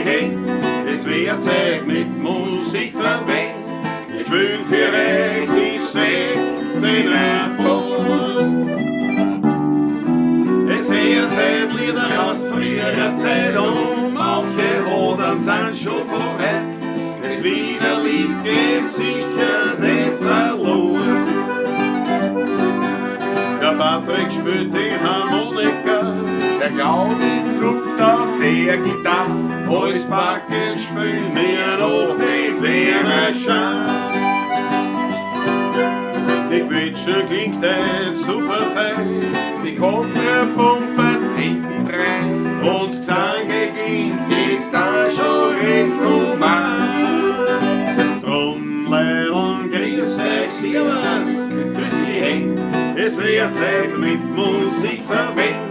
hey. Es wird Zeit mit Musik verwöhnt. Wir spielen für euch die 16er Ball. Es hört Zeit Lieder aus früherer Zeit und manche Hodern sind schon von heut. Das Wiener Lied geht sicher nicht verloren. Der Patrick spielt die Harmonika, Der Klausi zupft auf der Gitarre. Alles Backen spielen wir noch den Wiener Schein. Die Quetsche klingt jetzt super fein. Die Kontrapumpe hinten rein. Und das Gesang klingt jetzt da schon recht human. Drum, Leideln, grüß euch, servus, grüß Sie, hey. Es wird Zeit mit Musik verwöhnt.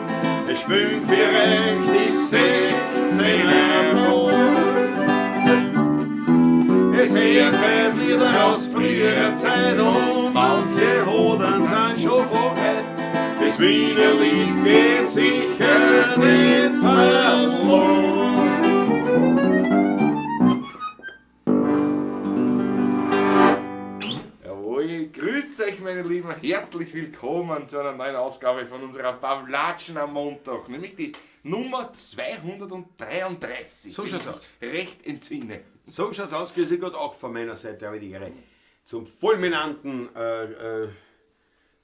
Es spielen für euch die 16er Ball. Es wird Zeit Lieder aus früherer Zeit und manche Hodern sind schon von heut. Das Wiener Lied geht sicher nicht verloren. Jawohl, grüß euch meine Lieben, herzlich willkommen zu einer neuen Ausgabe von unserer Pawlatschen am Montag, nämlich die Nummer 233. So wenn schaut's ich mich aus. Recht entsinne. So schaut's aus, grüße Gott auch von meiner Seite, habe ich die Ehre. Zum fulminanten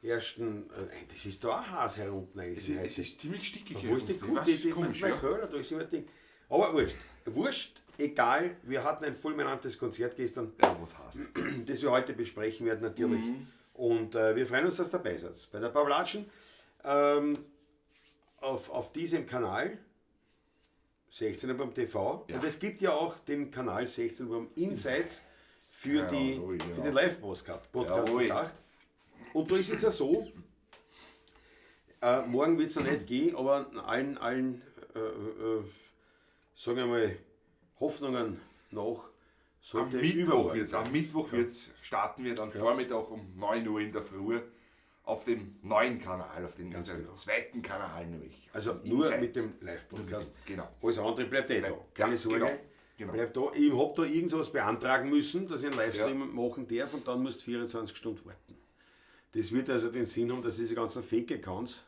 ersten, das ist da auch heiß herunten eigentlich. Es ist ziemlich stickig. Wo ist die hier Kuh? unten. Ich Die, weiß, die, komisch, mein ja. Köhler, da ist immer Ding. Aber wurscht, wurscht, egal, wir hatten ein fulminantes Konzert gestern, Ja, was heißt? das wir heute besprechen werden natürlich. Und wir freuen uns, dass ihr dabei seid. Bei der Pawlatschen auf diesem Kanal 16 Uhr beim TV. Ja. Und es gibt ja auch den Kanal 16 Uhr beim Insights für, Ja, die, ruhig, für ja. den Live-Podcast Podcast Jawohl. gedacht. Und da ist jetzt ja so, morgen wird es noch nicht gehen, aber allen sagen wir mal, Hoffnungen nach Am sollte Mittwoch, übermorgen wird's, am sein. Mittwoch wird's, starten wir dann Vormittag um 9 Uhr in der Früh auf dem neuen Kanal, auf dem unserem genau. zweiten Kanal nämlich. Also nur Insights. mit dem Live-Podcast. Genau. Alles andere bleibt eh da. Bleibt- Keine ja, Sorge. genau, genau. Bleibt da. Ich habe da irgendwas beantragen müssen, dass ich einen Livestream machen darf und dann musst du 24 Stunden warten. Das wird also den Sinn haben, dass diese ganzen Fake-Accounts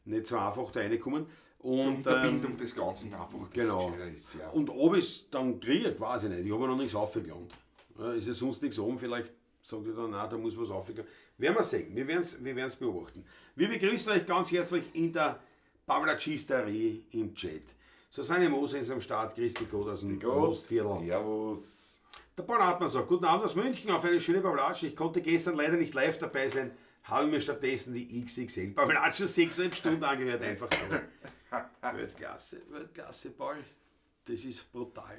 nicht so einfach da reinkommen. Und, Zur Unterbindung des Ganzen einfach. Das genau. gescheiter ist, ja. Und ob ich es dann kriege, weiß ich nicht. Ich habe ja noch nichts aufgeladen. Ja, ist ja sonst nichts oben, vielleicht sagt ihr dann, nein, da muss was aufgeladen. Werden wir sehen, wir werden es wir werden's beobachten. Wir begrüßen euch ganz herzlich in der Pavlacisterie im Chat. Susanne Moser ist am Start, Christi Gott aus dem Gott, Mostviertel. Servus. Der Paul Hartmann sagt, guten Abend aus München auf eine schöne Pavlatsch. Ich konnte gestern leider nicht live dabei sein, habe mir stattdessen die XXL Pavlatschen 6,5 Stunden angehört. Einfach toll. Weltklasse, Weltklasse, Paul. Das ist brutal.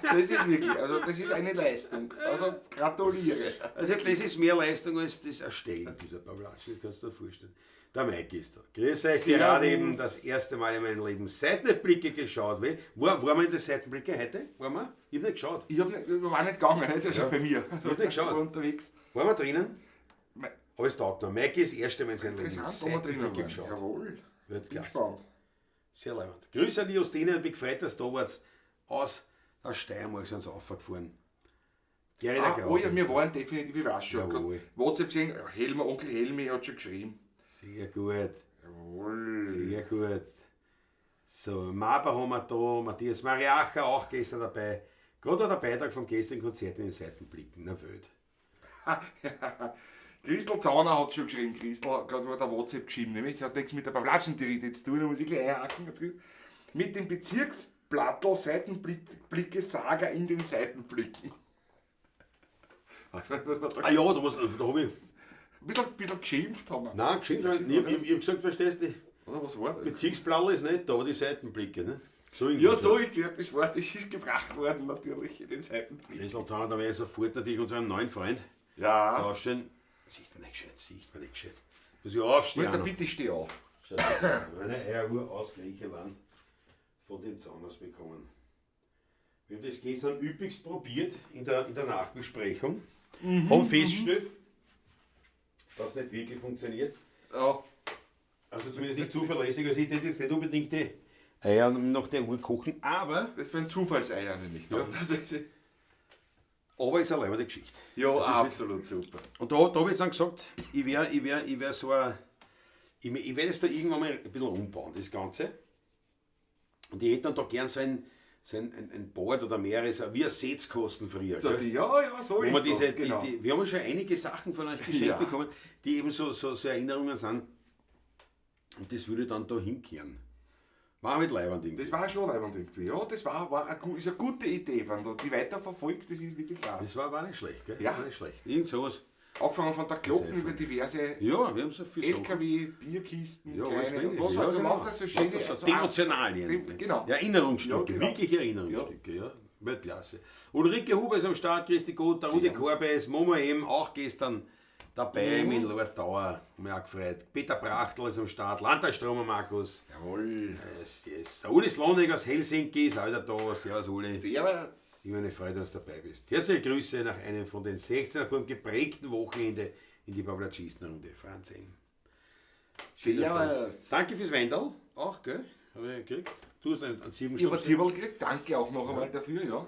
Das ist wirklich, also das ist eine Leistung. Also gratuliere. Also das ist mehr Leistung als das Erstellen dieser Pavlatschen, das kannst du dir vorstellen. Der Mike ist da. Grüß euch, gerade eben das erste Mal in meinem Leben Seitenblicke geschaut. Waren wir in der Seitenblicke heute? Waren wir? Ich hab nicht geschaut. Ich hab nicht, ich war nicht gegangen, nicht? Also bei mir. Ich hab nicht geschaut. Ich war unterwegs. Waren wir drinnen? Aber es taugt noch. Mike ist das erste Mal in seinem Leben Interessant, ob wir drinnen Seitenblicke waren. geschaut. Jawohl. Bin Weltklasse. gespannt. Sehr leibend. Grüße an die Justine, ich bin gefreut, dass du da wart. Aus der Steiermark sind sie raufgefahren. Gary der Ah, Grau oh ja, wir ist da. waren definitiv, ich weiß schon. Jawohl. WhatsApp gesehen, Helmer, Onkel Helmi hat schon geschrieben. Sehr gut. Jawohl. Sehr gut. So, Maba haben wir da, Matthias Mariacher auch gestern dabei. Gerade der Beitrag vom gestrigen Konzert in den Seitenblicken. Na wild. Christel Zauner hat schon geschrieben, Christel hat gerade mal der WhatsApp geschrieben, nämlich, das hat nichts mit der Pavlatschen-Theorie zu tun, da muss ich gleich einhaken. Ganz gut. Mit dem Bezirksblattl Seitenblicke Saga in den Seitenblicken. Was, was, was, was, Ah ja, da hab ich. ein bisschen geschimpft haben wir. Nein, geschimpft hab ich nicht. Ich hab gesagt, verstehst du, Oder was war das? Bezirksblattl ist nicht da, aber die Seitenblicke. Ne? So irgendwie Ja, so ungefähr, das ist gebracht worden natürlich in den Seitenblicken. Christel Zauner, da werde ich sofort natürlich unseren neuen Freund Ja. aufstehen. Sieht man nicht gescheit, sieht man nicht gescheit. Muss ich aufstehen? Muss da bitte steh auf. Eine Eieruhr aus Griechenland von den Zauners bekommen. Wir haben das gestern üppigst probiert in der Nachbesprechung. Haben festgestellt, dass nicht wirklich funktioniert. Ja. Also zumindest nicht zuverlässig. Also ich hätte jetzt nicht unbedingt die Eier nach der Uhr kochen, aber, Das wären Zufallseier nämlich. Ja. Das ist, aber ist eine leibende Geschichte. ja, Das ist absolut super. Und da habe ich dann gesagt, ich wär so ein, ich werde es da irgendwann mal ein bisschen umbauen, das Ganze. Und ich hätte dann da gern so ein Board oder mehrere, so, wie ein Setzkosten früher. So, gell? die, ja, ja, so Wo man irgendwas, diese, genau. die, wir haben schon einige Sachen von euch geschenkt bekommen, die eben so Erinnerungen sind. Und das würde dann da hinkehren. War halt leiwand irgendwie. Das war schon leibend irgendwie. Ja, das ist eine gute Idee. Wenn du die weiterverfolgst, das ist wirklich klasse. Das war nicht schlecht, gell? Ja. War nicht schlecht. Irgend sowas. Angefangen von der Glocken Sehr über diverse Ja, wir haben so viel Sachen. LKW, Bierkisten, Ja, alles kleine und mögliche. was Ja, weiß ich, genau. lauter so schöne, Lauter so so devotional irgendwie. Genau. Erinnerungsstücke, Ja, genau. wirklich Erinnerungsstücke, ja. Weltklasse. Ulrike Huber ist am Start, Christi Gut, der Rudi Servus. Korbes, Momo M, auch gestern dabei mit Lord Dauer, haben mich auch gefreut. Peter Brachtl ist am Start, Landtagstromer Markus. Jawohl. Yes, yes. Uli Slonek aus Helsinki ist auch wieder da. Servus Uli. Servus. Immer eine Freude, dass du dabei bist. Herzliche Grüße nach einem von den 16er Buben geprägten Wochenende in die Pawlatschistenrunde. Franz M. Schön, dass du da bist. Servus. Danke fürs Weindal, auch, gell? Habe ich gekriegt. Du hast einen Ich habe Zirbenschnaps. Zwiebel gekriegt, danke auch noch einmal dafür, ja.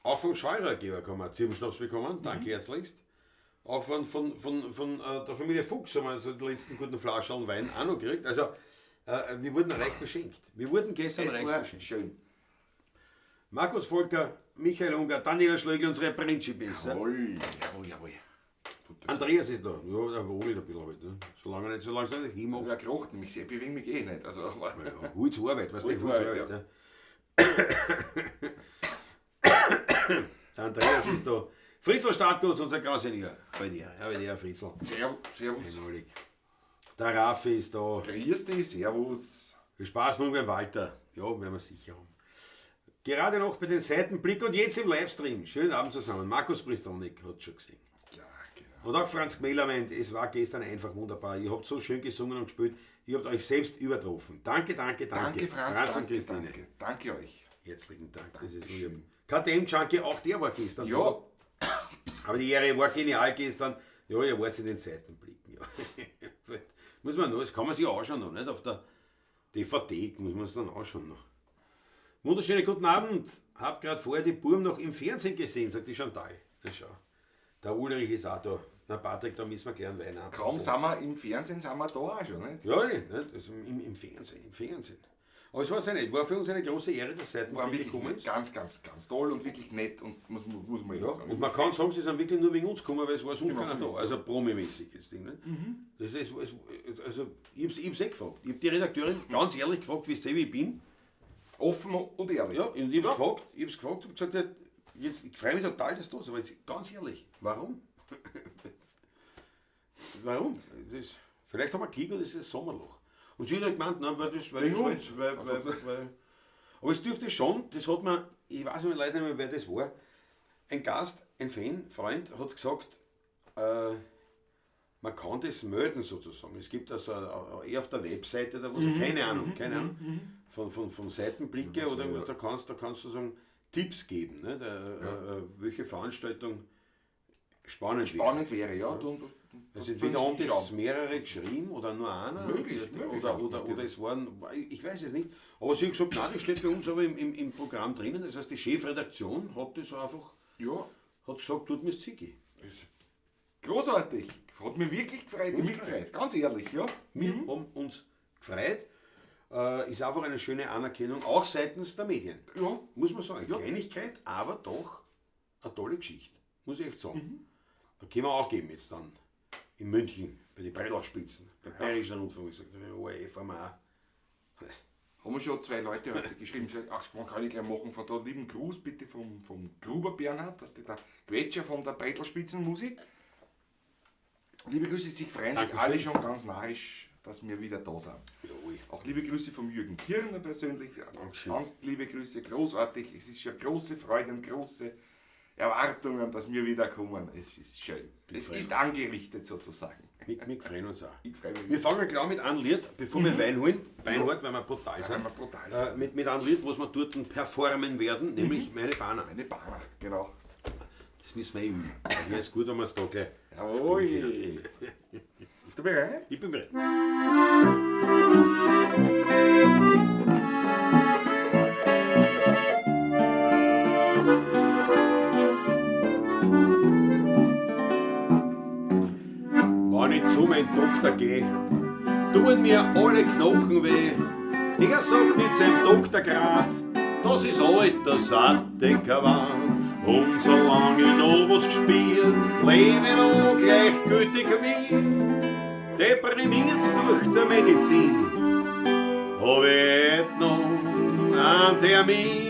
Auch vom Scheurer Georg haben wir einen Zirbenschnaps bekommen. Danke herzlichst. Auch von der Familie Fuchs haben wir so die letzten guten Flaschen Wein auch noch gekriegt. Also, wir wurden reich beschenkt. Wir wurden gestern Es reich war beschenkt. schön. Markus Volker, Michael Unger, Daniela Schlögl, unsere Principis. Ja. Jawohl, jawohl, jawohl. Andreas ist da. Ja, der wogelt ein bisschen halt. Ne? Solange du nicht hinmachst. Ja, gerochen, mich sehr bewegen mich eh nicht. Also, aber Ja, Holz Arbeit, weißt du, Holz Holz Arbeit, Arbeit. Ja. Der Andreas ist da. Fritzl Startgut, unser Grausinniger. Bei dir, ja, bei dir, Fritzl. Servus. Einmalig. Der Raffi ist da. Grüß dich, servus. Viel Spaß morgen beim Walter. Ja, werden wir sicher haben. Gerade noch bei den Seitenblick und jetzt im Livestream. Schönen Abend zusammen. Markus Pristelnik hat schon gesehen. Ja, genau. Und auch Franz Gmeler meint, es war gestern einfach wunderbar. Ihr habt so schön gesungen und gespielt. Ihr habt euch selbst übertroffen. Danke, danke, danke. Danke, Franz, Franz und danke, Christine. danke. Danke euch. Herzlichen Dank. Das ist lieb. KTM Junkie, auch der war gestern Ja. da. Aber die Ehre war genial gestern. Ja, ihr wart in den Seitenblicken. Ja. Muss man noch, das kann man sich anschauen noch, nicht? Auf der DVD muss man es dann anschauen noch. Wunderschönen guten Abend. Hab gerade vorher die Burm noch im Fernsehen gesehen, sagt die Chantal. Na schau. Der Ulrich ist auch da. Na Patrick, da müssen wir gleich einen Wein haben. Kaum sind wir im Fernsehen, sind wir da auch schon, nicht? Ja, nicht? Also im Fernsehen, im Fernsehen. Aber es war eine, war für uns eine große Ehre, dass War Seitenblick wirklich gekommen ist. ganz, ganz, ganz toll und wirklich nett und muss man Ja, ja sagen. und man kann sagen, sie sind wirklich nur wegen uns gekommen, weil es war sonst Genau, keiner so da. ist es. Also promimäßig das Ding. Nicht? Das ist, also, ich hab's eh gefragt. Ich hab die Redakteurin ganz ehrlich gefragt, wie sie wie ich bin. Offen und ehrlich. Ja, und ich hab's gefragt, ich hab's gefragt, hab gesagt, ja, jetzt, ich freue mich total, dass du da bist, aber jetzt ganz ehrlich, warum? Warum? Das ist, vielleicht haben wir Glück und es ist ein Sommerloch. Und sie hat halt gemeint, nein, weil das, weil Wegen das uns. halt, weil, Also- weil, weil, aber es dürfte schon, das hat man, ich weiß nicht leider nicht mehr, wer das war, ein Gast, ein Fan, Freund, hat gesagt, man kann das melden sozusagen. Es gibt also eher auf der Webseite oder was, keine Ahnung, keine Ahnung, von Seitenblicke oder irgendwas, da kannst du sozusagen Tipps geben, ne? Da, welche Veranstaltung spannend wäre. Spannend wäre, ja. Und Also entweder haben das mehrere geschrieben oder nur einer. Möglich, oder, möglich oder, auch, oder, natürlich. oder es waren, ich weiß es nicht. Aber sie hat gesagt, nein, das steht bei uns aber im Programm drinnen. Das heißt, die Chefredaktion hat das einfach, Ja, hat gesagt, tut mir's Ziggy. ist großartig. Hat mich wirklich gefreut. Mich gefreut, ganz ehrlich, ja. Wir haben uns gefreut. Ist einfach eine schöne Anerkennung, auch seitens der Medien. Ja. Muss man sagen, eine Kleinigkeit, aber doch eine tolle Geschichte. Muss ich echt sagen. Da können wir auch geben jetzt dann in München bei den Breitlachspitzen, beim Bayerischen Rundfunk, ich sag, ORF haben wir auch. Haben wir schon zwei Leute heute geschrieben, gesagt, ach, man kann ich gleich machen. Von da lieben Gruß bitte vom Gruber Bernhard, das ist der Quetscher von der Bretelspitzenmusik. Liebe Grüße, sich freuen sich Dankeschön. alle schon ganz narrisch, dass wir wieder da sind. Jawohl. Auch liebe Grüße vom Jürgen Kirner persönlich. Dankeschön. Ganz liebe Grüße, großartig. Es ist schon große Freude und große Erwartungen, dass wir wieder kommen. Es ist schön. Es freue ist angerichtet sozusagen. Wir freuen uns auch. Ich freue mich. Wir fangen gleich mit einem Lied, bevor wir Wein holen, Beinhard, weil wir brutal sind. Weil wir brutal sind. Mit einem Lied, was wir dort performen werden, nämlich Meine Banner. Meine Banner, genau. Das müssen wir eh üben. Daher ist gut, wenn wir es da gleich. Jawohl. Bist du bereit? Ich bin bereit. Thank Tun mir alle Knochen weh. Der sagt mit seinem Doktorgrad, das ist altersadäquat. Und solange ich noch was gespielt, lebe ich noch gleichgültig wie. Deprimiert durch die Medizin, hab ich heut noch einen Termin.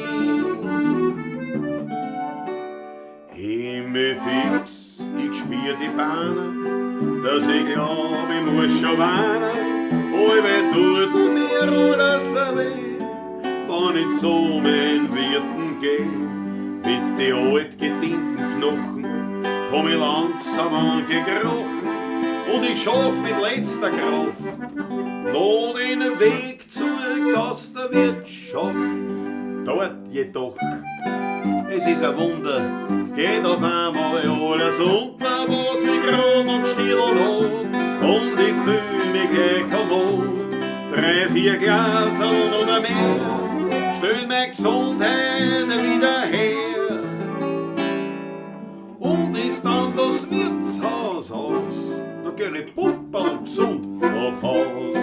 Himmel fix, ich spür die Bahnen, dass ich glaub, ich muss schon weinen. Allweil tut mir alles weh, wenn ich zu meinen Wirten geh. Mit die altgedienten Knochen komm ich langsam angekrochen und ich schaff mit letzter Kraft noch den Weg zur Gastwirtschaft. Dort jedoch, es ist ein Wunder, geht auf einmal alles unter, was mich grad und still hat, und ich fühl mich gleich kommod. 3, 4 Glaserl oder mehr, stell meine Gesundheit wieder her. Und ist dann das Wirtshaus aus, da geh ich pumperl gesund nach Haus.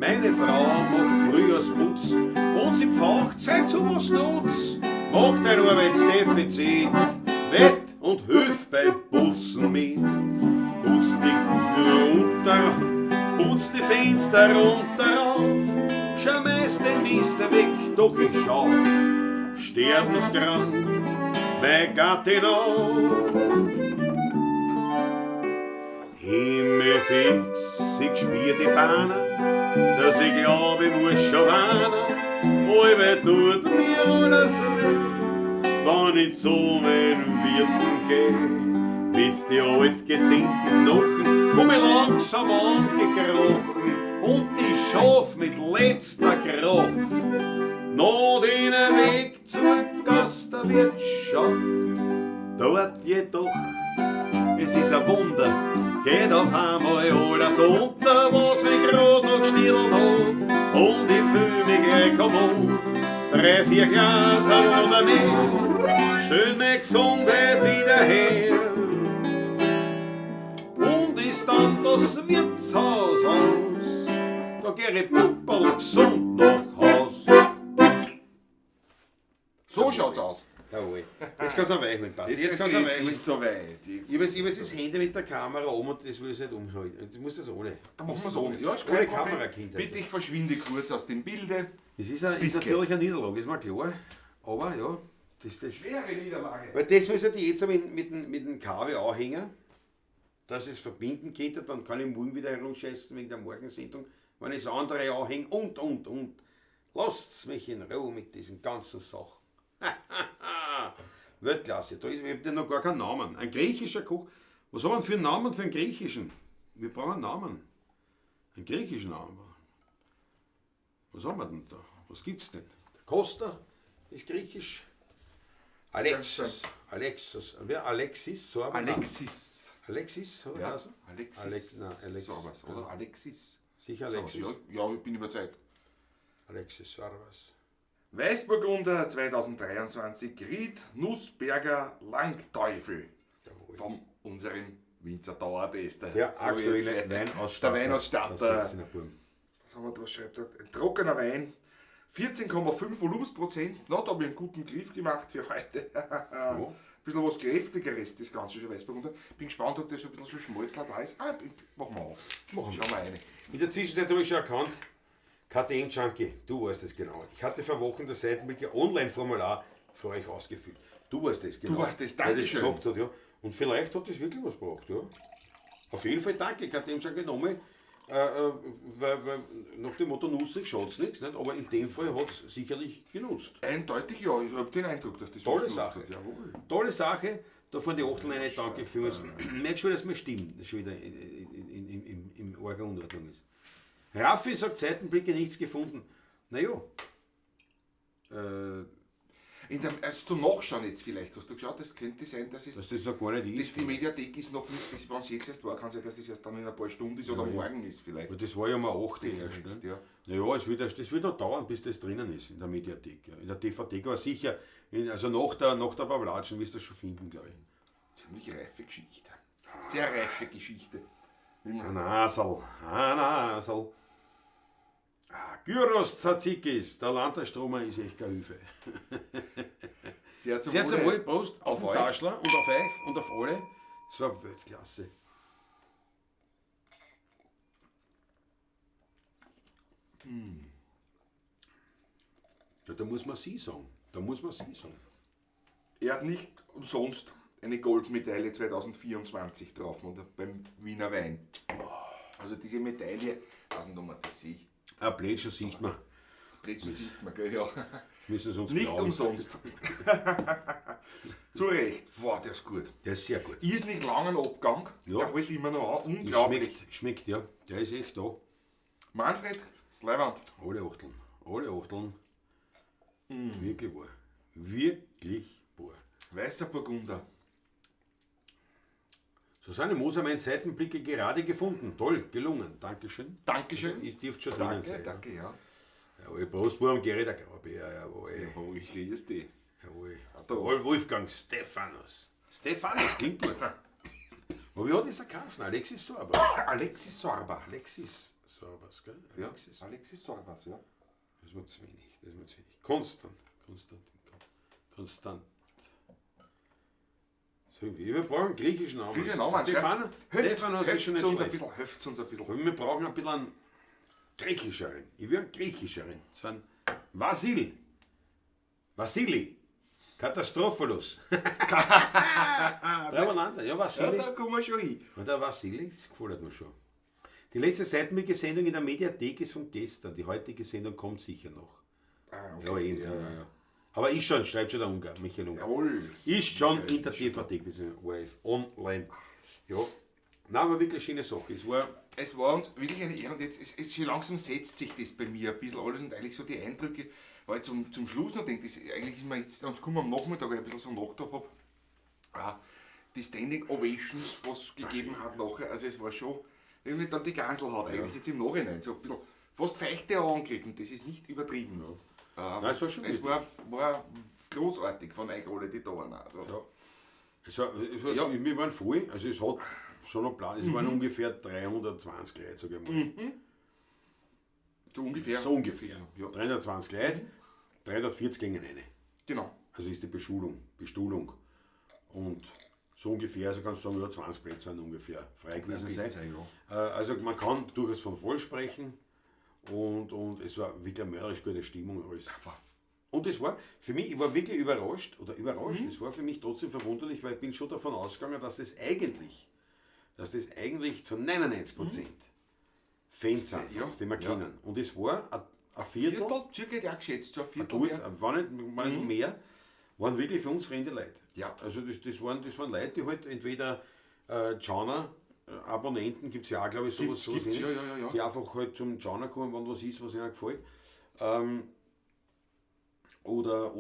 Meine Frau macht Frühjahrsputz und sie pfaucht seit zu was nutz, macht ein Arbeitsdefizit, wett und hilft beim Putzen mit. Putzt die Fenster runter auf, schmeißt den Mist weg, doch ich schau, sterbenskrank, mein Gattin auf. Himmelfix, ich spür die Bahnen, dass ich glaub, ich muss schon weinen. Allweil tut mir alles weh, wenn ich zu meinen Wirten geh. Mit die altgedienten Knochen komm ich langsam angekrochen und ich schaff mit letzter Kraft noch den Weg zur Gastwirtschaft. Dort jedoch, es ist ein Wunder, geht auf einmal alles unter, was mich grad noch gestillt hat, und ich fühl mich gleich kommod. 3, 4 Glaser oder mehr, stell meine Gesundheit wieder her. Und ist dann das Wirtshaus aus, da geh ich pumperl gesund nach Haus. So schaut's aus. Jawohl. Jetzt kannst du einen Wein holen, Party. Jetzt kannst du einen Wein ist holen. es soweit. Jetzt Ich habe ist jetzt es das Handy mit der Kamera um und das will ich nicht umhalten. Ich muss das ohne. Da machen wir's ohne. Ja, ist Ohne kein Problem. Kamerakind. Bitte, ich verschwinde kurz aus dem Bilde. Es ist Bis natürlich eine Niederlage, ist mir klar. Aber ja, das Schwere Niederlage. Weil das müssen die jetzt mit dem Kabel anhängen, dass ich es verbinden könnte, dann kann ich morgen wieder herumscheißen wegen der Morgensendung, wenn ich das andere anhänge und. Lasst's mich in Ruhe mit diesen ganzen Sachen. Weltklasse, da ist, ich hab noch gar keinen Namen. Ein griechischer Koch. Was haben wir denn für einen Namen für einen griechischen? Wir brauchen einen Namen. Einen griechischen Namen. Was haben wir denn da? Was gibt's denn? Der Costa ist griechisch. Alexis. Alexis. Wer? Alexis? So Alexis. Alexis, oder? Ja, geheißen? Alexis. Alex, nein, Alex. Sorbas, oder? Alexis. Sicher Alexis. Ja, ja, ich bin überzeugt. Alexis Sorbas. Weißburgunder 2023, Ried Nussberger Langteufel. Jawohl. Von unserem Winzer Dauertester. Der So, aktuelle jetzt gleich. Weinausstatter. Der Weinausstatter. Der 16er Buben. Was haben wir da? Was schreibt er? Ein trockener Wein. 14,5 Volumensprozent. Na, da hab ich einen guten Griff gemacht für heute. Ja. Ein bisschen was Kräftigeres, das Ganze schon Weißburgunder. Bin gespannt, ob das schon ein bisschen schon Schmalzler da ist. Ah, machen wir auf. Machen wir. Schauen wir rein. In der Zwischenzeit habe ich schon erkannt, KTM Junkie, du weißt es genau. Ich hatte vor Wochen das Seitenblicker Online-Formular für euch ausgefüllt. Du weißt es genau. Du weißt es, Weil das Dankeschön. gesagt hat, ja. Und vielleicht hat das wirklich was gebracht, ja. Auf jeden Fall danke, KTM Junkie nochmal. Weil nach dem Motto nutzig schaut's nichts, nicht? Aber in dem Fall hat's sicherlich genutzt. Eindeutig, ja. Ich hab den Eindruck, dass das Tolle was genutzt Sache. hat. Jawohl. Tolle Sache. Da von die Achtel eine, danke vielmals. Merkst schon, dass meine Stimme schon wieder im arger Unordnung ist. Raffi sagt, Seitenblicke nichts gefunden. Naja. Also zum Nachschauen jetzt vielleicht, hast du geschaut, das könnte sein, dass es... Dass das noch gar nicht dass ist. die Mediathek ist noch nicht, wenn es jetzt erst war, kann sein, dass das erst dann in ein paar Stunden ist oder Ja, morgen ist vielleicht. Aber das war ja mal 8 erst. Jetzt, Ne? ja. Naja, es wird noch dauern, bis das drinnen ist, in der Mediathek. Ja. In der DVD, aber sicher, also nach der Pawlatschen wirst du das schon finden, glaube ich. Ziemlich reife Geschichte. Sehr reife Geschichte. Ein Nasel, ein Nasel. Ah, Gyros Tzatzikis, der Landestromer ist echt keine Hilfe. Sehr zum Sehr zum Wohl, Prost, auf Auf den euch. Taschler und auf euch und auf alle. Es war Weltklasse. Ja, da muss man sie sagen. Da muss man sie sagen. Er hat nicht umsonst eine Goldmedaille 2024 drauf oder beim Wiener Wein. Also diese Medaille, weiß nicht, ob man das sieht. Ein Plätscher sieht man. Plätscher sieht man, gell? Ja. Müssen sie uns Nicht glauben. umsonst. Zu Recht. Boah, der ist gut. Der ist sehr gut. Ist nicht lang ein Abgang. Ja. Der hält immer noch an. Unglaublich. Schmeckt, ja. Der ist echt da. Manfred, Leiwand. Alle Achteln. Alle Achteln. Wirklich wahr. Wirklich wahr. Weißer Burgunder. Susanne Moser, mein Seitenblicke gerade gefunden. Toll, gelungen. Dankeschön. Dankeschön. Ich dürfte schon drinnen Danke, sein. danke, ja. Jawohl, Prost, Buam, Gerrit, der Graubär, jawohl. Jawohl, ich grüße dich. Jawohl. Da. Wolfgang Stephanus. Stephanus, klingt gut. Aber wie hat das geheißen? Alexis Sorba. Alexis Sorba. Alexis Sorbas, gell? Ja, Alexis. Alexis Sorbas, ja. Das ist mir zu wenig. Das ist mir zu wenig. Konstant. Konstant. So irgendwie. Wir brauchen einen griechischen Namen. Griechischen Namen, Stephanos ist schon nicht uns ein schlecht. bisschen, helft uns ein bisschen. Aber wir brauchen ein bisschen einen griechischeren. Ich will einen griechischeren. So einen Vasil. Vasili. Katastropholus. Dreieinander. Ja, Ja, Vasili. da kommen wir schon hin. Und der Vasili, das gefällt mir schon. Die letzte Seitenblicke-Sendung in der Mediathek ist von gestern. Die heutige Sendung kommt sicher noch. Ah, okay. Ja, eben. Ja. Aber ist schon, schreibt schon der Ungar, Michael Ungar. Jawohl. Ist schon in der DVD, beziehungsweise ORF online. Ja. Nein, aber wirklich schöne Sache. Es war uns wirklich eine Ehre und jetzt es schon langsam setzt sich das bei mir ein bisschen alles und eigentlich so die Eindrücke, weil ich zum Schluss noch denke, das, eigentlich ist mir jetzt, sonst kommen wir am Nachmittag, weil ich ein bisschen so Nachtrag habe, die Standing Ovations, was es gegeben hat nachher, also es war schon, irgendwie dann die Ganselhaut eigentlich jetzt im Nachhinein, so ein bisschen fast feuchte Augen gekriegt und das ist nicht übertrieben. Ja. Nein, es war schon Es gut. war großartig von euch alle, die da waren. Also. Ja. Es war, Ja. Wir waren voll, also es hat schon einen Plan, es waren ungefähr 320 Leute, sag ich mal. So ungefähr. So ungefähr. Ja. 320 Leute, 340 gingen rein. Genau. Also ist die Bestuhlung. Und so ungefähr, also kannst du sagen, ja, 20 Plätze werden ungefähr frei gewesen gewesen sein. sein, ja. Also man kann durchaus von voll sprechen und es war wirklich eine mörderisch gute Stimmung. Alles. Und es war für mich, ich war wirklich überrascht, es war für mich trotzdem verwunderlich, weil ich bin schon davon ausgegangen, dass das eigentlich zu 99% Fans sind, Ja, die wir ja. kennen. Und es war ein Viertel, circa hätte ich auch geschätzt, so ein Viertel. gut, mehr. war nicht mehr, waren wirklich für uns fremde Leute. Ja. Also das waren Leute, die halt entweder Jana, Abonnenten gibt es ja auch, glaube ich, sowas, Gibt's, ähnliches, ja. die einfach halt zum Jana kommen, wenn was ist, was ihnen gefällt. Oder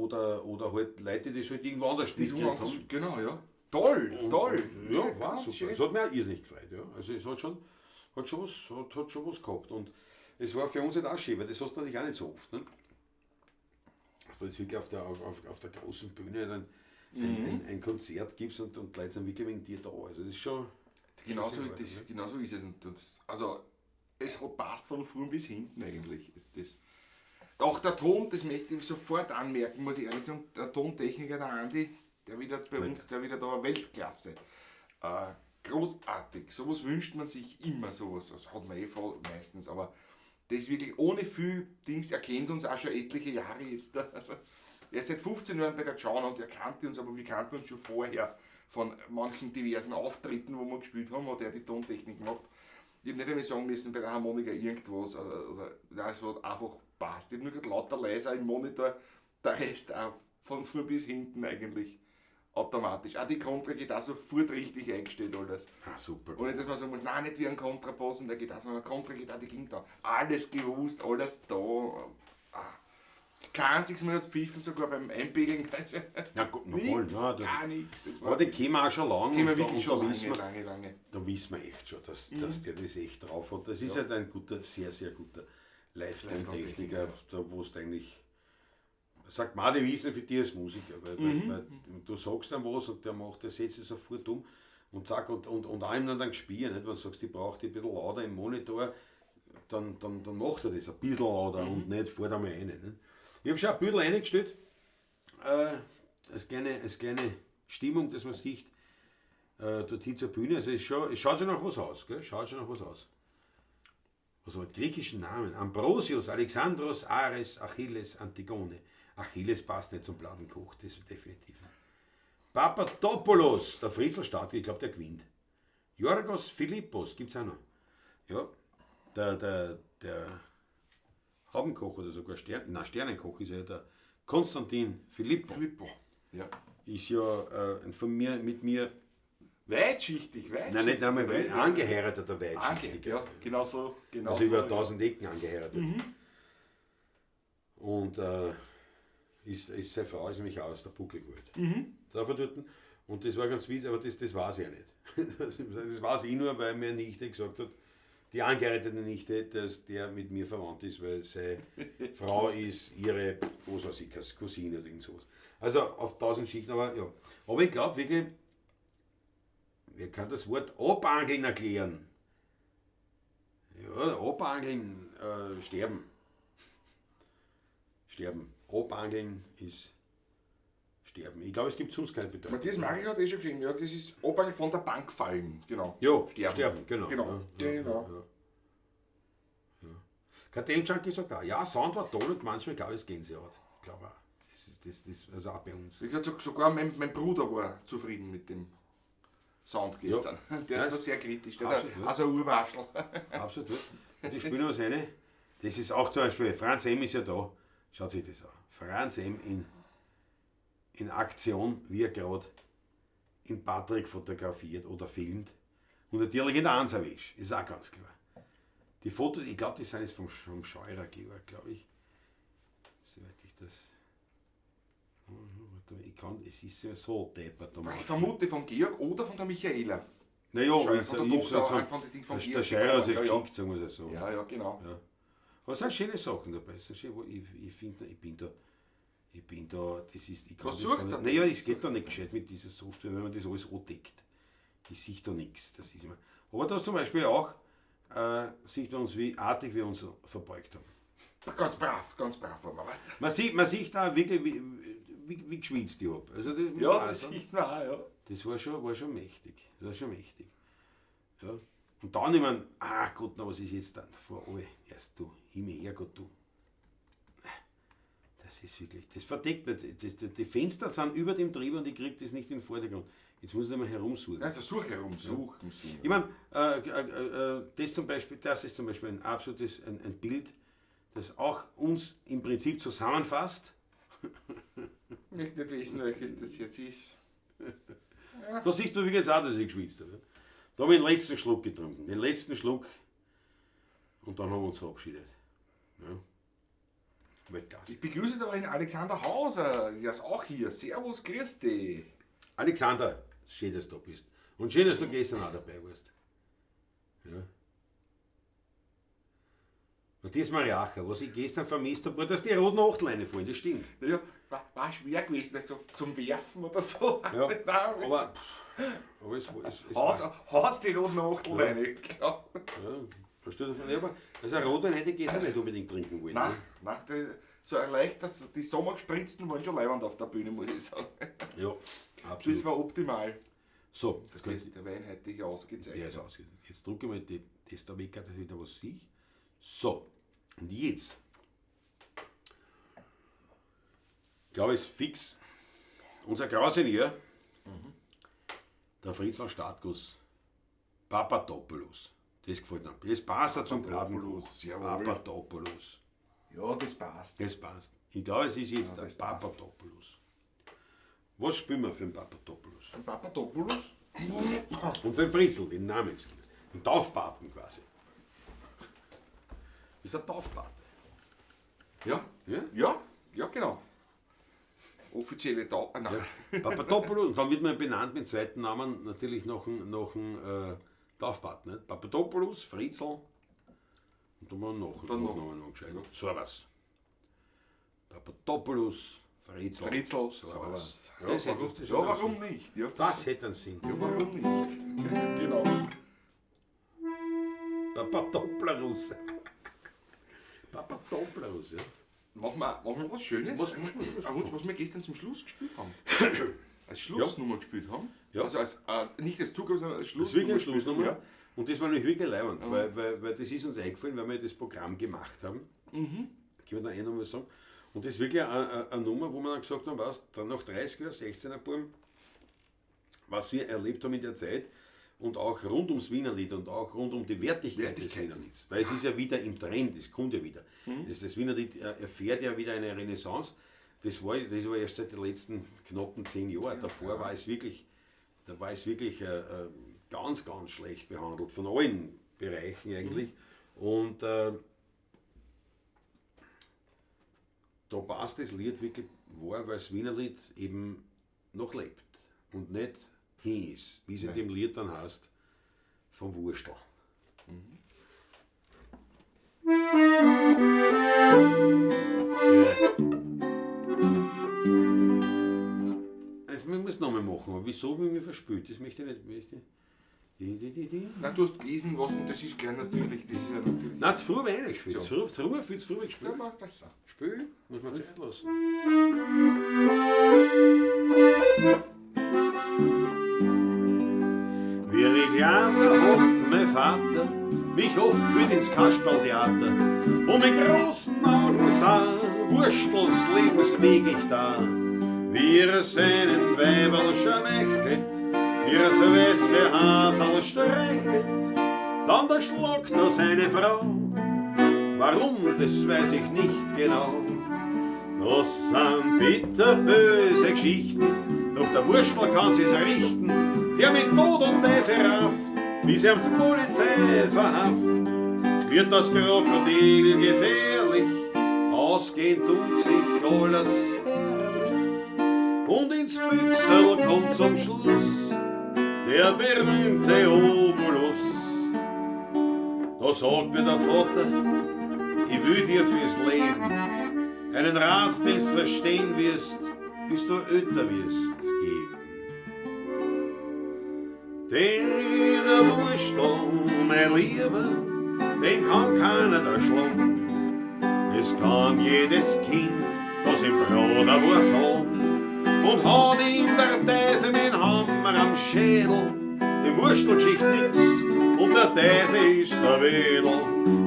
halt Leute, die es halt irgendwo anders Die mitgekriegt woanders, haben. genau, ja. Toll, toll. Ja, war ganz super. schön. Es hat mich auch irrsinnig gefreut. Ja. Also es hat schon was gehabt. Und es war für uns halt auch schön, weil das hast du natürlich auch nicht so oft. Ne? Dass du jetzt wirklich auf der großen Bühne dann ein Konzert gibst und die Leute sind wirklich wegen dir da. Also das ist schon. Genauso, schon sehr das, arg, ne? genauso ist es. Und das, also es hat passt von vorn bis hinten eigentlich. Auch der Ton, das möchte ich sofort anmerken, muss ich ehrlich sagen, der Tontechniker, der Andi, der wieder bei uns, der wieder da Weltklasse. Großartig. Sowas wünscht man sich immer, sowas. Das hat man eh voll meistens, aber das wirklich ohne viel Dings, er kennt uns auch schon etliche Jahre jetzt. Also, er ist seit 15 Jahren bei der Jana und er kannte uns, aber wir kannten uns schon vorher von manchen diversen Auftritten, wo wir gespielt haben, hat er die Tontechnik gemacht. Ich habe nicht einmal sagen müssen bei der Harmonika irgendwas, oder, nein, es hat einfach passt. Ich habe nur gerade lauter leiser im Monitor, der Rest auch von vorn bis hinten eigentlich automatisch. Auch die Kontra geht auch sofort richtig eingestellt alles. Ah, super. Ohne dass man sagen muss, nein, nicht wie ein Kontrabass und der geht auch, sondern Kontra geht auch, die klingt da. Alles gewusst, alles da. Ah. Kein einziges Mal hat pfiffen, sogar beim Einpegeln. Na gut, na wohl, Nix, na, da, gar nichts. Das aber war den kennen wir auch schon lange. kennen wir und da- wirklich und schon da lange, wissen wir, lange, lange. Da wissen wir echt schon, dass der das echt drauf hat. Das ist halt ein guter, sehr, sehr guter Live-Tontechniker, da wo es eigentlich, sagt man, die wissen für dich als Musiker, weil du sagst dann was und der macht, der setzt sich sofort um und zack, und auch ihm dann gespielt, nicht? Wenn du sagst, ich brauche die ein bisschen lauter im Monitor, dann macht er das ein bisschen lauter und nicht fährt einmal rein. Nicht? Ich habe schon ein Büdel reingestellt, als kleine Stimmung, dass man sieht, dorthin zur Bühne. Also es schaut schon nach was aus, gell? Schaut schon nach was aus. Was aber die griechischen Namen? Ambrosius, Alexandros, Ares, Achilles, Antigone. Achilles passt nicht zum Plattenkoch, das definitiv nicht. Papadopoulos, der Fritzl Stark, ich glaube, der gewinnt. Jorgos Philippos, gibt es auch noch. Ja, der Haubenkoch oder sogar Sternenkoch ist ja der Konstantin Filippo. Filippo. Ja. Ist ja ein von mir, mit mir, Weitschichtig, weitschichtig. nein, nicht einmal weit, angeheirateter Ange, Weitschichtiger. ja, genau so. Genau Also so, über ja. 1000 Ecken angeheiratet. Und ist seine Frau ist nämlich auch aus der Buckelwald. Da von dort. Und das war ganz witzig, aber das weiß ich ja nicht. Das weiß ich nur, weil mir Nichte gesagt hat, die angeheiratete Nichte, dass der mit mir verwandt ist, weil seine Frau ist ihre, was weiß ich, Cousine oder irgend sowas. Also auf 1000 Schichten, aber ja. Aber ich glaube wirklich, wer kann das Wort Abangeln erklären? Ja, Abangeln, sterben. Sterben. Abangeln ist sterben. Ich glaube, es gibt sonst keine Bedeutung. Matthias Marek hat eh schon geschrieben, ja, das ist Abangeln von der Bank fallen. Genau. Ja, Sterben. sterben, genau. Genau. Ja, Genau. Ja, ja. KTM Junkie sagt auch, ja, Sound war toll und manchmal gab es Gänsehaut. Ich glaube auch. Das ist das, also auch bei uns. Ich sag, sogar mein Bruder war zufrieden mit dem Sound gestern. Ja. Der ist Ja, da sehr kritisch. Der hat absolut, ja. also ein Urwaschel. Absolut. Und die spielen was eine. Das ist auch zum Beispiel, Franz M. ist ja da. Schaut sich das an. Franz M. in Aktion, wie er gerade in Patrick fotografiert oder filmt. Und natürlich in der Ansawisch, ist auch ganz klar. Die Fotos, ich glaube, die sind jetzt vom Scheurer Georg, glaube ich. Soweit ich das. Ich kann, es ist ja so deppert. Ich vermute von Georg oder von der Michaela. Naja, Scheurer, ich, von der ich, Tochter, ich, von den Ding von der, Georg der Scheurer hat sich bekommen. Ja, ja. geschickt, sagen wir es so. Ja, ja, genau. Ja. Aber es sind schöne Sachen dabei. Es sind schön, wo ich finde, ich bin da, das ist, ich kann Was das sucht da nicht, er? naja, es geht da nicht gescheit mit dieser Software, wenn man das alles andeckt. Ich sehe da nichts. Das ist immer. Aber da zum Beispiel auch, sieht man uns, wie artig wir uns verbeugt haben. Ganz brav waren wir, weißt du? Man sieht da wirklich, wie geschwitzt ich hab. Also das, muss Ja, man auch das sagen. sieht man auch, ja. Das war schon mächtig. Das war schon mächtig. Ja. Und dann, ich mein, ach Gott, na, was ist jetzt dann vor alle? Erst du, Himmel, Herrgott, du. Das ist wirklich, das verdeckt nicht. Die Fenster sind über dem drüber und ich krieg das nicht in den Vordergrund. Jetzt muss ich einmal herumsuchen. Also such herum, suchen, suchen. Ich mein, das zum Beispiel, das ist zum Beispiel ein absolutes ein Bild, das auch uns im Prinzip zusammenfasst. Ich möchte nicht wissen, welches das jetzt ist. Da siehst du übrigens auch, dass ich geschwitzt habe. Da haben wir den letzten Schluck getrunken. Den letzten Schluck. Und dann haben wir uns verabschiedet. Ja. Weltklasse. Ich begrüße da den Alexander Hauser, der ist auch hier. Servus, grüß dich. Alexander, schön, dass du da bist. Und schön, dass du gestern auch dabei warst. Ja. Matthias Mariacher, was ich gestern vermisst habe, war, dass die roten Achtel reinfallen, das stimmt. Ja, war schwer gewesen, nicht so zum Werfen oder so. Ja, Nein, aber es war haut's die roten Achtel Ja. rein. Genau. Ja, verstehe das? Ja, aber also ein Rotwein hätte ich gestern nicht unbedingt trinken wollen. Nein, ne? nein, die, so leicht, dass die sommergespritzten waren schon leibend auf der Bühne, muss ich sagen. Ja, absolut. Das war optimal. So, das Das könnte ist der Wein heute hier ausgezeichnet. Der ist ausgezeichnet. Jetzt drücke ich mal das da weg, dass ich wieder was sehe. So, und jetzt. Ich glaube, es ist fix. Unser Grausenier, der Fritzl Startguss, Papadopoulos. Das gefällt mir. Das passt auch zum Papadopoulos, Platenkoch. jawohl. Papadopoulos. Ja, das passt. Das passt. Ich glaube, es ist jetzt Ja, der das passt. Papadopoulos. Was spielen wir für den Papadopoulos? Ein Papadopoulos? Und für den Fritzl, den Namen. Den Taufpaten quasi. Ist der Taufpate. Ja. Ja? Ja, ja, spezielle Tau. Ah, nein. Ja. Papadopoulos, und dann wird man benannt mit zweiten Namen natürlich noch ein Taufbad. Nicht? Papadopoulos, Fritzl und dann noch Dann noch. noch gescheit. Sowas. Papadopoulos, Fritzl, Fritzl, Sowas. sowas. Ja, Das warum, hätte, das ja, hätte einen warum Sinn. nicht? Ja, Das hätte einen Sinn. ja, warum nicht? Genau. Papadopoulos. Papadopoulos, ja. Machen wir was Schönes? Was- Was wir gestern zum Schluss gespielt haben. Als Schlussnummer gespielt haben. Ja. Also als, nicht als Zugabe, sondern als Das ist wirklich Schlussnummer. eine gespielt Schlussnummer. haben, Und das war nämlich wirklich leibend, weil das ist uns eingefallen, weil wir das Programm gemacht haben. Können wir dann eh nochmal sagen. Und das ist wirklich eine Nummer, wo wir dann gesagt haben, was, dann nach 30 Jahren, 16er Buben, was wir erlebt haben in der Zeit und auch rund ums Wienerlied und auch rund um die Wertigkeit des Wienerlieds. Weil es ist ja wieder im Trend, es kommt ja wieder. Das Wienerlied erfährt ja wieder eine Renaissance. Das war erst seit den letzten knappen 10 Jahren. Davor war es wirklich, da war es wirklich ganz, ganz schlecht behandelt, von allen Bereichen eigentlich. Und da passt das Lied wirklich wahr, weil das Wienerlied eben noch lebt und nicht hin ist, wie es in dem Lied dann heißt, vom Wurstel. Ja. Also, man muss nochmal machen, aber wieso bin ich mich verspült? Das möchte ich nicht. Möchte ich. Nein, du hast gelesen was und das ist gleich natürlich. Das ist ja natürlich. Nein, zu früh habe ich nicht gespielt. So. Zu früh, viel zu früh gespielt. Ja, mach das. Spiel, muss man Zeit lassen. Wie ich klein war, hat mein Vater mich oft geführt ins Kasperltheater und mit großen Augen sah, Wurstels Lebensweg ich da. Wie er seinem Weiberl schmeichelt, wie er das weiße Hasel streichelt, dann da schlagt er seine Frau. Warum, das weiß ich nicht genau. Das sind bitterböse Geschichten, doch der Wurstel kann sie's richten, der mit Tod und Teufel rafft, wie sie ihm die Polizei verhaft. Wird das Krokodil gefährlich, ausgehen tut sich alles herrlich. Und ins Büchserl kommt zum Schluss der berühmte Obolus. Da sagt mir der Vater, ich will dir fürs Leben einen Rat, den's verstehen wirst, bis du älter wirst, geben. Den Wurstel, mein Lieber, den kann keiner da schlagen. Das kann jedes Kind, das im Bruder was hat. Und hat ihm der Teufel mit dem Hammer am Schädel, dem Wurstel geschicht nix, und der Teufel ist der Wedel.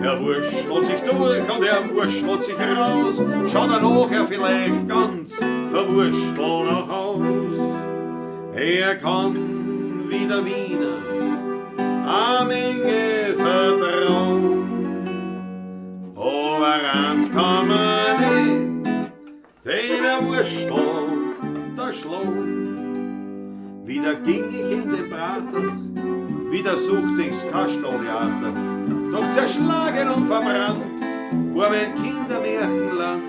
Er wurstelt sich durch und er wurstelt sich raus, schaut er nachher vielleicht ganz verwurstelt nach Haus. Er kann wie der Wiener a Menge vertrauen, aber eins kann man nicht, den er wurstelt da schlagen. Wieder ging ich in den Prater, wieder suchte ich's Kasperltheater, doch zerschlagen und verbrannt war mein Kindermärchenland.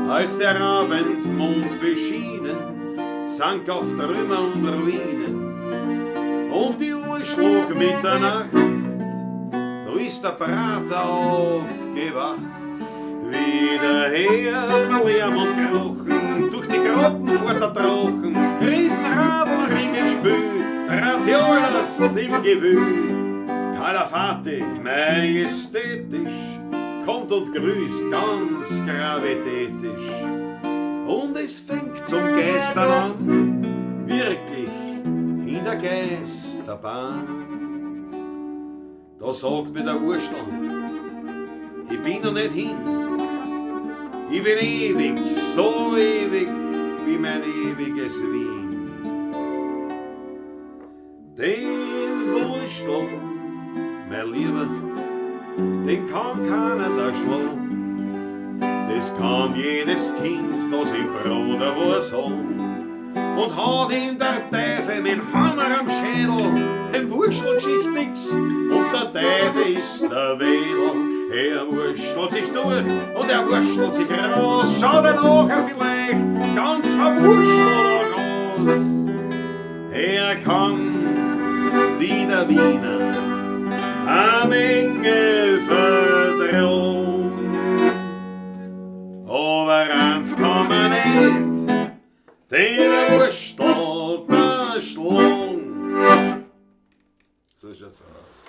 Als der Abendmond beschienen, sank auf Trümmer und Ruinen, und die Uhr schlug Mitternacht, da ist der Prater aufgewacht. Wieder her, Lärm und Krochen, durch die Grotten fährt der Drachen, Riesenradl, Ringelspül, dreht sich alles im Gewühl. Kalafati, majestätisch, kommt und grüßt ganz gravitätisch. Und es fängt zum Geistern an, wirklich in der Geisterbahn. Da sagt mir der Wurstel, ich bin noch nicht hin, ich bin ewig, so ewig wie mein ewiges Wien. Den Wurstel, mein Lieber, den kann keiner da schlagen. Das kann jedes Kind, das im Bruder was hat. Und hat ihm der Teufel mit Hammer am Schädel, dem Wurstel geschicht nix, und der Teufel ist der Wedel. Er wurstelt sich durch und er wurstelt sich raus, schaut er nachher vielleicht ganz verwurstelt Wurstel oder groß, er kann wie der Wiener eine Menge verdrohen. Aber eins kann man nicht, den Wurstel verschlagen. So schaut's aus.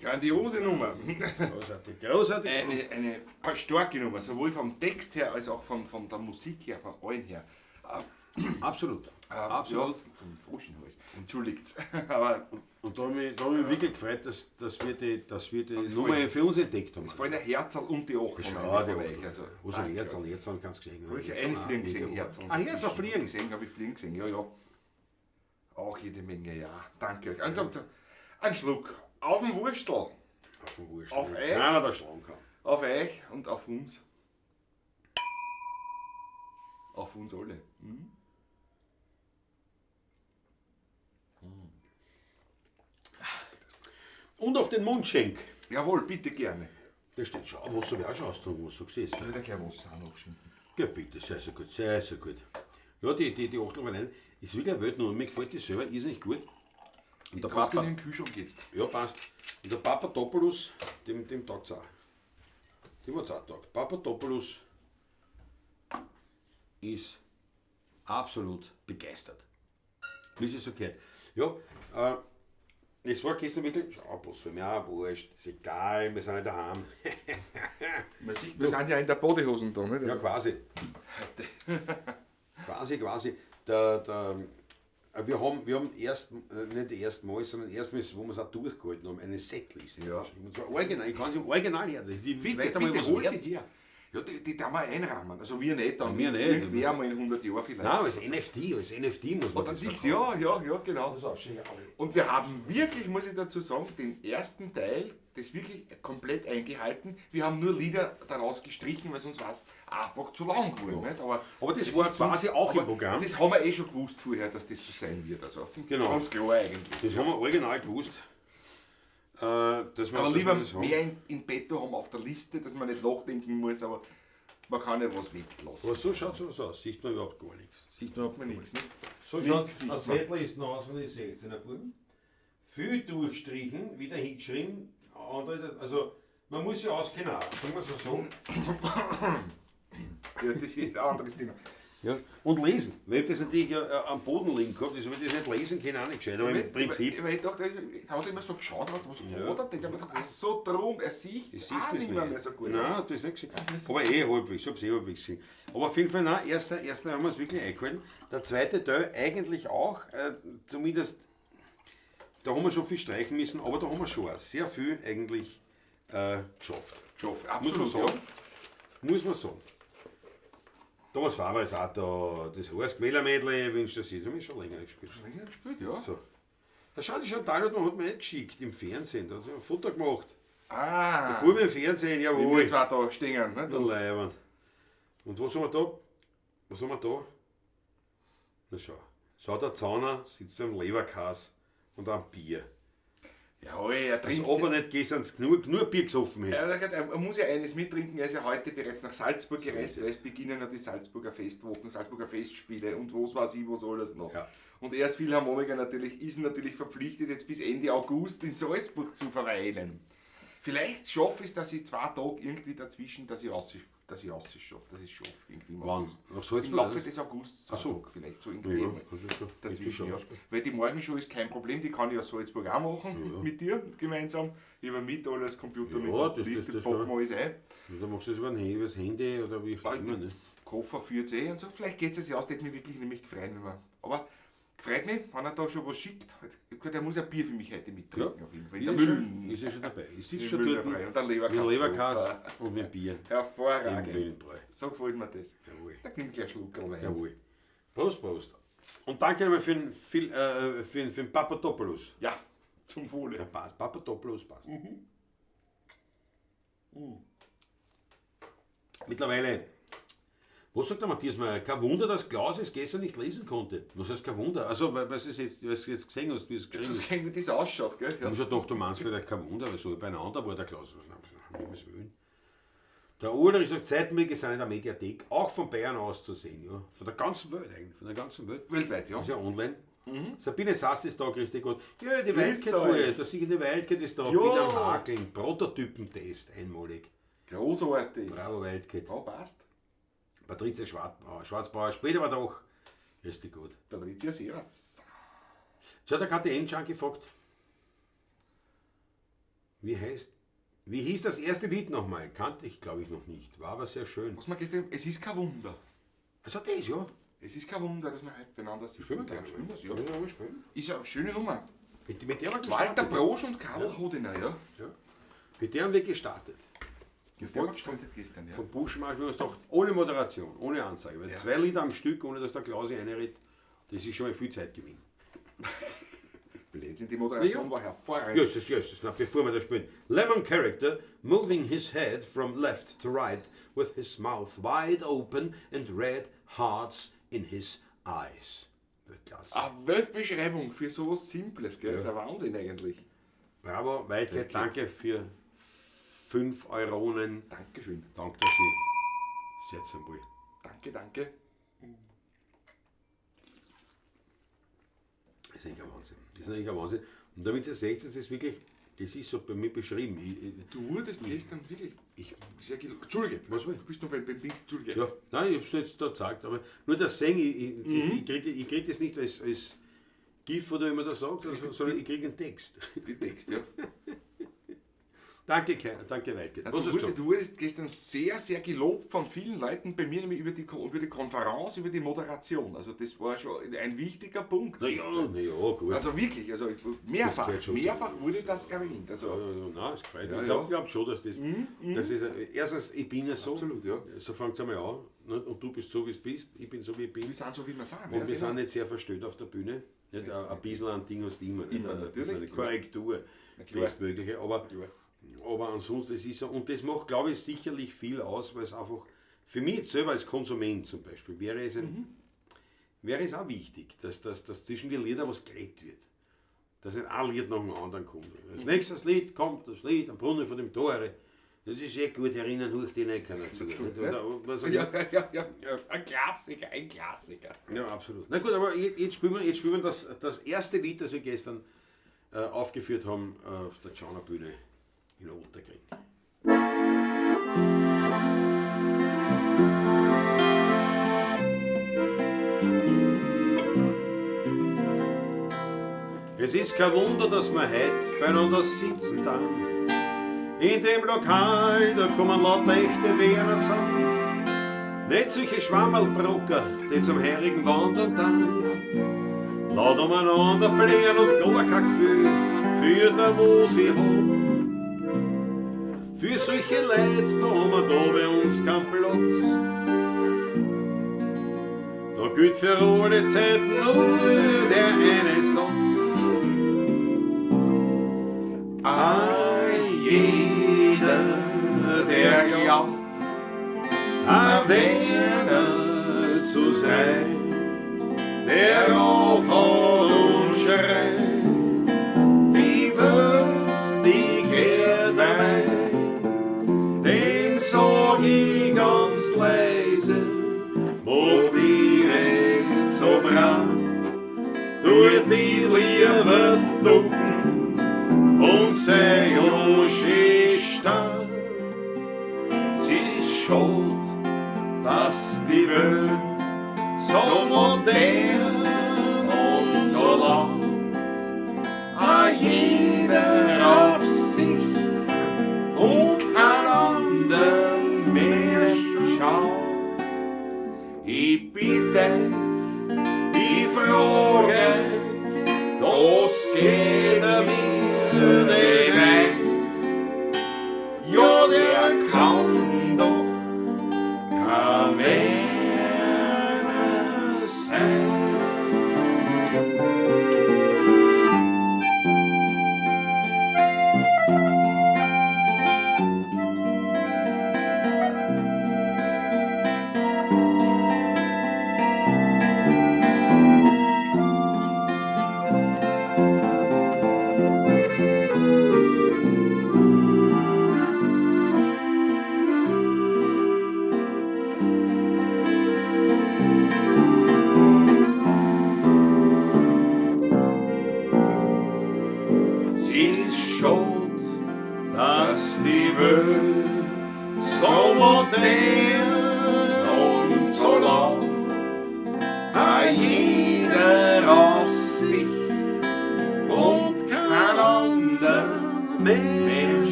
Grandiose Nummer. Großartig, großartig. Eine starke Nummer, sowohl vom Text her als auch von der Musik her, von allen her. Absolut. Absolut. Ja, vom frischen Hals. Entschuldigt. Aber Und da habe ich, da hab ich mich wirklich gefreut, dass wir die Und Nummer voll- für uns entdeckt haben. es fallen ja Herzl und die Achtel Schau, die vorbei. Achtel. Also, Wo sind danke. Herzl? Herzl kannst du gesehen. Habe ich eine Fliegen gesehen, Herzl. Ah, Herzl fliegen. Gesehen, habe ich fliegen gesehen, ja, ja. Auch jede Menge, ja. Danke euch. Und ein Schluck. Auf den Wurstel. Auf den Wurstel. Auf euch. Keiner da schlagen kann. Auf euch und auf uns. Auf uns alle. Hm? Und auf den Mundschenk. Jawohl, bitte gerne. Da steht schon, was habe ich auch schon austrunken, was du gesehen Ich würde gleich Wasser auch noch schenken. Ja, bitte, sehr, sehr gut, sehr, sehr gut. Ja, die Achtel allein ist wirklich eine Weltnummer. Mir gefällt die selber irrsinnig gut. Und der Trag Papa, in den Kühlschrank jetzt. ja, passt. Und der Papadopoulos, dem taugt's auch. Dem hat's auch taugt. Papadopoulos ist absolut begeistert. Wie es so gehört. Ja, es war gestern wirklich, schau, bloß für mich auch wurscht, ist egal, wir sind nicht daheim. Man sieht, wir sind ja in der Bodehosen da, nicht? Ja, quasi. Quasi, quasi. Wir haben erst, nicht erstmals, sondern erstmals, wo wir es auch durchgehalten haben, eine Setlist. Ja. Und zwar original, ich kann sie im Original her. Die, Bitte, vielleicht einmal bitte, was hol wert. sie dir. Ja, die darf man einrahmen. Also wir nicht, dann Wir nicht. Irgendwer mal in 100 Jahren vielleicht. Nein, als NFT, als NFT muss man Oder das Dix, verkaufen. ja, ja, ja, genau. Das ist auch schön, aber- Und wir haben wirklich, muss ich dazu sagen, den ersten Teil, das wirklich komplett eingehalten. Wir haben nur Lieder daraus gestrichen, weil sonst war es einfach zu lang geworden. Nicht? Aber, Aber das war ist quasi auch im aber Programm. Das haben wir eh schon gewusst vorher, dass das so sein wird. Also Genau. ganz klar eigentlich. Das haben wir original gewusst. Dass wir, Aber dass lieber wir das haben. mehr in petto haben auf der Liste, dass man nicht nachdenken muss, aber man kann ja was weglassen. Aber so schaut sowas aus. Sieht man überhaupt gar nichts. Sieht man überhaupt man nichts, ne? So Nix schaut sieht ein man. Setlisten aus, wenn ich sehe. In Buben. Viel durchstrichen, wieder hingeschrieben. Andere, also man muss ja auskennen, auch, sagen wir es so. Ja, das ist ein anderes Thema. Ja. Und lesen. Weil ich das natürlich am Boden liegen gehabt, das habe ich das nicht lesen können, auch nicht gescheit. Aber im Prinzip, Weil ich dachte, ich habe immer so geschaut, was Ja. hat er denn? Ich habe gedacht, ach so, drum, er sieht ich es sehe auch das nicht mehr, nicht. mehr so gut. Nein, das nicht gesehen. Aber eh halbwegs, ich habe es eh halbwegs gesehen. Aber auf jeden Fall, nein, erster haben wir es wirklich eingehalten. Der zweite Teil eigentlich auch, zumindest, da haben wir schon viel streichen müssen, aber da haben wir schon auch sehr viel eigentlich geschafft. Geschafft, Muss man absolut, sagen. Muss man sagen. Thomas Faber ist auch da, das heißt Gmälermädle, wünscht er sich, das haben wir schon länger nicht gespielt. ja. Länger gespielt, ja. So. Da schau, die Chantal hat mir nicht geschickt im Fernsehen, da hat sie ein Foto gemacht. Ah, Bub im Fernsehen, wie jawohl. wir zwei da stehen. Nicht? Der Leibwand. Und was haben wir da? Was haben wir da? Na schau. Schau, der Zauner sitzt beim Leberkäse und am Bier. Jawohl, er Als trinkt. ob er nicht gestern genug Bier gesoffen hätte. Er muss ja eines mittrinken, er ist ja heute bereits nach Salzburg gereist, ist weil es. es beginnen ja die Salzburger Festwochen, Salzburger Festspiele und was weiß ich, was alles noch. Ja. Und er als Philharmoniker natürlich, ist natürlich verpflichtet, jetzt bis Ende August in Salzburg zu verweilen. Vielleicht schaffe ich es, dass ich 2 Tage irgendwie dazwischen, dass ich raus schaffe, dass ich es schaffe irgendwie im Wann? August. Nach Salzburg? Im Laufe des Augusts, 2 Ach so. Tage vielleicht, so irgendwie Ja, mal das ist schon- dazwischen. Ja. das ist schon Weil die Morgenshow ist kein Problem, die kann ich aus Salzburg auch machen, mit dir gemeinsam. Ich habe mit alles, Computer Ja, mit, Licht, das packen kann- wir alles ein. Und dann machst du das über das Handy oder wie auch immer. Ne? Koffer führt eh und so. Vielleicht geht es sich aus, das hätte mich wirklich nämlich gefreut, wenn man. Aber gefreut mich, wenn er da schon was schickt. Gut, er muss ja Bier für mich heute mittrinken, Ja. auf jeden Fall. In der Ist ja schon, Mühlen. ist ja schon dabei. Ich sitze Im schon dort Mühlenbrei und der Leberkäse. mit Leberkäse und mit Bier. Im Hervorragend. Mühlenbräu. So gefällt mir das. Jawohl. Da nimm ich gleich einen Schluck Wein. Jawohl. Prost, Prost. Und danke nochmal für den Papadopoulos. Ja, zum Wohle. Ja, passt. Papadopoulos passt. Mhm. Mittlerweile, was sagt der Matthias Meyer? Kein Wunder, dass Klaus es gestern nicht lesen konnte. Was heißt kein Wunder? Also, weil du es jetzt, weil du es jetzt gesehen hast, wie es Das geschrieben ist. ist wie das ausschaut, gell? Ich Ja. habe schon gedacht, du meinst vielleicht kein Wunder, weil so beieinander war der Klaus. Um Himmels Willen. Der Ulrich sagt, Seitenblicke sind in der Mediathek, auch von Bayern aus zu sehen. Ja. Von der ganzen Welt eigentlich, von der ganzen Welt. Weltweit, ja. Ist ja online. Sabine Sass ist da, grüß dich Gott. Ja, die Grüß Wildcat euch. vorher, da sehe ich die Wildcat ist da. Ja. Bin am Hakeln, Prototypentest, einmalig. Großartig. Bravo Wildcat. Ja, passt. Patricia Schwarzbauer, später aber doch. Grüß dich Gott. Patricia, servus. Schau, der KTN-Junkie fragt, wie hieß das erste Lied nochmal? Kannte ich, glaube ich, noch nicht. War aber sehr schön. Was man gestern, es ist kein Wunder. Also das, ja. Es ist kein Wunder, dass wir heute beieinander sitzen. Spielen wir Ja, gleich. spielen wir's, ja. Ja, ja, spielen. Ist ja eine schöne Nummer. Mit der haben wir Walter gestartet. Brosch und Karl Hodiner, ja. Ja. Mit der haben wir gestartet. Mit der haben wir gestartet gestern, ja. Vom Buschmarsch, wir haben uns gedacht, ohne Moderation, ohne Ansage. Weil Ja. 2 Lieder am Stück, ohne dass der Klausi reinredet, das ist schon mal viel Zeitgewinn. Blödsinn, die Moderation Ja. war hervorragend. Jesus, Jesus, na, bevor wir das spielen. Lemon Character, moving his head from left to right, with his mouth wide open and red hearts in his eyes. Weltklasse. Eine Weltbeschreibung für sowas Simples, gell? Das ist ein Wahnsinn eigentlich. Bravo, Wildcat, danke für 5 Euronen. Dankeschön. Danke, dass Sie sehr zum Wohl. Danke, danke. Das ist eigentlich ein Wahnsinn. Das ist eigentlich ein Wahnsinn. Und damit ihr seht, das ist wirklich, das ist so bei mir beschrieben. Du wurdest gestern wirklich sehr Entschuldige, Was will ich? du bist noch beim Dings, Entschuldige. Ja, nein, ich hab's jetzt da gezeigt, aber nur das Singen, ich krieg das nicht als GIF oder wie man das sagt, sondern ich krieg einen Text. Den Text, ja. Danke, danke Weike. Ja, Was hast du gesagt? du wurdest gestern sehr, sehr gelobt von vielen Leuten, bei mir nämlich über die Konferenz, über die Moderation. Also das war schon ein wichtiger Punkt. Na ja, na ja, gut. Also wirklich, also Das gehört schon mehrfach wurde das erwähnt. Also, ja, ja, ja, nein, es gefällt mir. Ja, Ich ja. glaub schon, dass das, das ist, erstens, ich bin ja so. Absolut, ja. So fängt's einmal an. Ne? Und du bist so, wie du bist. Ich bin so, wie ich bin. Wir sind so, wie wir sind. Und ja, wir genau. sind nicht sehr verstellt auf der Bühne. Nicht? Ein bisschen ein Ding hast du immer. Nicht? Immer, Ein natürlich, bisschen eine klar. Korrektur, Na klar. bestmögliche. Aber, Klar. aber ansonsten, es ist so, und das macht, glaube ich, sicherlich viel aus, weil es einfach, für mich jetzt selber als Konsument zum Beispiel, wäre es auch wichtig, dass zwischen die Lieder was geredet wird. Dass nicht ein Lied nach dem anderen kommt. Das nächste Lied kommt, das Lied am Brunnen von dem Tore. Das ist eh gut, erinnern, huch die nicht keiner zu. Nicht? Oder, was Ja, ja, ja, ja. Ein Klassiker, ein Klassiker. Ja, absolut. Na gut, aber jetzt spielen wir, das erste Lied, das wir gestern aufgeführt haben, auf der Tschauner Bühne in Ottakring. Es ist kein Wunder, dass wir heute beieinander sitzen dann. In dem Lokal, da kommen lauter echte Werner zusammen. Nicht solche Schwammerlbrocker, die zum heurigen Wandern dann. Laut umeinander blären und gar kein Gefühl für der wo sie haben. Für solche Leute, da haben wir da bei uns keinen Platz. Da gilt für alle Zeiten nur der eine Satz. Ah, jeder, der glaubt, ein Werner zu sein, der aufhaut und schreit, die Welt, die kehrt ein, dem sag ich ganz leise, mach dich nicht so brat, tu die lieber ducken und sei schön stark. Es ist schuld, dass die Welt so modern und so laut, a jeder auf sich und kein anderen mehr schaut. Ich bitte, ich frage, dass jeder mir nicht ein. Ja, der kann doch kein Werner sein.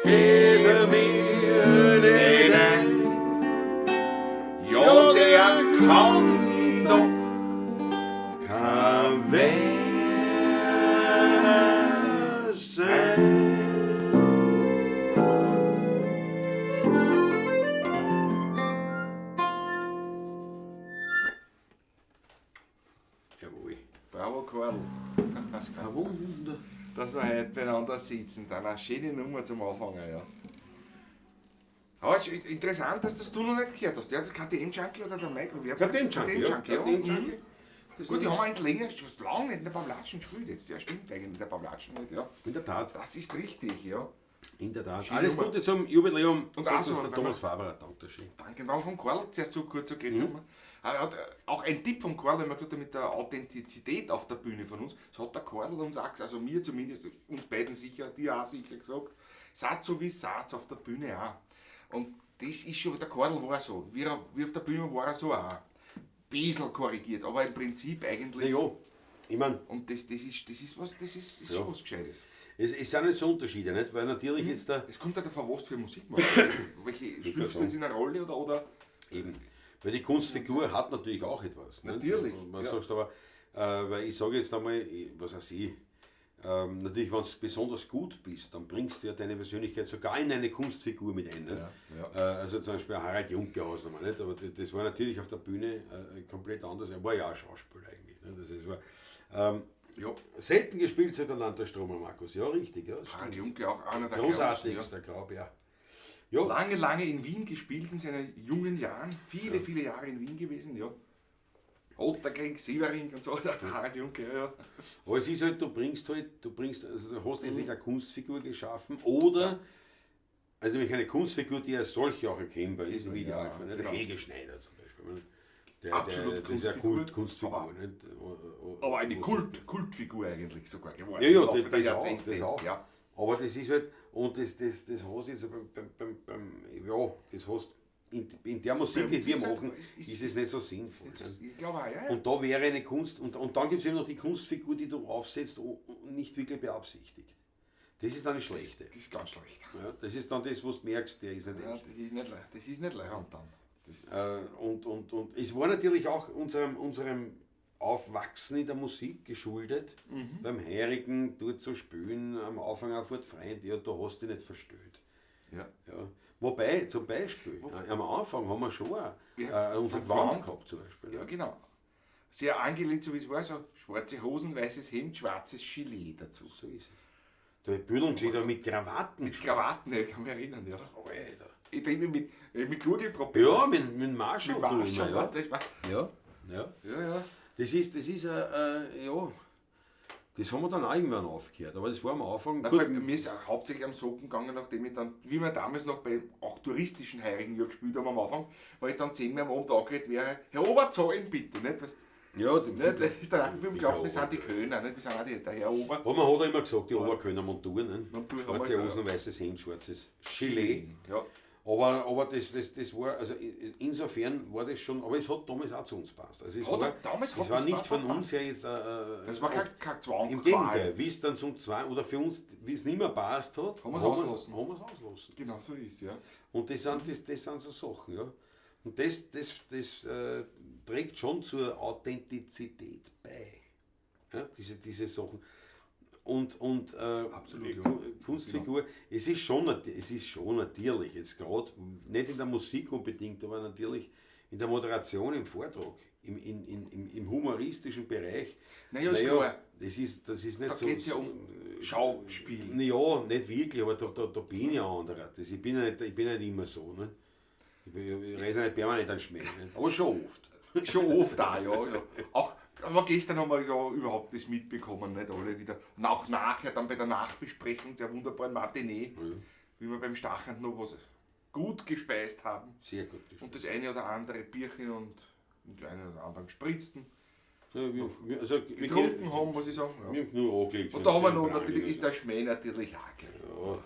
geht er mir nicht ein. Ja, der kann doch kein Werner sein. Jawohl. Bravo, Karl. Kein Wunder. Dass wir heute beieinander sitzen. Dann eine schöne Nummer zum Anfangen, ja. Aber es ist interessant, dass das du noch nicht gehört hast. Ja, das KTM Junkie oder der Mike? Wer KTM Junkie, ja. KTM Junkie, ja. KTM Junkie. Mhm. Gut, die haben eigentlich länger, schon lange nicht in der Pavlatschen gespielt jetzt. Ja, stimmt eigentlich, in der Pavlatschen nicht, ja. In der Tat. Das ist richtig, ja. In der Tat. Schöne Alles Nummer. Gute zum Jubiläum. Und Sagt auch so, uns der wenn Thomas Faber, Dankeschön. Danke. Und wenn wir vom Karl zuerst so kurz so geredet haben. Er hat auch ein Tipp vom Karl, wenn wir gesagt haben, mit der Authentizität auf der Bühne von uns, das hat der Karl uns auch, also mir zumindest, uns beiden sicher, dir auch sicher gesagt, seid so wie seid auf der Bühne auch. Und das ist schon, der Karl war so, wie, er, wie auf der Bühne war er so auch. Ein bisschen korrigiert, aber im Prinzip eigentlich. Na ja, ich meine, Und das ist was, das ist Ja. schon was Gescheites. es sind nicht so Unterschiede, nicht? Weil natürlich jetzt der, Es kommt halt davon, was du für Musik machst. Welche schlüpfst du jetzt in eine Rolle oder eben, weil die Kunstfigur hat natürlich auch etwas. Nicht? Natürlich, Man ja. sagt aber, weil ich sage jetzt einmal, was weiß ich, natürlich, wenn du besonders gut bist, dann bringst du ja deine Persönlichkeit sogar in eine Kunstfigur mit ein. Nicht? Ja, ja. Also zum Beispiel Harald Junke aus, nicht? Aber das war natürlich auf der Bühne komplett anders. Er war ja auch Schauspieler eigentlich. Nicht? Also es war, ja, selten gespielt seit der Land der Stromer, Markus. Ja, richtig. Ja, das Harald stimmt. Junke auch einer der Großen, ja. Großartigster Graub, ja. Ja, Lange, lange in Wien gespielt in seinen jungen Jahren. Viele, viele Jahre in Wien gewesen, ja. Otterkring, Sievering und so, der Harald Junke, ja, ja. aber es ist halt, also du hast entweder eine Kunstfigur geschaffen oder, also nämlich eine Kunstfigur, die als solche auch erkennbar ist, im Idealfall. Ne? Der genau. Helge Schneider zum Beispiel. Ne? Absolut Der ist ja Kunstfigur, Kunstfigur. aber- nicht? Aber eine Kultfigur eigentlich sogar geworden. Ja, ja, Im Laufe das, der das auch, Jahrzehnte das jetzt, auch. Ja. Aber das ist halt, und das hast du jetzt ja, das hast in der Musik, Bei die uns wir ist halt- machen, ist es nicht so sinnvoll. Nicht so, ne? ich glaube auch, ja, ja. Und da wäre eine Kunst, und dann gibt es eben noch die Kunstfigur, die du aufsetzt und nicht wirklich beabsichtigt. Das ist dann das Schlechte. Das ist ganz schlecht. Ja, das ist dann das, wo du merkst, der ist nicht Ja, echt. das ist nicht leicht. Das ist nicht leicht dann. Das, Und es war natürlich auch unserem Aufwachsen in der Musik geschuldet. Beim Heirigen dort zu spielen, am Anfang auch fort Freund, ja, da hast du dich nicht verstellt. ja. Ja. Wobei, zum Beispiel, am Anfang haben wir schon auch, Ja, unser vom Gewand Gewand. gehabt zum Beispiel. Ja, genau. Sehr angelehnt, so wie es war, so schwarze Hosen, weißes Hemd, schwarzes Gilet dazu. So ist es. Da hat Büdeln gesehen, da mit Krawatten. Mit Krawatten, ja, ich kann mich erinnern, ja. Alter. Ich trinke mit Gurgelpropeller. Ja, mit Marshall. mit du Marshall, immer, ja. das war, Ja, ja. ja, ja. Das ist, ja, das haben wir dann auch irgendwann aufgehört. Aber das war am Anfang. Na, gut, vor allem, mir ist auch hauptsächlich am Socken gegangen, nachdem ich dann, wie wir damals noch bei auch touristischen Heirigen ja gespielt haben am Anfang, weil ich dann 10-mal am Abend angeredet wäre, Herr Ober, zahlen bitte, nicht? Weißt, ja, die, nicht? Das ist dann auch, wir Die glauben, wir sind die Ober- Kölner, nicht? Wir sind auch die, der Herr Ober. Aber man hat auch immer gesagt, die Oberkölner Montur, ne? Montur haben Schwarze wir, ja. Hosen, weißes Hemd, schwarzes Gilet. Ja. Aber das war, also insofern war das schon, aber es hat damals auch zu uns gepasst. Also es Hat war, er- damals es hat war das nicht war- von uns her jetzt. Das war kein Zwang. Im Gegenteil, wie es dann zum Zwang, oder für uns, wie es nicht mehr passt hat, Haben wir's auslassen. haben wir's auslassen. Genau so ist ja. Und das sind so Sachen, ja. Und das trägt schon zur Authentizität bei. Ja, diese Sachen. Und Absolut, die ja. Kunstfigur, es ist schon natürlich, jetzt gerade, nicht in der Musik unbedingt, aber natürlich in der Moderation, im Vortrag, im humoristischen Bereich. Naja, ist klar. Das ist nicht Da so. geht's ja um Schauspiel. Naja, nicht wirklich, aber da bin ich ein anderer. Das, ich bin ja nicht, ich bin nicht immer so. Ne? Ich reise nicht permanent an Schmäh, ne? Aber schon oft. Schon oft auch, ja, ja. Auch, aber gestern haben wir ja überhaupt das mitbekommen, nicht alle wieder. Und auch nachher, dann bei der Nachbesprechung der wunderbaren Matinee, wie wir beim Stachern noch was gut gespeist haben. Sehr gut gespielt. Und das eine oder andere Bierchen und die einen oder anderen gespritzten. Ja, wir Getrunken haben, muss ich sagen. Ja. Wir haben nur angelegt. Und da haben wir noch, natürlich ist der Schmäh natürlich auch. Gell. Ja.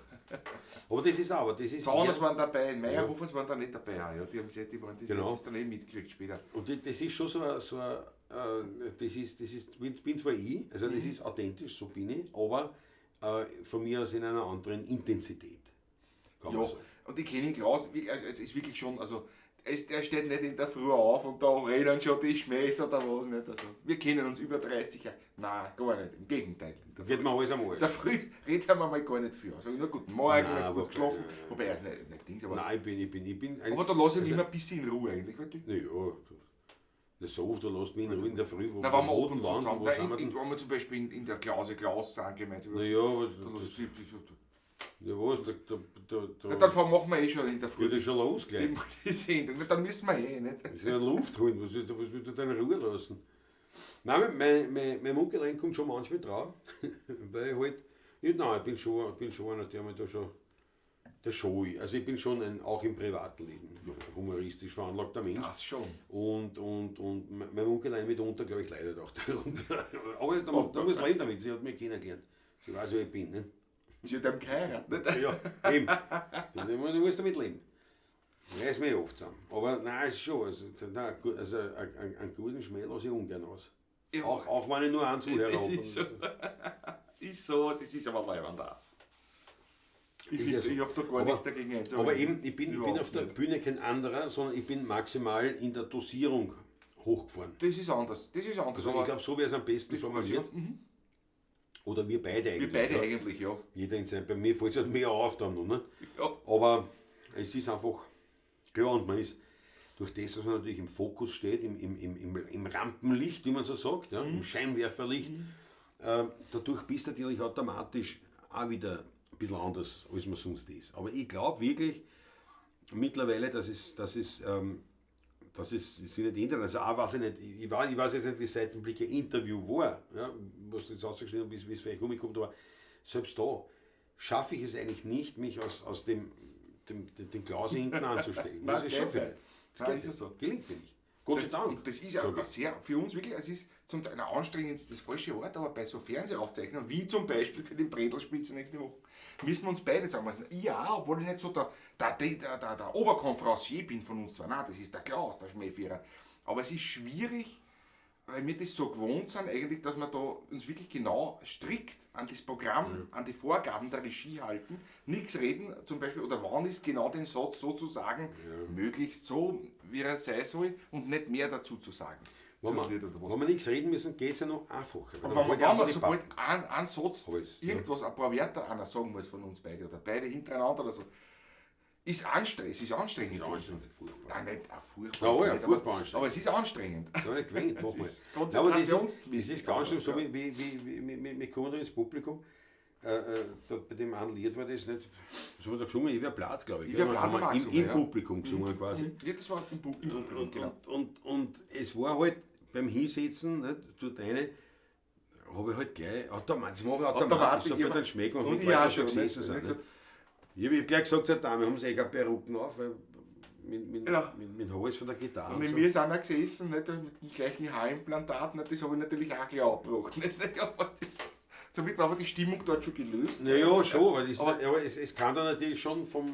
Aber das ist aber, das ist. Zahners waren dabei, in Meierhofers waren da nicht dabei. Auch, ja. Die haben sie, die waren das, Genau. das dann eh mitgekriegt später. Und das ist schon so ein, das ist, bin zwar ich, also das ist authentisch, so bin ich, aber von mir aus in einer anderen Intensität. Kann man Ja, sagen. und ich kenne ihn Klaus, wirklich, also es ist wirklich schon, also der steht nicht in der Früh auf und da rennen schon die Schmähs oder was nicht. Also, wir kennen uns über 30 Jahre. Nein, gar nicht, im Gegenteil. In der Geht Früh, mir alles am Arsch. in der Früh redet er mir mal gar nicht viel. Also, nur guten Morgen, Nein, hast du aber- gut geschlafen. Wobei er ist nicht Dings, aber, Nein, ich bin aber da lasse ich mich immer ein bisschen in Ruhe eigentlich. Weil du, Ja, das so oft, du lässt mich in Ruhe in der Früh. Wo, na, wenn wir wo ab und zu wann, zusammen, wo nein, sind wir denn? wenn wir zum Beispiel in der Klause Klaus sind gemeinsam. Na ja, was, da lass das, ich- ja, was, da, Na, dann machen wir eh schon in der Früh geht das schon los gleich. die Sendung. Na, dann müssen wir eh nicht. Das ist ja Luft holen, was willst du denn in Ruhe lassen? Nein, mein Munkelein kommt schon manchmal drauf, weil ich halt, ich, nein, ich bin schon einer, der mich da schon, der schon, also ich bin schon ein, auch im Privatleben, humoristisch veranlagter Mensch. Das schon. Und mein Munkelein mitunter, glaube ich, leidet auch darunter. Aber da muss leben damit, sie hat mich kennengelernt. Sie weiß, wer ich bin. Ne? Sie hat eben geheiratet. Nicht? Ja, eben. Du musst damit leben. Reiß mich oft zusammen. Aber nein, ist schon. Also, nein, gut, also einen guten Schmäh lasse ich ungern aus. Ja. Auch wenn ich nur einen Zuhörer Das habe. ist so. Ist so, das ist aber leibend auch. Ich, Ist find, ja so. ich hab da gar Aber- nichts dagegen einzuwenden. Aber eben, ich bin Überhaupt auf der nicht. Bühne kein anderer, sondern ich bin maximal in der Dosierung hochgefahren. Das ist anders. Das ist anders. Also aber ich glaube, so wäre es am besten das formuliert. Mhm. Oder wir beide eigentlich. Wir beide ja. eigentlich, ja. Jeder in seinem, bei mir fällt es halt mehr auf dann noch. Ne? Ja. Aber es ist einfach, klar, und man ist durch das, dass man natürlich im Fokus steht, im Rampenlicht, wie man so sagt, ja, im Scheinwerferlicht, dadurch bist du natürlich automatisch auch wieder ein bisschen anders, als man sonst ist. Aber ich glaube wirklich mittlerweile, dass es sich nicht ändert. Also auch weiß ich nicht, ich weiß jetzt nicht, wie Seitenblicke Interview war, ja, was jetzt rausgeschnitten ist, wie es vielleicht rumkommt, aber selbst da schaffe ich es eigentlich nicht, mich aus dem Klaus hinten anzustellen. Nein, Das ist schon geht viel. nicht. Das Nein, geht ist ja nicht. so. Gelingt mir nicht. Gott sei Das, Dank. und das ist ja sag ich. sehr, für uns wirklich, es ist zum Teil anstrengend, ist das falsche Wort, aber bei so Fernsehaufzeichnungen, wie zum Beispiel bei den Bredelspitzen nächste Woche, müssen wir uns beide zusammensetzen. Ja, obwohl ich nicht so der Oberkonferencier bin von uns zwei. Nein, das ist der Klaus, der Schmähführer. Aber es ist schwierig, weil wir das so gewohnt sind, eigentlich, dass wir da uns wirklich genau strikt an das Programm, an die Vorgaben der Regie halten, nichts reden zum Beispiel, oder wann ist genau den Satz so zu sagen, möglichst so, wie er sein soll, und nicht mehr dazu zu sagen. Wenn So Lied oder was. wir nichts reden müssen, geht es ja noch einfacher. Und wenn man, halt wenn man sobald ein Satz, Aber es- irgendwas, ein paar Wörter einer sagen muss von uns beide, oder beide hintereinander oder so, ist anstrengend, es ist anstrengend. Ist anstrengend, furchtbar. Nein, nicht auch furchtbar. Ja, ist ja, nicht, furchtbar anstrengend. Aber es ist anstrengend. Da habe ich gewöhnt, mach mal. ist Ja, aber das ist, konzentrationsmäßig das ist ganz schön so, anders, wie wir kommen da ins Publikum. Da, bei dem einen Lied war das nicht, was haben wir da gesungen? Ich wär platt, glaube ich. Ich wär gell? platt Haben wir haben wir im, gesungen, im ja. Publikum gesungen quasi. Ja, das war im Publikum, genau. Und es war halt beim Hinsetzen, nicht, dort eine, habe ich halt gleich, automatisch, das mache ich automatisch, Automatisch, sofort ja. einen Schmäh gemacht, Und mit ich Leuten, auch die schon schon, gesessen nicht? sind. Nicht? Nicht? Ich hab gleich gesagt, zur Dame, haben sie eh keine Perücken auf, weil Ja. mit Hals von der Gitarre. Und mit so. mir sind auch gesessen, nicht, mit dem gleichen Haarimplantat, nicht, das habe ich natürlich auch gleich abgebrochen. Nicht, aber das, somit war aber die Stimmung dort schon gelöst. Naja, schon, aber, das, Aber- aber es kam dann natürlich schon von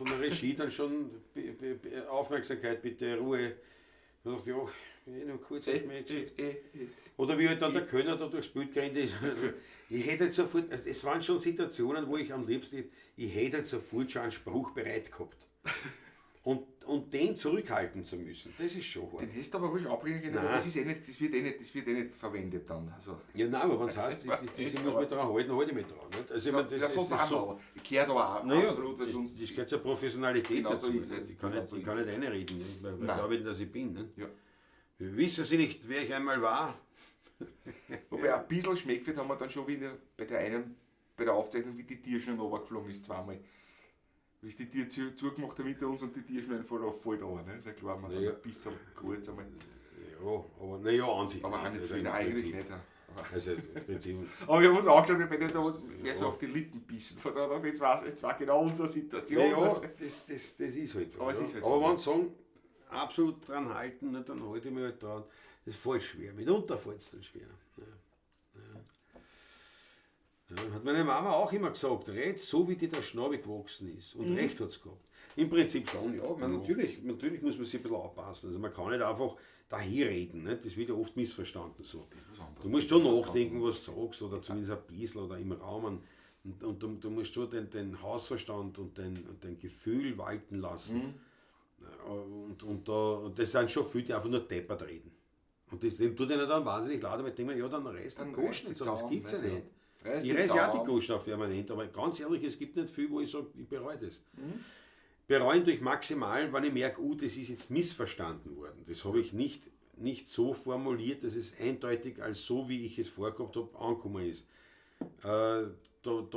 der Regie dann schon Aufmerksamkeit, bitte, Ruhe. Da dachte ich, ach, ich nur kurz auf mich gesagt. Oder wie halt dann der Könner da durchs Bild gerannt ist. Ich hätte halt sofort, also es waren schon Situationen, wo ich am liebsten, ich hätte halt sofort schon einen Spruch bereit gehabt. Und den zurückhalten zu müssen, das ist schon hart. Den hättest du aber ruhig abbringen können, Nein. aber das ist eh nicht, das wird eh nicht, das wird eh nicht verwendet dann. Also, Ja, nein, aber wenn es heißt, ich muss mich daran halten, halte ich mich dran. Nicht? Also, ich meine, das, ja, so das sind ist wir aber. Ich kehre da auch Naja, absolut, weil sonst. Das gehört zur Professionalität Genau so dazu. ist es. Ich kann Genau nicht, so ich kann ist nicht es. reinreden, nicht? Weil Nein. glaube ich, dass ich bin. Nicht? Ja. Wissen Sie nicht, wer ich einmal war? Wobei ein bisschen Schmeckfett haben wir dann schon wieder bei der einen, bei der Aufzeichnung, wie die Tür schon runtergeflogen ist, zweimal. Wie es die Tür zugemacht haben hinter uns und die Tür schnell voll auf voll da, ne? Da glauben wir dann Ja. ein bisschen kurz einmal. Ja, aber naja, an sich. Aber auch nicht Also viel, im nein, eigentlich Prinzip. nicht. ja. Aber, Also im Prinzip. aber wir haben uns auch gedacht, bei dem da was mehr so auf die Lippen bissen. Von daher, jetzt war genau unsere Situation. Naja, Also, das ist halt so. Aber es ja. ist halt aber so, wenn ja. sie sagen, absolut dran halten, ne, dann halte ich mich halt dran. Das fällt schwer. Mitunter fällt es dann schwer. Ja. Ja. Ja, hat meine Mama auch immer gesagt, red so, wie dir der Schnabel gewachsen ist. Und recht hat sie gehabt. Im Prinzip schon, ja. Man, natürlich muss man sich ein bisschen anpassen. Also man kann nicht einfach daherreden. Ne? Das wird ja oft missverstanden. So. was anderes. Du musst schon nachdenken, was du sagst, oder zumindest ein bisschen oder im Raum Und du musst schon den Hausverstand und dein Gefühl walten lassen. Und das sind schon viele, die einfach nur deppert reden. Und das dem tut ihnen dann wahnsinnig leid, aber ich denke mir, ja, dann reißt den Goschen nicht, das gibt es ja nicht. Ich reiße ja auch die Goschen auf permanent, aber ganz ehrlich, es gibt nicht viel, wo ich sage, ich bereue das. Bereuen durch maximal, wenn ich merke, das ist jetzt missverstanden worden. Das habe ich nicht so formuliert, dass es eindeutig als so, wie ich es vorgehabt habe, angekommen ist. Da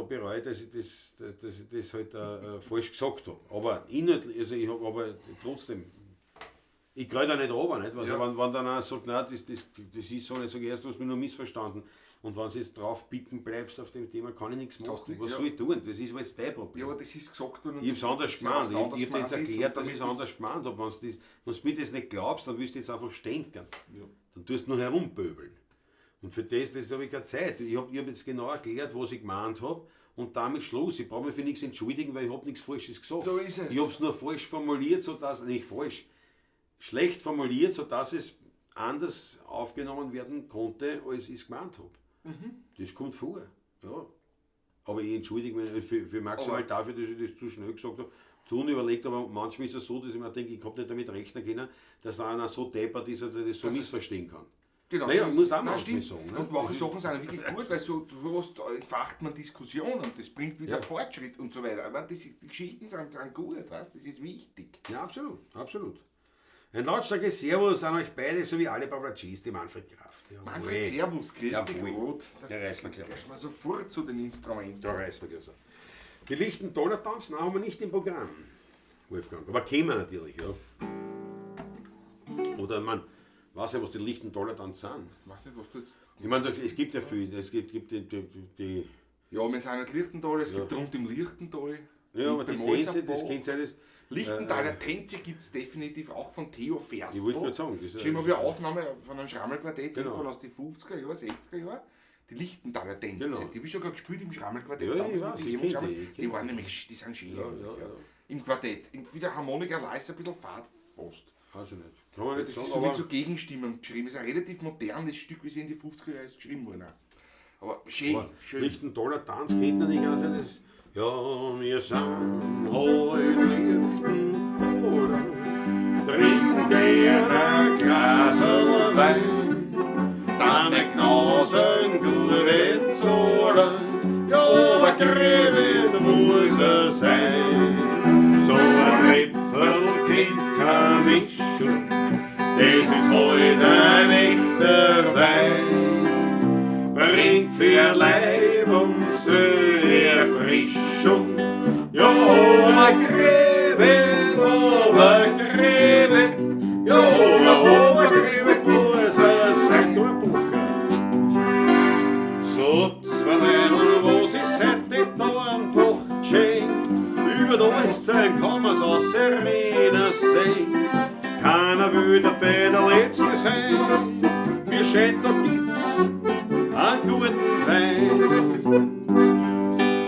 bereue ich, dass ich das halt falsch gesagt habe. Aber inhaltlich, also ich habe aber trotzdem, ich kriege da nicht runter, nicht? Also ja. Wenn dann einer sagt, nein, das ist so, ich sage erst, du hast mich nur missverstanden. Und wenn du jetzt drauf bicken bleibst auf dem Thema, kann ich nichts machen. Was soll ich tun? Das ist aber jetzt dein Problem. Ja, aber das ist gesagt worden. Ich habe es anders gemeint. Ich habe dir jetzt erklärt, dass ich es anders gemeint habe. Wenn du mir das nicht glaubst, dann wirst du jetzt einfach stänkern. Ja. Dann tust du nur herumpöbeln. Und für das habe ich keine Zeit. Ich hab jetzt genau erklärt, was ich gemeint habe. Und damit Schluss. Ich brauche mich für nichts entschuldigen, weil ich habe nichts Falsches gesagt. So ist es. Ich habe es nur falsch formuliert, sodass, nicht falsch, schlecht formuliert, sodass es anders aufgenommen werden konnte, als ich es gemeint habe. Das kommt vor, ja. Aber ich entschuldige mich für maximal dafür, dass ich das zu schnell gesagt habe, zu unüberlegt, aber manchmal ist es so, dass ich mir denke, ich habe nicht damit rechnen können, dass da einer so deppert ist, dass er das so missverstehen kann. Genau. Naja, muss auch manchmal sagen. Ne? Und manche Sachen sind wirklich gut, weil so sowas entfacht man Diskussionen und das bringt wieder Fortschritt und so weiter. Aber die Geschichten sind gut, weißt? Das ist wichtig. Ja, absolut, absolut. Ein lautstarkes Servus an euch beide, sowie alle Pavlatschis, die Manfred Kraft. Jawohl. Manfred, Servus, grüß dich gut. Da reißt man gleich. Da reißt man sofort zu den Instrumenten. Da reißt man gleich so. Die lichten Dollartanz, haben wir nicht im Programm, Wolfgang. Aber kämen wir natürlich, ja. Oder man weiß ja, was die lichten Dollartanz sind. Ich weiß nicht, was du jetzt... Ich meine, es gibt ja viel. Es gibt die... Ja, wir sind nicht Lichtental, es gibt rund im Lichtental. Ja, aber die Tänze, das kennt sein, das... Lichtentaler Tänze gibt es definitiv auch von Theo Ferstl. Ich wollte gerade sagen. Das ist eine Aufnahme von einem Schrammelquartett, genau, aus den 50er Jahren, 60er Jahren. Die Lichtentaler Tänze, genau. Die habe ich sogar gespielt im Schrammelquartett. Ja, ich weiß, die waren nämlich, die sind schön. Ja, ja, ja. Im Quartett. Wie der Harmoniker leise ein bisschen fad fast. Weiß ich nicht. Kann man nicht das sagen, ist so mit so Gegenstimmen geschrieben. Das ist ein relativ modernes Stück, wie sie in die 50er Jahre geschrieben worden. Aber schön, aber schön. Lichtentaler Tanz kennt man nicht, also das. Ja, wir sind heute Lichtentaler, trinken gern ein Glaserl Wein, dann ein Gnasen gut zahlen, ja, aber Grevet muss er sein. So ein Tripfel kennt keine Mischung, das ist heute ein echter Wein, bringt für Leib und Seele Erfrischung. Ja, Obergräbet, Obergräbet, ja, Obergräbet muss er sein, du Bucher. So zwei Leute, wo sie seit die da am Bach geschehen, über das Zeug kann man's aus Serena sehen. Keiner will dabei der Letzte sein, mir scheint, da gibt's einen guten Wein.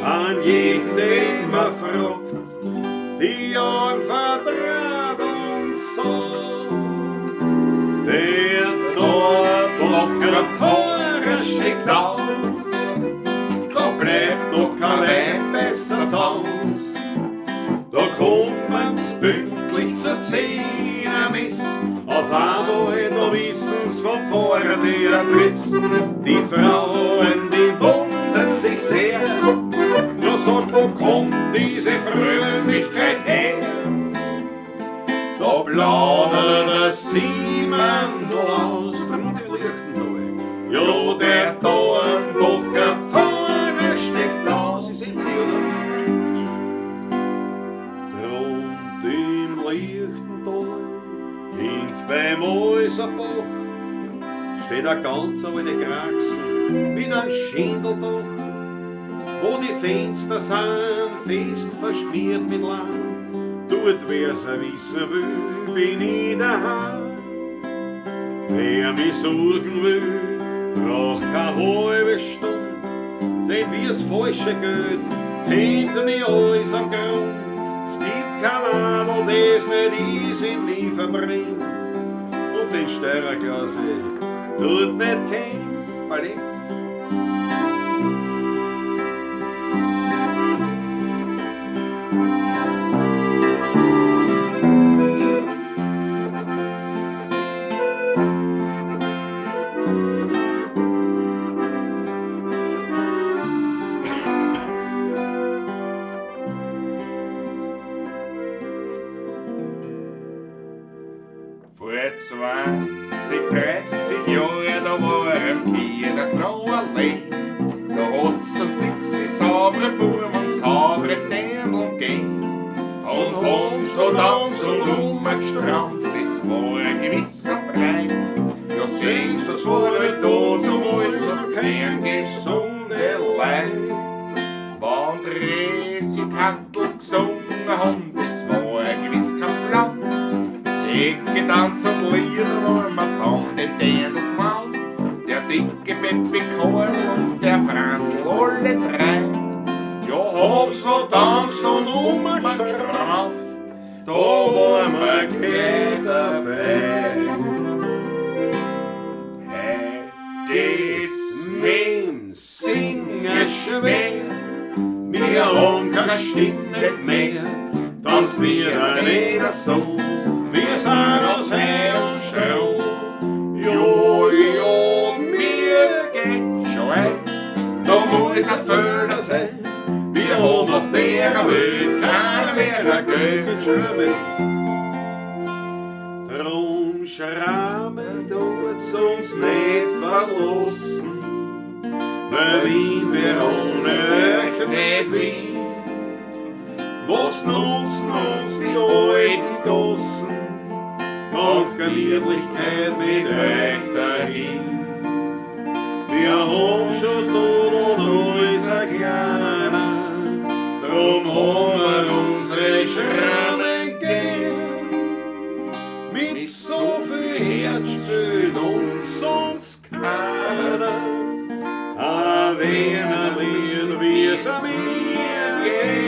An jeden, den man fragt, die Augen verdreht und sagt, der Dornbacher Pfarrer steckt aus, da bleibt doch kein Wein besser zu Haus. Da kommen's pünktlich zur Zehnermess, auf einmal, da wissen's vom Pfarrer die Adresse. Die Frauen, die wundern sich sehr, ja sag, wo kommt diese Fröhlichkeit her? Da plaudert der Siemendl aus dem Lichtental, ja der Dornbacher Pfarrer steckt aus, ich seh's nicht, oder? Rund im Lichtental, hint beim Häuserbach, steht a ganz alte Kraxen mit einem Schindeldach, wo die Fenster sind fest verschmiert mit Lahm. Dort, wer's auch wissen will, bin ich daheim. Wer mich suchen will, braucht keine halbe Stund, denn wie's falsche Geld kennt mich alles am Grund. Es gibt kein Madel, das nicht ist in mich verbrennt. Und den Steirerglase tut nicht kein Ballett. Seit 20, 30 Jahren, da war im jeder noch allein. Da hat's sonst nix wie saubere Buben und saubere Dirndl gegeben. Und haben so tanzt und rumgestrampft, das war ein gewisser Freund. Ja, singst, das war nicht da, zum alles noch kein gesunde Leid. Wann Resi Kattel gesungen haben, das war gewiss kein Pflanz. Dicke Tanz und Lieder waren wir von dem Dirndl gewohnt. Der dicke Peppi Karl und der Franzl, alle drei. Ja, hab's noch tanzt und umgestrampft, da waren wir gleich dabei. Heut geht's Mit'm Singen schwer, wir haben keine Stimme mehr, tanzt wieder nicht so, wir sind aus Heu und Stroh. Jo, jo, mir geht schon ein, da muss ein Fehler sein. Wir haben auf der Welt keiner mehr ein Geld. Drum schrammen tut's uns nicht verlassen, weil Wien wir ohne euch nicht Wien. Was nutzen uns die alten Gossen und Gemütlichkeit mit euch dahin? Wir haben schon da und unser Kleiner, drum haben wir unsere Schrammen gern. Mit so viel Herz spielt uns sonst keiner. Ein Wiener Lied, wie es mir gern.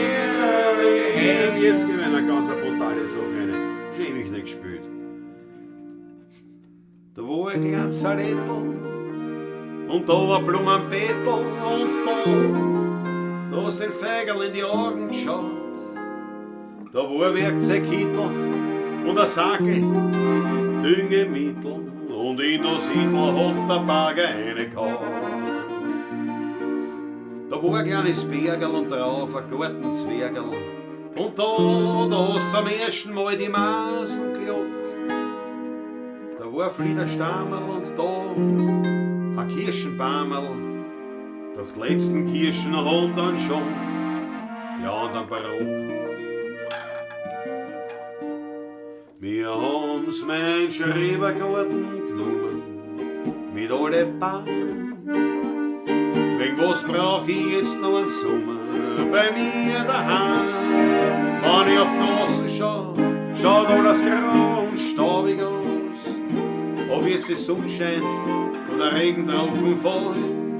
Jetzt gehen wir eine ganz brutale Sache rein. Schon ewig nicht gespielt. Da war ein kleines Salettel und da war Blumenbettel und da hast den Feigerl in die Augen geschaut. Da war ein Werkzeugkittel und ein Sackel Düngemittel und in das Hittel hat der Bagger reingehauen. Da war ein kleines Bergerl und drauf ein Gartenzwergerl und da hast du am ersten Mal die Masen gelockt. Da war ein Fliederstammerl und da ein Kirschenbaumerl, doch die letzten Kirschen haben dann schon die anderen berockt. Wir haben's mein Schrebergarten genommen, mit alle Bahnen. Wegen was brauch ich jetzt noch einen Sommer bei mir daheim? Wenn ich auf die Gassen schau, schaut alles grau und staubig aus. Ob jetzt die Sonne scheint oder Regentropfen fallen,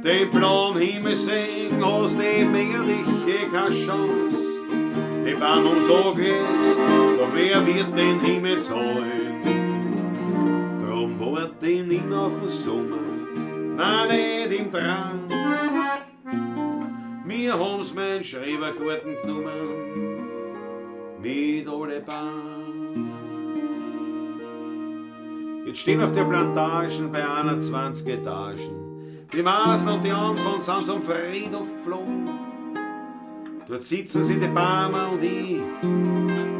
den blauen Himmel sehen hast eben ehrlich keine Chance. Die Bahn haben's angelöst, doch wer wird den Himmel zahlen? Drum wart ich nimmer auf den Sommer, nein, nicht im Traum. Wir haben's mein Schrebergarten genommen, mit alle Bahn. Jetzt stehen auf der Plantagen bei 21 Etagen. Die Masen und die Amseln sind zum Friedhof geflogen. Dort sitzen sie die Bäume und ich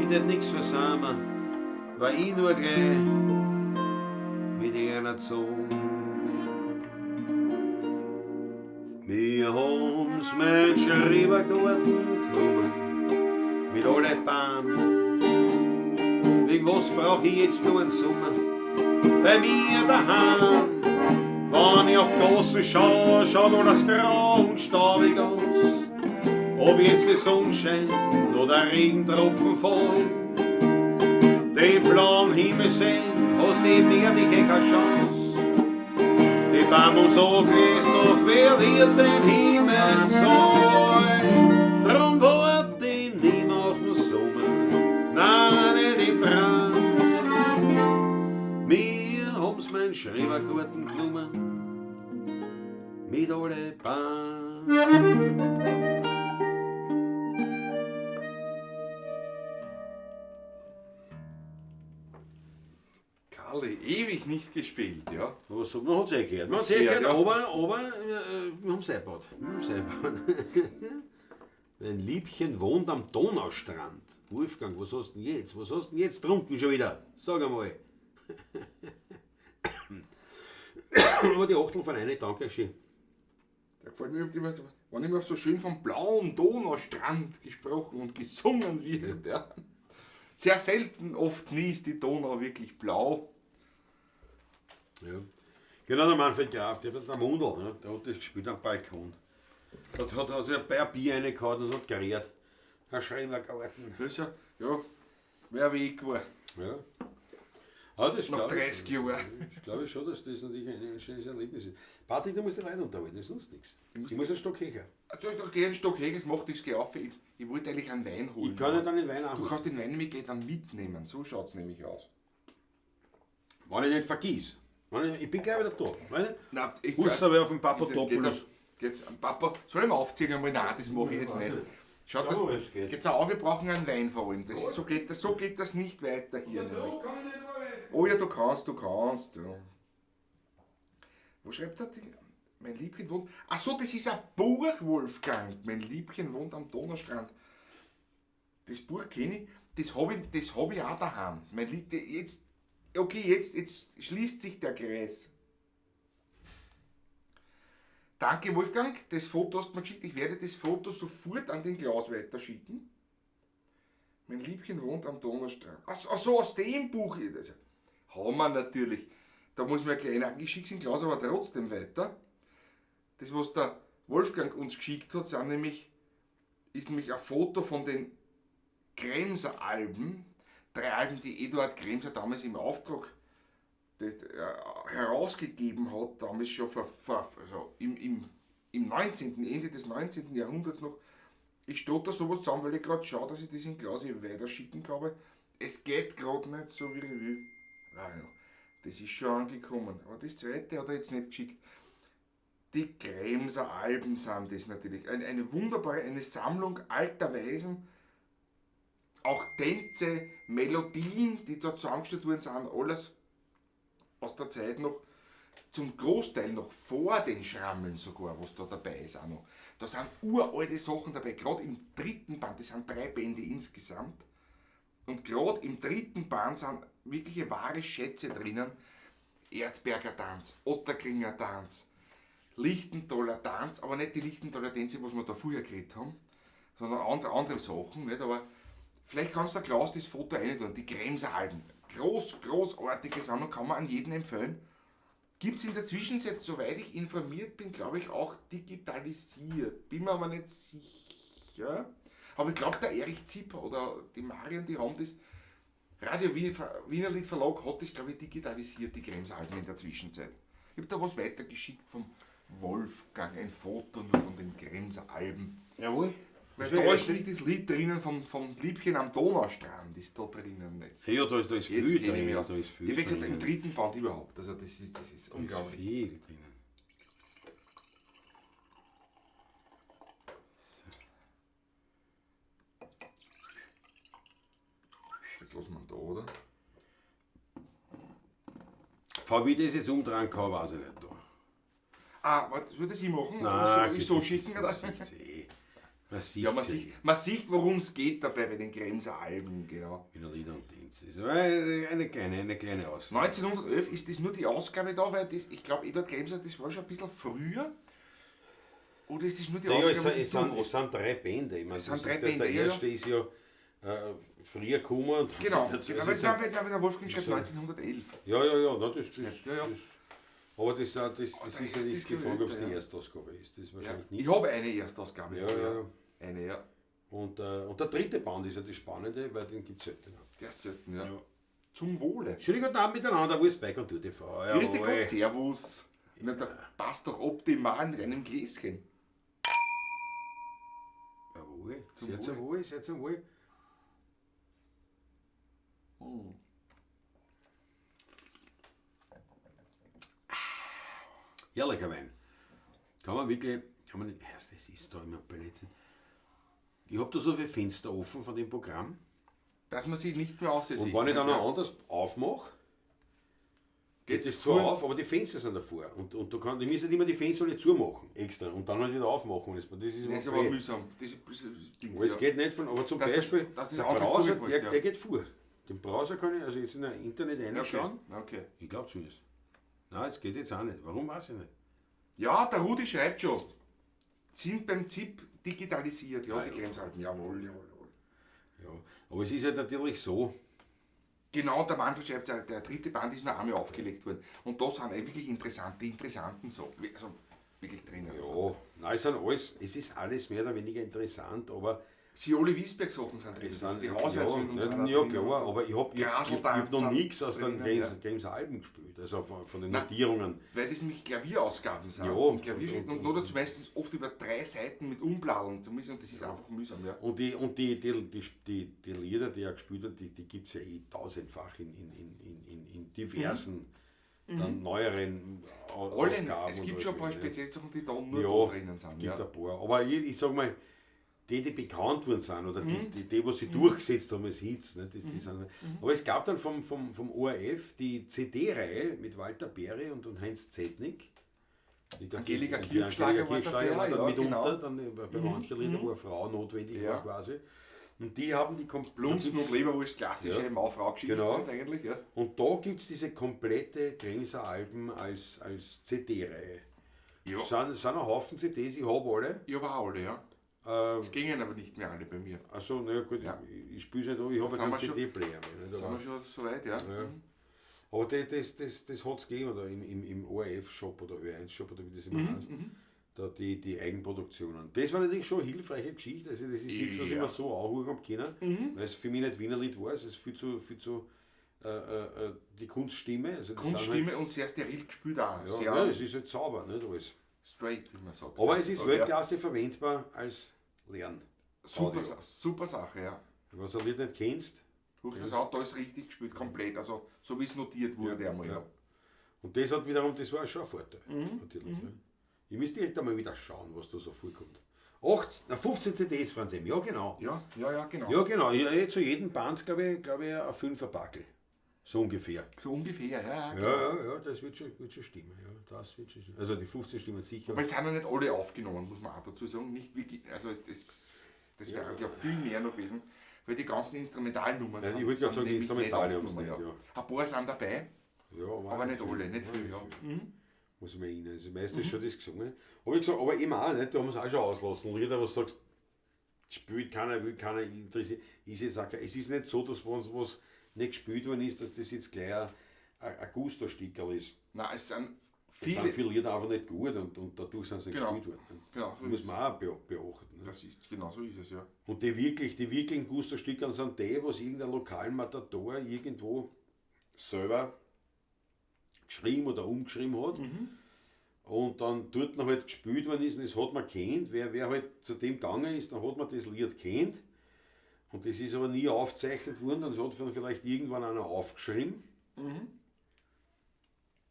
tät nix versamen, weil ich nur gleich mit einer zog. Wir haben's mein Schrebergarten genommen, mit alle Bäumen. Wegen was brauch ich jetzt nur einen Sommer bei mir daheim? Wenn ich auf die Gassen schau, schaut alles grau und staubig aus. Ob jetzt die Sonne scheint oder Regentropfen fallen, den blauen Himmel sehen, hast eben ehrlich keine Chance. Die Bäume haben's angelöst, doch wer wird den Himmel zahlen? Drum wart ich nimmer auf den Sommer, nein, nicht im Traum. Wir haben's mein Schrebergarten genommen, mit alle Bäumen. Karli, ewig nicht gespielt, ja. Was, man hat's eh gehört. Man hat's eh Ja, gehört, ja. aber wir haben's eingebaut. Wir haben's eingebaut. Mein Liebchen wohnt am Donaustrand. Wolfgang, was hast denn jetzt? Was hast denn jetzt getrunken schon wieder? Sag einmal. Aber die Achtel von einer, danke schön. Da gefällt mir immer, wenn immer so schön vom blauen Donaustrand gesprochen und gesungen wird. Ja. Sehr selten, oft nie ist die Donau wirklich blau. Ja. Genau, der Manfred Graf, der hat am Mundl, ne? Der hat das gespielt am Balkon. Hat sich ein paar Bier reingehauen und hat geredet. Herr Schrebergarten. Das ist ja, ja, wer weg war. Ja. Ah, das Nach glaub ich 30 schon. Jahren. Ich glaube schon, dass das natürlich ein schönes Erlebnis ist. Patrick, du musst die Leute unterhalten, das nutzt nichts. Ich muss einen Stock höher. Du, du geh einen Stock her, es macht nichts, geh auf. Ich wollte eigentlich einen Wein holen. Ich kann ja dann den Wein Du auch. kannst den Wein nämlich gleich dann mitnehmen, so schaut es nämlich aus. Wenn ich nicht vergiss. Wenn ich bin gleich wieder da. Weißt du? Nein, ich Holst du aber auf den Papadopoulos. Geht, geht, Papa, soll ich mal aufziehen? Einmal? Nein, das mache ich jetzt nicht. Schaut, das, Schau mal, es geht. geht's auch auf, wir brauchen einen Wein vor allem. Das ist, so geht das nicht weiter hier. Nämlich. Oh ja, du kannst, du kannst. Ja. Wo schreibt er? Mein Liebchen wohnt. Ach so, das ist ein Buch, Wolfgang. Mein Liebchen wohnt am Donaustrand. Das Buch kenne ich, das habe ich, das hab ich auch daheim. Mein Lieb, jetzt, okay, jetzt schließt sich der Kreis. Danke, Wolfgang, das Foto hast du mir geschickt. Ich werde das Foto sofort an den Klaus weiterschicken. Mein Liebchen wohnt am Donaustrand. Ach so, aus dem Buch. Also, haben wir natürlich. Da muss man ja gleich. Ich schicke es den Klaus aber trotzdem weiter. Das, was der Wolfgang uns geschickt hat, ist nämlich ein Foto von den Kremser Alben. 3 Alben, die Eduard Kremser damals im Auftrag herausgegeben hat, damals schon also im 19., Ende des 19. Jahrhunderts noch. Ich stotter sowas zusammen, weil ich gerade schaue, dass ich das in Klaus weiterschicken kann. Es geht gerade nicht so, wie ich will. Ah ja, das ist schon angekommen. Aber das zweite hat er jetzt nicht geschickt. Die Kremser Alben sind das natürlich. Eine wunderbare, eine Sammlung alter Weisen. Auch Tänze, Melodien, die da zusammengestellt wurden, sind alles aus der Zeit noch, zum Großteil noch vor den Schrammeln sogar, was da dabei ist auch noch. Da sind uralte Sachen dabei, gerade im dritten Band, das sind 3 Bände insgesamt. Und gerade im dritten Band sind wirkliche wahre Schätze drinnen. Erdberger Tanz, Ottakringer Tanz, Lichtentaler Tanz, aber nicht die Lichtentaler Tänze, was wir da früher geredet haben, sondern andere Sachen. Nicht? Aber vielleicht kannst du der Klaus das Foto rein tun, die Kremser Alben. Großartige Sammlung, kann man an jeden empfehlen. Gibt's in der Zwischenzeit, soweit ich informiert bin, glaube ich, auch digitalisiert. Bin mir aber nicht sicher. Aber ich glaube, der Erich Zipper oder die Marion, die haben das, Radio Wienerlied Verlag hat das, glaube ich, digitalisiert, die Kremser Alben in der Zwischenzeit. Ich hab da was weitergeschickt vom Wolfgang, ein Foto nur von den Kremser Alben. Jawohl. Weil Das wär da echt ist nämlich das Lied drinnen vom Liebchen am Donaustrand, ist da drinnen jetzt. Ja, da ist Jetzt viel kenn ich drin, mich aus. da ist viel Ich hab gesagt, drinnen. im dritten Band überhaupt. Also das ist Da ist unglaublich. viel drinnen. Jetzt lassen wir ihn da, oder? Frau, wie das jetzt umdrehen kann, weiß ich nicht da. Ah, warte, soll das ich machen? Nein, soll ich so das schicken? ist- Oder? Das sieht's eh. Man sieht Ja, man sieht, worum es geht dabei bei den Kremser Alben, genau. Wiener Lieder und Tänze. Das ist eine kleine Ausnahme. 1911 ist das nur die Ausgabe da, weil das, ich glaub, Eduard Kremser, das war schon ein bisschen früher. Oder ist das nur die Naja, Ausgabe, die du es hast? sind 3 Bände. Ich meine, Es sind das 3 ist der, Bände, der ja, ja. erste ist ja früher gekommen. Und Genau, das genau. ist Weil, ja- nein, weil, der Wolfgang schreibt so. 1911. Ja, ja, ja, nein, das, das, Ja, ja. das, aber das, das, das der ist ja erste nicht ist die Frage, ob es älter, die ja. Erstausgabe ist. Das Ja. wahrscheinlich nicht. Ich habe eine Erstausgabe. Ja, ja, ja. Eine, ja. Und der dritte Band ist ja das Spannende, weil den gibt's selten. Der ist selten, ja. Ja. Zum Wohle. Schönen guten Abend miteinander, wo ist Bike und Tour TV? Grüß dich Jawohl. und Servus. Na, da passt doch optimal mit einem Gläschen. Jawohl. Zum Sehr zum Wohl. Wohl, sehr zum Wohl. Herrlicher Wein. Kann man wirklich, kann man nicht, ja, das ist da immer Blödsinn. Ich hab da so viele Fenster offen von dem Programm. Dass man sie nicht mehr aussieht. Und wenn ich dann noch anders aufmache, Geht Geht's das zwar vor? auf, aber die Fenster sind davor. Und du kannst, die müssen immer die Fenster alle zumachen, extra. Und dann halt wieder aufmachen. Das ist Das ist immer aber blöd. mühsam. Das ist Ding, Aber es ja. geht nicht von, aber zum Dass das- Beispiel, dass das der Auto Browser, vorgeholt, der, ja. der geht vor. Den Browser kann ich also jetzt in ein Internet Ja, okay. reinschauen. Okay. Ich glaube zumindest. Nein, es geht jetzt auch nicht. Warum, weiß ich nicht. Ja, der Rudi schreibt schon. Sind beim ZIP digitalisiert, ja, Ah, die ja. Kremsalpen. Jawohl, jawohl, jawohl. Ja, aber es ist halt natürlich so, Genau, der Manfred schreibt, der dritte Band ist noch einmal aufgelegt worden. Und da sind wirklich interessante, interessanten so, also wirklich drinnen. ja, nein, es, sind alles, es ist alles mehr oder weniger interessant, aber Sioli Wiesberg Sachen sind drin. es sind, die Hausherzündung ja, sind auch ja, drin klar, und so. aber ich habe ich, ich, ich hab noch Graseltanz nichts aus den drinnen, Games, ja. Games Alben gespielt, also von den Nein. Notierungen. Weil das nämlich Klavierausgaben sind. Ja. Und Klavierschriften und noch dazu meistens oft über 3 Seiten mit Umbladeln zu müssen und das ist einfach mühsam, ja. Und die Lieder, die er gespielt hat, die gibt es ja eh tausendfach in diversen, dann neueren Alle, Ausgaben. es und gibt alles schon ein paar Mögliche. spezielle Sachen, die da nur Ja, da drinnen sind. gibt Ja. ein paar. Aber ich sag mal, die bekannt worden sind oder die, was sie durchgesetzt haben als Hits, ne, das, die sind, aber es gab dann vom ORF die CD-Reihe mit Walter Berry und Heinz Zednik. Ich glaub, Angelika die Kirchschlager Angelika war Kirchschlager dabei, war dann ja, mitunter, genau. dann bei manchen Liedern, wo eine Frau notwendig Ja. war quasi. Und die haben die Blunzen und Leberwurst, klassische Ja. Mann-Frau-Geschichte Genau. halt eigentlich, ja. Und da gibt es diese komplette Kremser Alben als CD-Reihe. Ja. Sind ein Haufen CDs, ich habe alle. Ich habe auch alle, ja. Es gingen aber nicht mehr alle bei mir. Also, naja, gut, Ja. ich spiele es nicht, aber ich habe Sind ja keinen wir schon- CD-Player mehr. Nicht? Sind Aber, wir schon so weit, ja. ja. Aber das hat es gegeben, oder im ORF-Shop oder Ö1-Shop oder wie das immer Mhm, heißt. Da die Eigenproduktionen. Das war natürlich schon eine hilfreiche Geschichte. Also, das ist nichts, was ich Ja. mir so anhören habe können, weil es für mich nicht Wienerlied war. Es ist viel zu die Kunststimme. Also das sind Kunststimme halt, und sehr steril gespielt auch. ja, sehr ja, es ist halt sauber, nicht alles. straight, wie man sagt. Aber es ist Ja. Weltklasse verwendbar als Lern. Super, Audio. super Sache, ja. Wenn du ein Lied nicht kennst. Huch das an, da ist richtig gespielt, komplett. Also, so wie es notiert wurde einmal, ja. Ja. Und das hat wiederum, das war schon ein Vorteil. Natürlich. Ja. Ich müsste direkt einmal wieder schauen, was da so vorkommt. 15 CDs fahren sie eben. Ja, genau. Ja, ja, ja, genau. Ja, genau. Ja, eh, zu jedem Band, glaube ich, ein Fünferpackel. So ungefähr. So ungefähr, ja. Ja, genau. Ja, ja, ja, das wird schon stimmen. Ja, das wird schon stimmen. Also die 15 stimmen sicher. Aber es sind ja nicht alle aufgenommen, muss man auch dazu sagen. Nicht wirklich, also das wäre ja viel mehr noch gewesen, weil die ganzen Instrumentalnummern Ja, ich wollte gerade sagen, die nämlich Instrumentale haben's aufgenommen, nicht, ja. Ein paar sind dabei, ja, aber nicht viel. alle, nicht viel, ja. Muss ich mir erinnern. Also meistens schon das gesungen. Aber ich gesagt, aber eben auch, nicht, da haben wir es auch schon auslassen. Lieder, wo du sagst, spielt keiner, will keiner, interessiert. Ist jetzt auch, es ist nicht so, dass wenn was nicht gespielt worden ist, dass das jetzt gleich ein Gusto-Stickerl ist. Nein, es sind Es viele. sind viele Lieder einfach nicht gut und dadurch sind sie nicht Genau. gespielt worden. Genau, so Muss ist man auch beachten. Ne? Das ist, genau so ist es, ja. Und die wirklichen Gusto-Stickerl sind die, was irgendein Lokalmatador irgendwo selber geschrieben oder umgeschrieben hat. Und dann dort noch halt gespielt worden ist und das hat man kennt. Wer halt zu dem gegangen ist, dann hat man das Lied kennt. Und das ist aber nie aufgezeichnet worden, dann hat dann vielleicht irgendwann einer aufgeschrieben.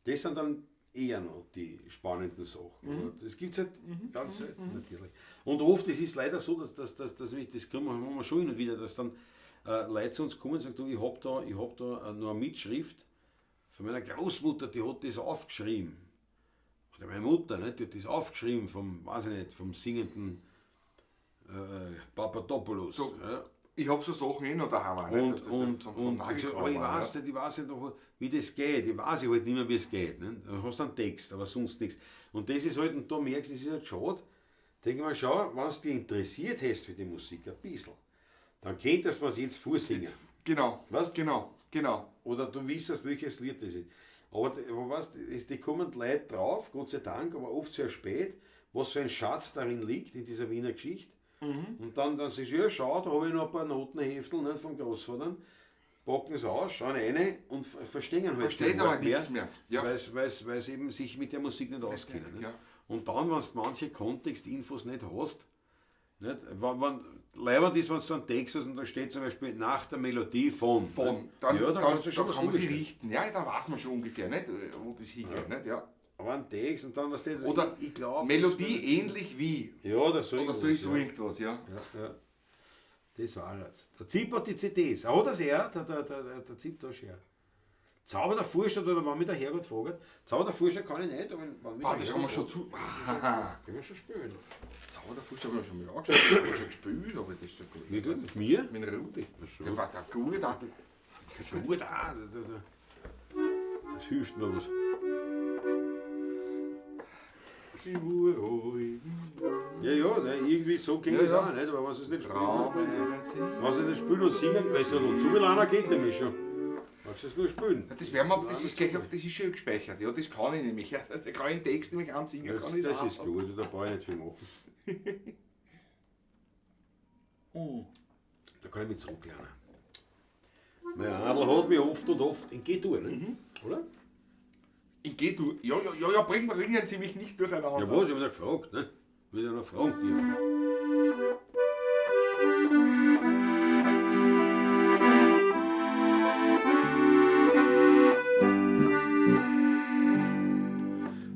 Das sind dann eher noch die spannenden Sachen. Aber das gibt es halt ganz selten natürlich. Und oft, es ist leider so, dass das kriegen wir schon hin und wieder, dass dann Leute zu uns kommen und sagen, du, ich hab da noch eine Mitschrift von meiner Großmutter, die hat das aufgeschrieben. Oder meine Mutter, ne, die hat das aufgeschrieben vom, weiß ich nicht, vom singenden Papadopoulos. So, ja. Ich hab so Sachen eh noch daheim. auch, nicht? Aber ich weiß nicht noch, wie das geht. Ich weiß halt nicht mehr, wie es geht. Ne? Du hast einen Text, aber sonst nichts. Und das ist halt, und da merkst du, das ist halt schade. Denke ich mal, schau, wenn du dich interessiert hast für die Musik ein bisschen, dann könntest du es jetzt vorsingen. Jetzt, genau. Weißt? Genau, genau. Oder du wissest, welches Lied das ist. Aber weißt, die kommen Leute drauf, Gott sei Dank, aber oft sehr spät, was für ein Schatz darin liegt, in dieser Wiener Geschichte. Und dann sagst du, ja, schau, da habe ich noch ein paar Notenheftel, ne, vom Großvater. Packen es aus, schauen rein und verstehen halt Versteht aber nichts mehr. Ja. Weil sie eben sich mit der Musik nicht auskennen. Richtig, Ne? ja. Und dann, wenn du manche Kontextinfos nicht hast, nicht? Wenn leibend ist, wenn du einen Text hast und da steht zum Beispiel nach der Melodie von. Von. Ne? Dann, ja, dann kannst du schon da was kann man sich vorstellen. richten. Ja, da weiß man schon ungefähr, nicht, wo das hingeht. Nicht? Ja. Aber ein Text und dann was steht, Oder ich glaub, Melodie ähnlich wie. Ja, das soll Oder so ist so irgendwas, ja. Ja, ja. Das war es. Der Zip hat die CDs. Hat das er? Der Zip da schon. Zauber der Vorstadt oder wenn mich der Herrgott fragt, Zauber der Vorstadt kann ich nicht, aber wenn mich Ah, der das haben wir Herrgott schon zu. Aha. fragt, können wir schon spielen. Zauber der Vorstadt haben wir schon mal angeschaut, haben wir schon gespielt, aber das ist ja gut. Wirklich? Mit mir? Mit dem Rudi. so. Der war auch gut. Auch. Gut, ah, das hilft mir was. Ja, ja, nein, irgendwie so ging Ja, es ja. auch nicht, aber was es nicht spielt, Raum. was es nicht spielt und singen, weil es so zugeladen geht nämlich schon. Magst du es nur spielen? Das werden wir, das ist gleich auf, das ist schon gespeichert. Ja, das kann ich nämlich. Da kann ich den Text nämlich ansingen. Das, kann ich's das auch. ist gut, da brauche ich nicht viel machen. Da kann ich mich zurücklernen. Mein Adel hat mich oft und oft in G-Dur, ne? Mhm. Oder? In G-Dur. Ja, ja, ja, ja, bringen Sie mich nicht durcheinander. Ja, was? Ich hab mich gefragt, ne? Will ich ja noch fragen dürfen.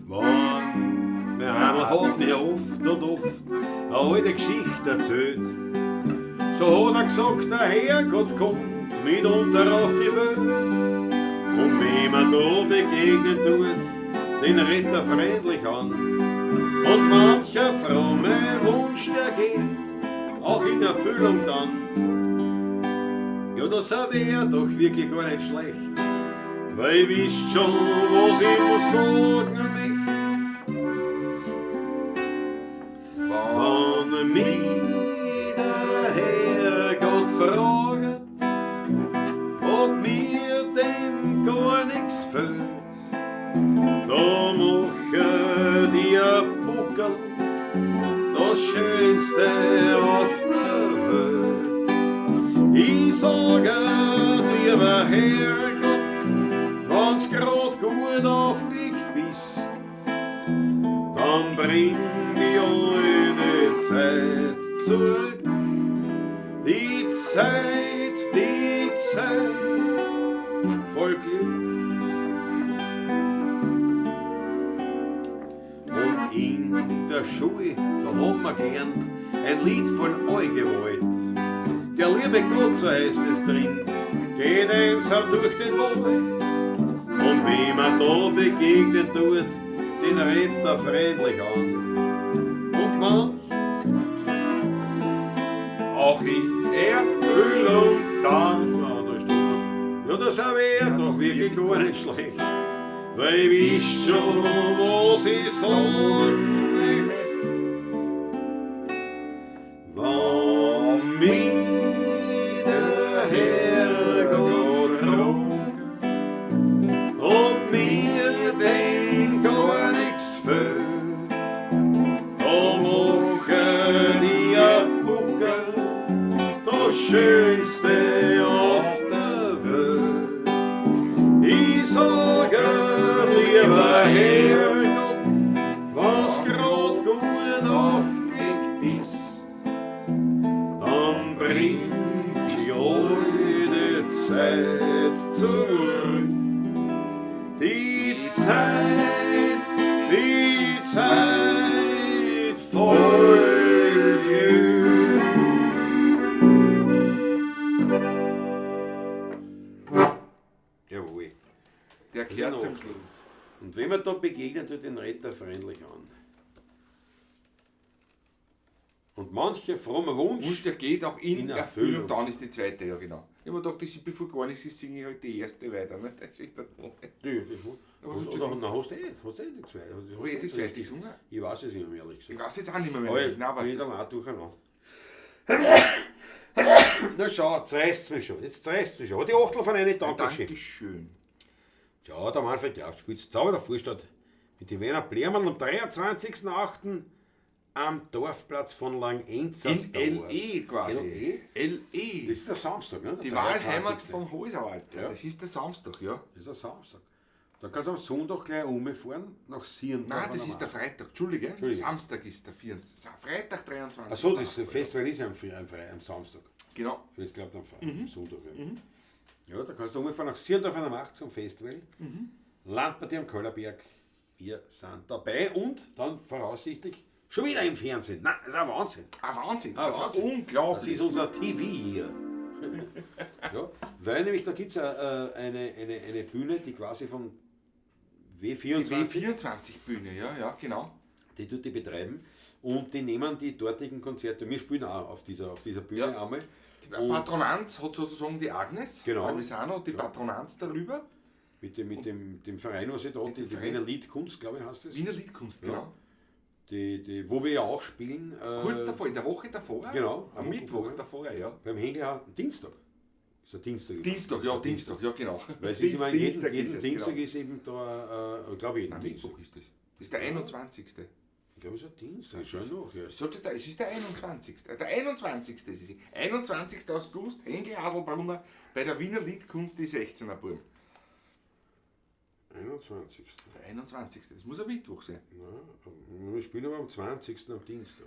Mann, mein Adel hat mir oft und oft eine alte Geschichte erzählt. So hat er gesagt, der Herrgott kommt mitunter auf die Welt. Und wem er da begegnen tut, den redet er freundlich an. Und mancher fromme Wunsch, der geht auch in Erfüllung dann. Ja, das wär doch wirklich gar nicht schlecht, weil ich wisst schon, was ich muss sagen möcht. Wenn mich der Herrgott fragt, ob mir denn gar nix fehlt, da mache die ein Buckel das Schönste auf der Welt. Ich sage, lieber Herrgott, wenn's grad gut aufgelegt bist, dann bring die alte Zeit zurück. Die Zeit voll Glück. Und in der Schule, da haben wir gelernt, ein Lied von Allgewalt. Der liebe Gott, so heißt es drin, geht einsam durch den Wald. Und wem er da begegnen tut, den redet er freundlich an. Und manch Auch in Erfüllung dann. Ja, das wär doch wirklich gar nicht schlecht, weil ich wisst schon, was ich sagen möcht. Wenn mich der Herrgott fragt, ob mir denn gar nix fehlt, da mache die ein Buckel das Schönste auf der Welt. Ich sage, lieber Herrgott, wenn's grad gut aufgelegt bist, dann bring die alte Zeit zurück. Die Zeit voll Glück. Jawohl. Der kehrt zum Genau. Schluss. Und wenn man da begegnet, tut den redet er freundlich an. Und mancher frommer Wunsch, Wunsch, der geht auch in, In Erfüllung. Erfüllung. Dann ist die zweite, ja genau. Ich hab mir gedacht, das ist, bevor gar nichts ist, singe ich halt die erste weiter. Ne? Das ist dann Die, das, Aber hast, hast du oder, die- na, hast du eh, hast du eh die zweite? Hast, Hab ich eh die zweite gesungen? Ich weiß es nicht mehr, ehrlich Ich gesagt. weiß jetzt auch nicht mehr, Aber mehr. ich Nein, aber bin das, dann auch durcheinander. Na schau, jetzt reißt's mich schon. Jetzt reißt's mich schon. Aber die Achtel von einer, Dankeschön. Dankeschön. Schau, der Manfred Kraft spielt Zauber der Vorstadt mit den Wiener Blärmerl am 23.08. am Dorfplatz von Langenzersdorf. In LE quasi. LE. Das ist der Samstag, ne? Der Die Wahlheimat 23. vom Häuserwald. Ja. Das ist der Samstag, ja. Das ist der Samstag. Da kannst du am Sonntag gleich umfahren nach Sierndorf. Nein, das ist der Freitag. Entschuldige. Entschuldige. Samstag ist der 24. Freitag 23. Achso, das Festival ist ja am Samstag. Genau. Ich glaube am Sonntag. Ja. Ja, da kannst du umfahren nach Sierndorf an der Macht zum Festival. Landpartie am Köllerberg. Wir sind dabei und dann voraussichtlich schon wieder im Fernsehen. Nein, das ist ein Wahnsinn. Ah, Wahnsinn. Ah, Das ist Wahnsinn. unglaublich. Das ist unser TV hier. Ja, weil nämlich da gibt es eine Bühne, die quasi von Die W24, W24-Bühne, ja, ja, genau. die tut die betreiben und die nehmen die dortigen Konzerte. Wir spielen auch auf dieser Bühne Ja. einmal. Die Patronanz hat sozusagen die Agnes, Genau. Palmisano hat die Patronanz darüber. Mit dem Verein, was ich da hat, dem die Verein. Wiener Liedkunst, glaube ich, heißt das. Wiener Liedkunst, genau. Die, wo wir ja auch spielen. Kurz davor, in der Woche davor. Genau, Am am Mittwoch Woche davor, ja. Beim Henkel, Dienstag. Ist ein Dienstag. Dienstag, ja, Dienstag, ja, genau. Weil es ist immer jeden ist es, Dienstag genau. ist eben da, glaube ich, jeden Nein, Dienstag. Mittwoch ist das. Das ist der 21. Ich glaube, es ist ein Dienstag. Schau nach, ja. Es ist der 21. Der 21. ist es. 21. August, Henkel Haselbrunner bei der Wiener Liedkunst, die 16er Burm. 21. Der 21. Das muss ein Mittwoch sein. Ja, wir spielen aber am 20. am Dienstag.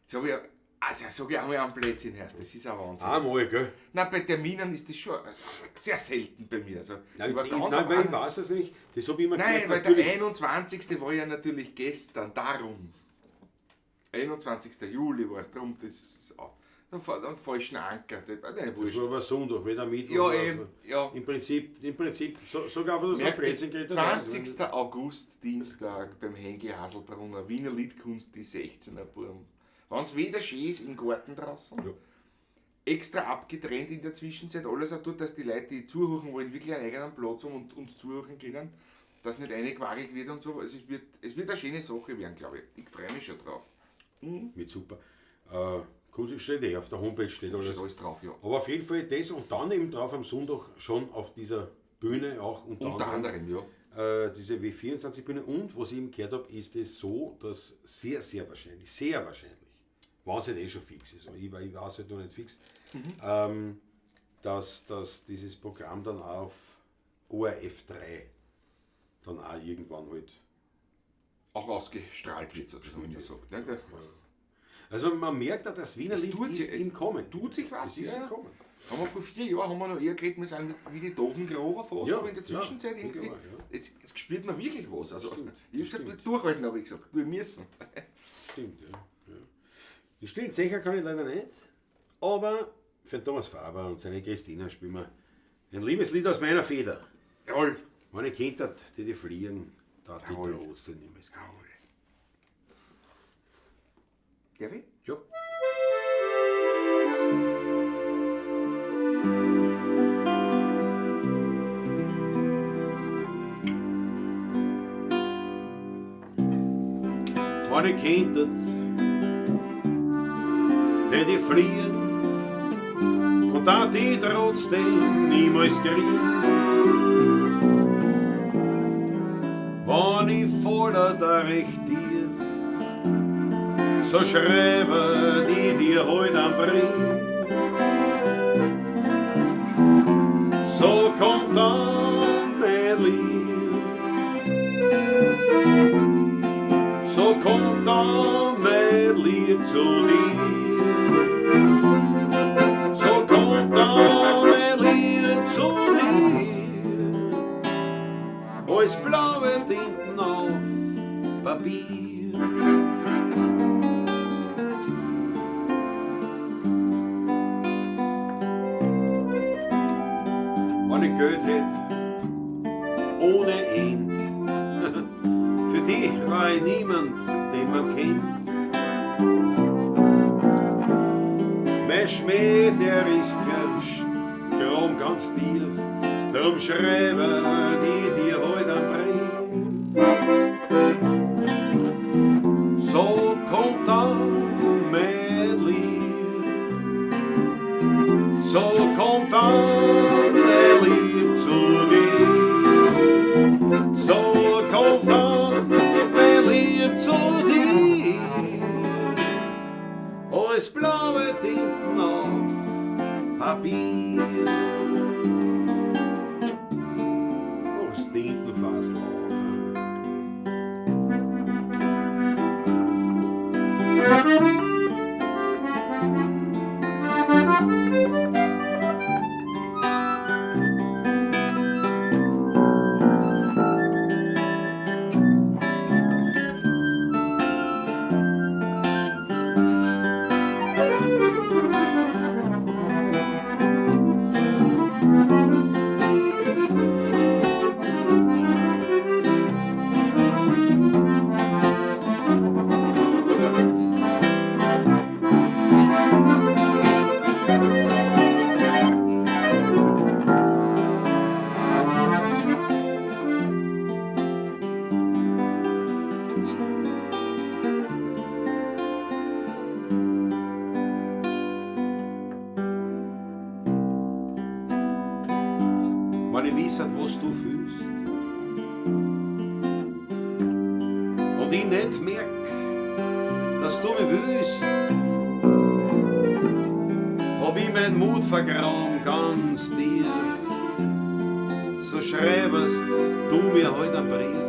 Jetzt habe ich, also sag ich einmal am Blödsinn, Herr, das ist ein Wahnsinn. Einmal, gell? Nein, bei Terminen ist das schon also sehr selten bei mir. Also, Nein, ich war ganz nein, am weil ich Anfang- weiß das nicht. Das habe ich immer Nein, gemerkt, weil natürlich. der 21. war ja natürlich gestern, darum. 21. Juli war es, darum, das ist auch. Dann falschen Anker. Nein, Das wurscht. war aber Sonntag, weder Mittwoch. Ja, noch- eben, ja. Im Prinzip, so, sogar von der Merkt sich, Blödsinn geredet hat. 20. August, Dienstag, beim Henkel Haselbrunner, Wiener Liedkunst, die 16er Burm. Wenn es wieder schön ist, im Garten draußen. Ja. Extra abgetrennt in der Zwischenzeit, alles auch tut, dass die Leute, die zuhören wollen, wirklich einen eigenen Platz haben und uns zuhören können, dass nicht reingewackelt wird und so. Also es wird eine schöne Sache werden, glaube ich. Ich freue mich schon drauf. Mit super. Kunst steht auf der Homepage steht alles. Steht alles drauf, ja. Aber auf jeden Fall das und dann eben drauf am Sonntag schon auf dieser Bühne auch Unter anderem, ja. Diese W24-Bühne. Und was ich eben gehört habe, ist es so, dass sehr, sehr wahrscheinlich, wenn es nicht eh schon fix ist, aber ich weiß halt noch nicht fix, dass dieses Programm dann auch auf ORF 3 dann auch irgendwann halt auch ausgestrahlt wird, sozusagen, wie man sagt. Ne? Also man merkt auch, das Wiener Es Lied tut ist sich- es im Kommen. tut sich was, Es ist ja. im Kommen. Haben wir vor 4 Jahren haben wir noch eher geredet, wir sind wie die Dobengrober fast, Ja, aber in der Zwischenzeit ja, irgendwie, ja. jetzt spürt man wirklich was. Also, Stimmt, ich hab stimmt. gesagt, durchhalten, habe ich gesagt, wir müssen. Stimmt, ja. Ja. Die stillen Zecher kann ich leider nicht, aber für den Thomas Faber und seine Christina spielen wir ein Liebeslied aus meiner Feder. Jawohl. Wenn ich kennt hat, die fliegen, da die Jawohl. trotzdem nicht mehr. Jawohl. Darf ich? Ja. Wenn ich könntet, tät ich fliehen und da die trotzdem niemals kriegen. Wenn ich voller da recht tief, so schreibe die dir heut am Brief. So kommt dann mein Lieb, so kommt dann mein Lieb zu dir. So kommt dann mein Lieb zu dir, als blaue Tinten auf Papier. Wenn ich Geld hätt, ohne End, für dich war ich niemand, den man kennt. Mein Schmäh, der ist für'n Strom ganz tief, drum schreibe die dir heut einen Brief. So kommt dann mein Lieb, so kommt dann mein Lieb zu dir. So kommt dann mein Lieb zu dir. Alles blaue Tinten auf Papier. Alles Tintenfassl auf. Wenn ich wissert, was du fühlst und ich nicht merk, dass du mich willst, hab ich mein Mut vergraben ganz tief. So schreibest du mir heut einen Brief.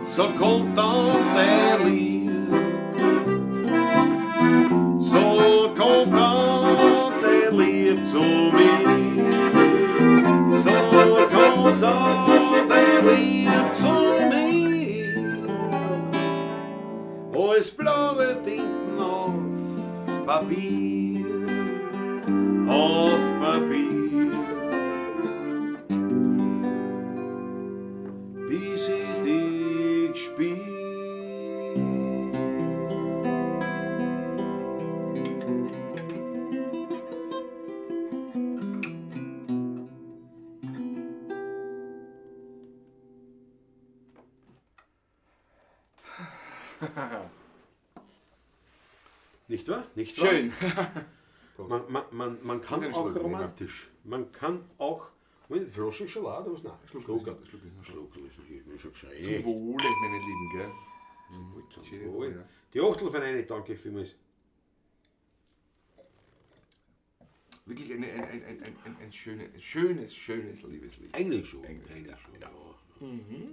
So kommt dann dein Lieb, so kommt dann dein Lieb zu mir, so kommt dann dein Lieb zu mir. Als blaue Tinten auf Papier, auf Papier. Bis ich dich spür. Nicht wahr? Nicht wahr? Schön. Man kann Ist ein auch Schluck, romantisch. Man kann auch. Moment, Flaschen Schokolade, was? Nein, Schluck Schluck. ist noch, Schluck ist noch. Schluck ist noch. Ich bin schon gescheit. Zum Wohle, meine Lieben, gell? Zum Schön, Wohl. ja. Die Achtel von eine, danke vielmals. Wirklich ein schönes, schönes Liebeslied. Eigentlich schon. Eigentlich, Eigentlich schon, ja. ja.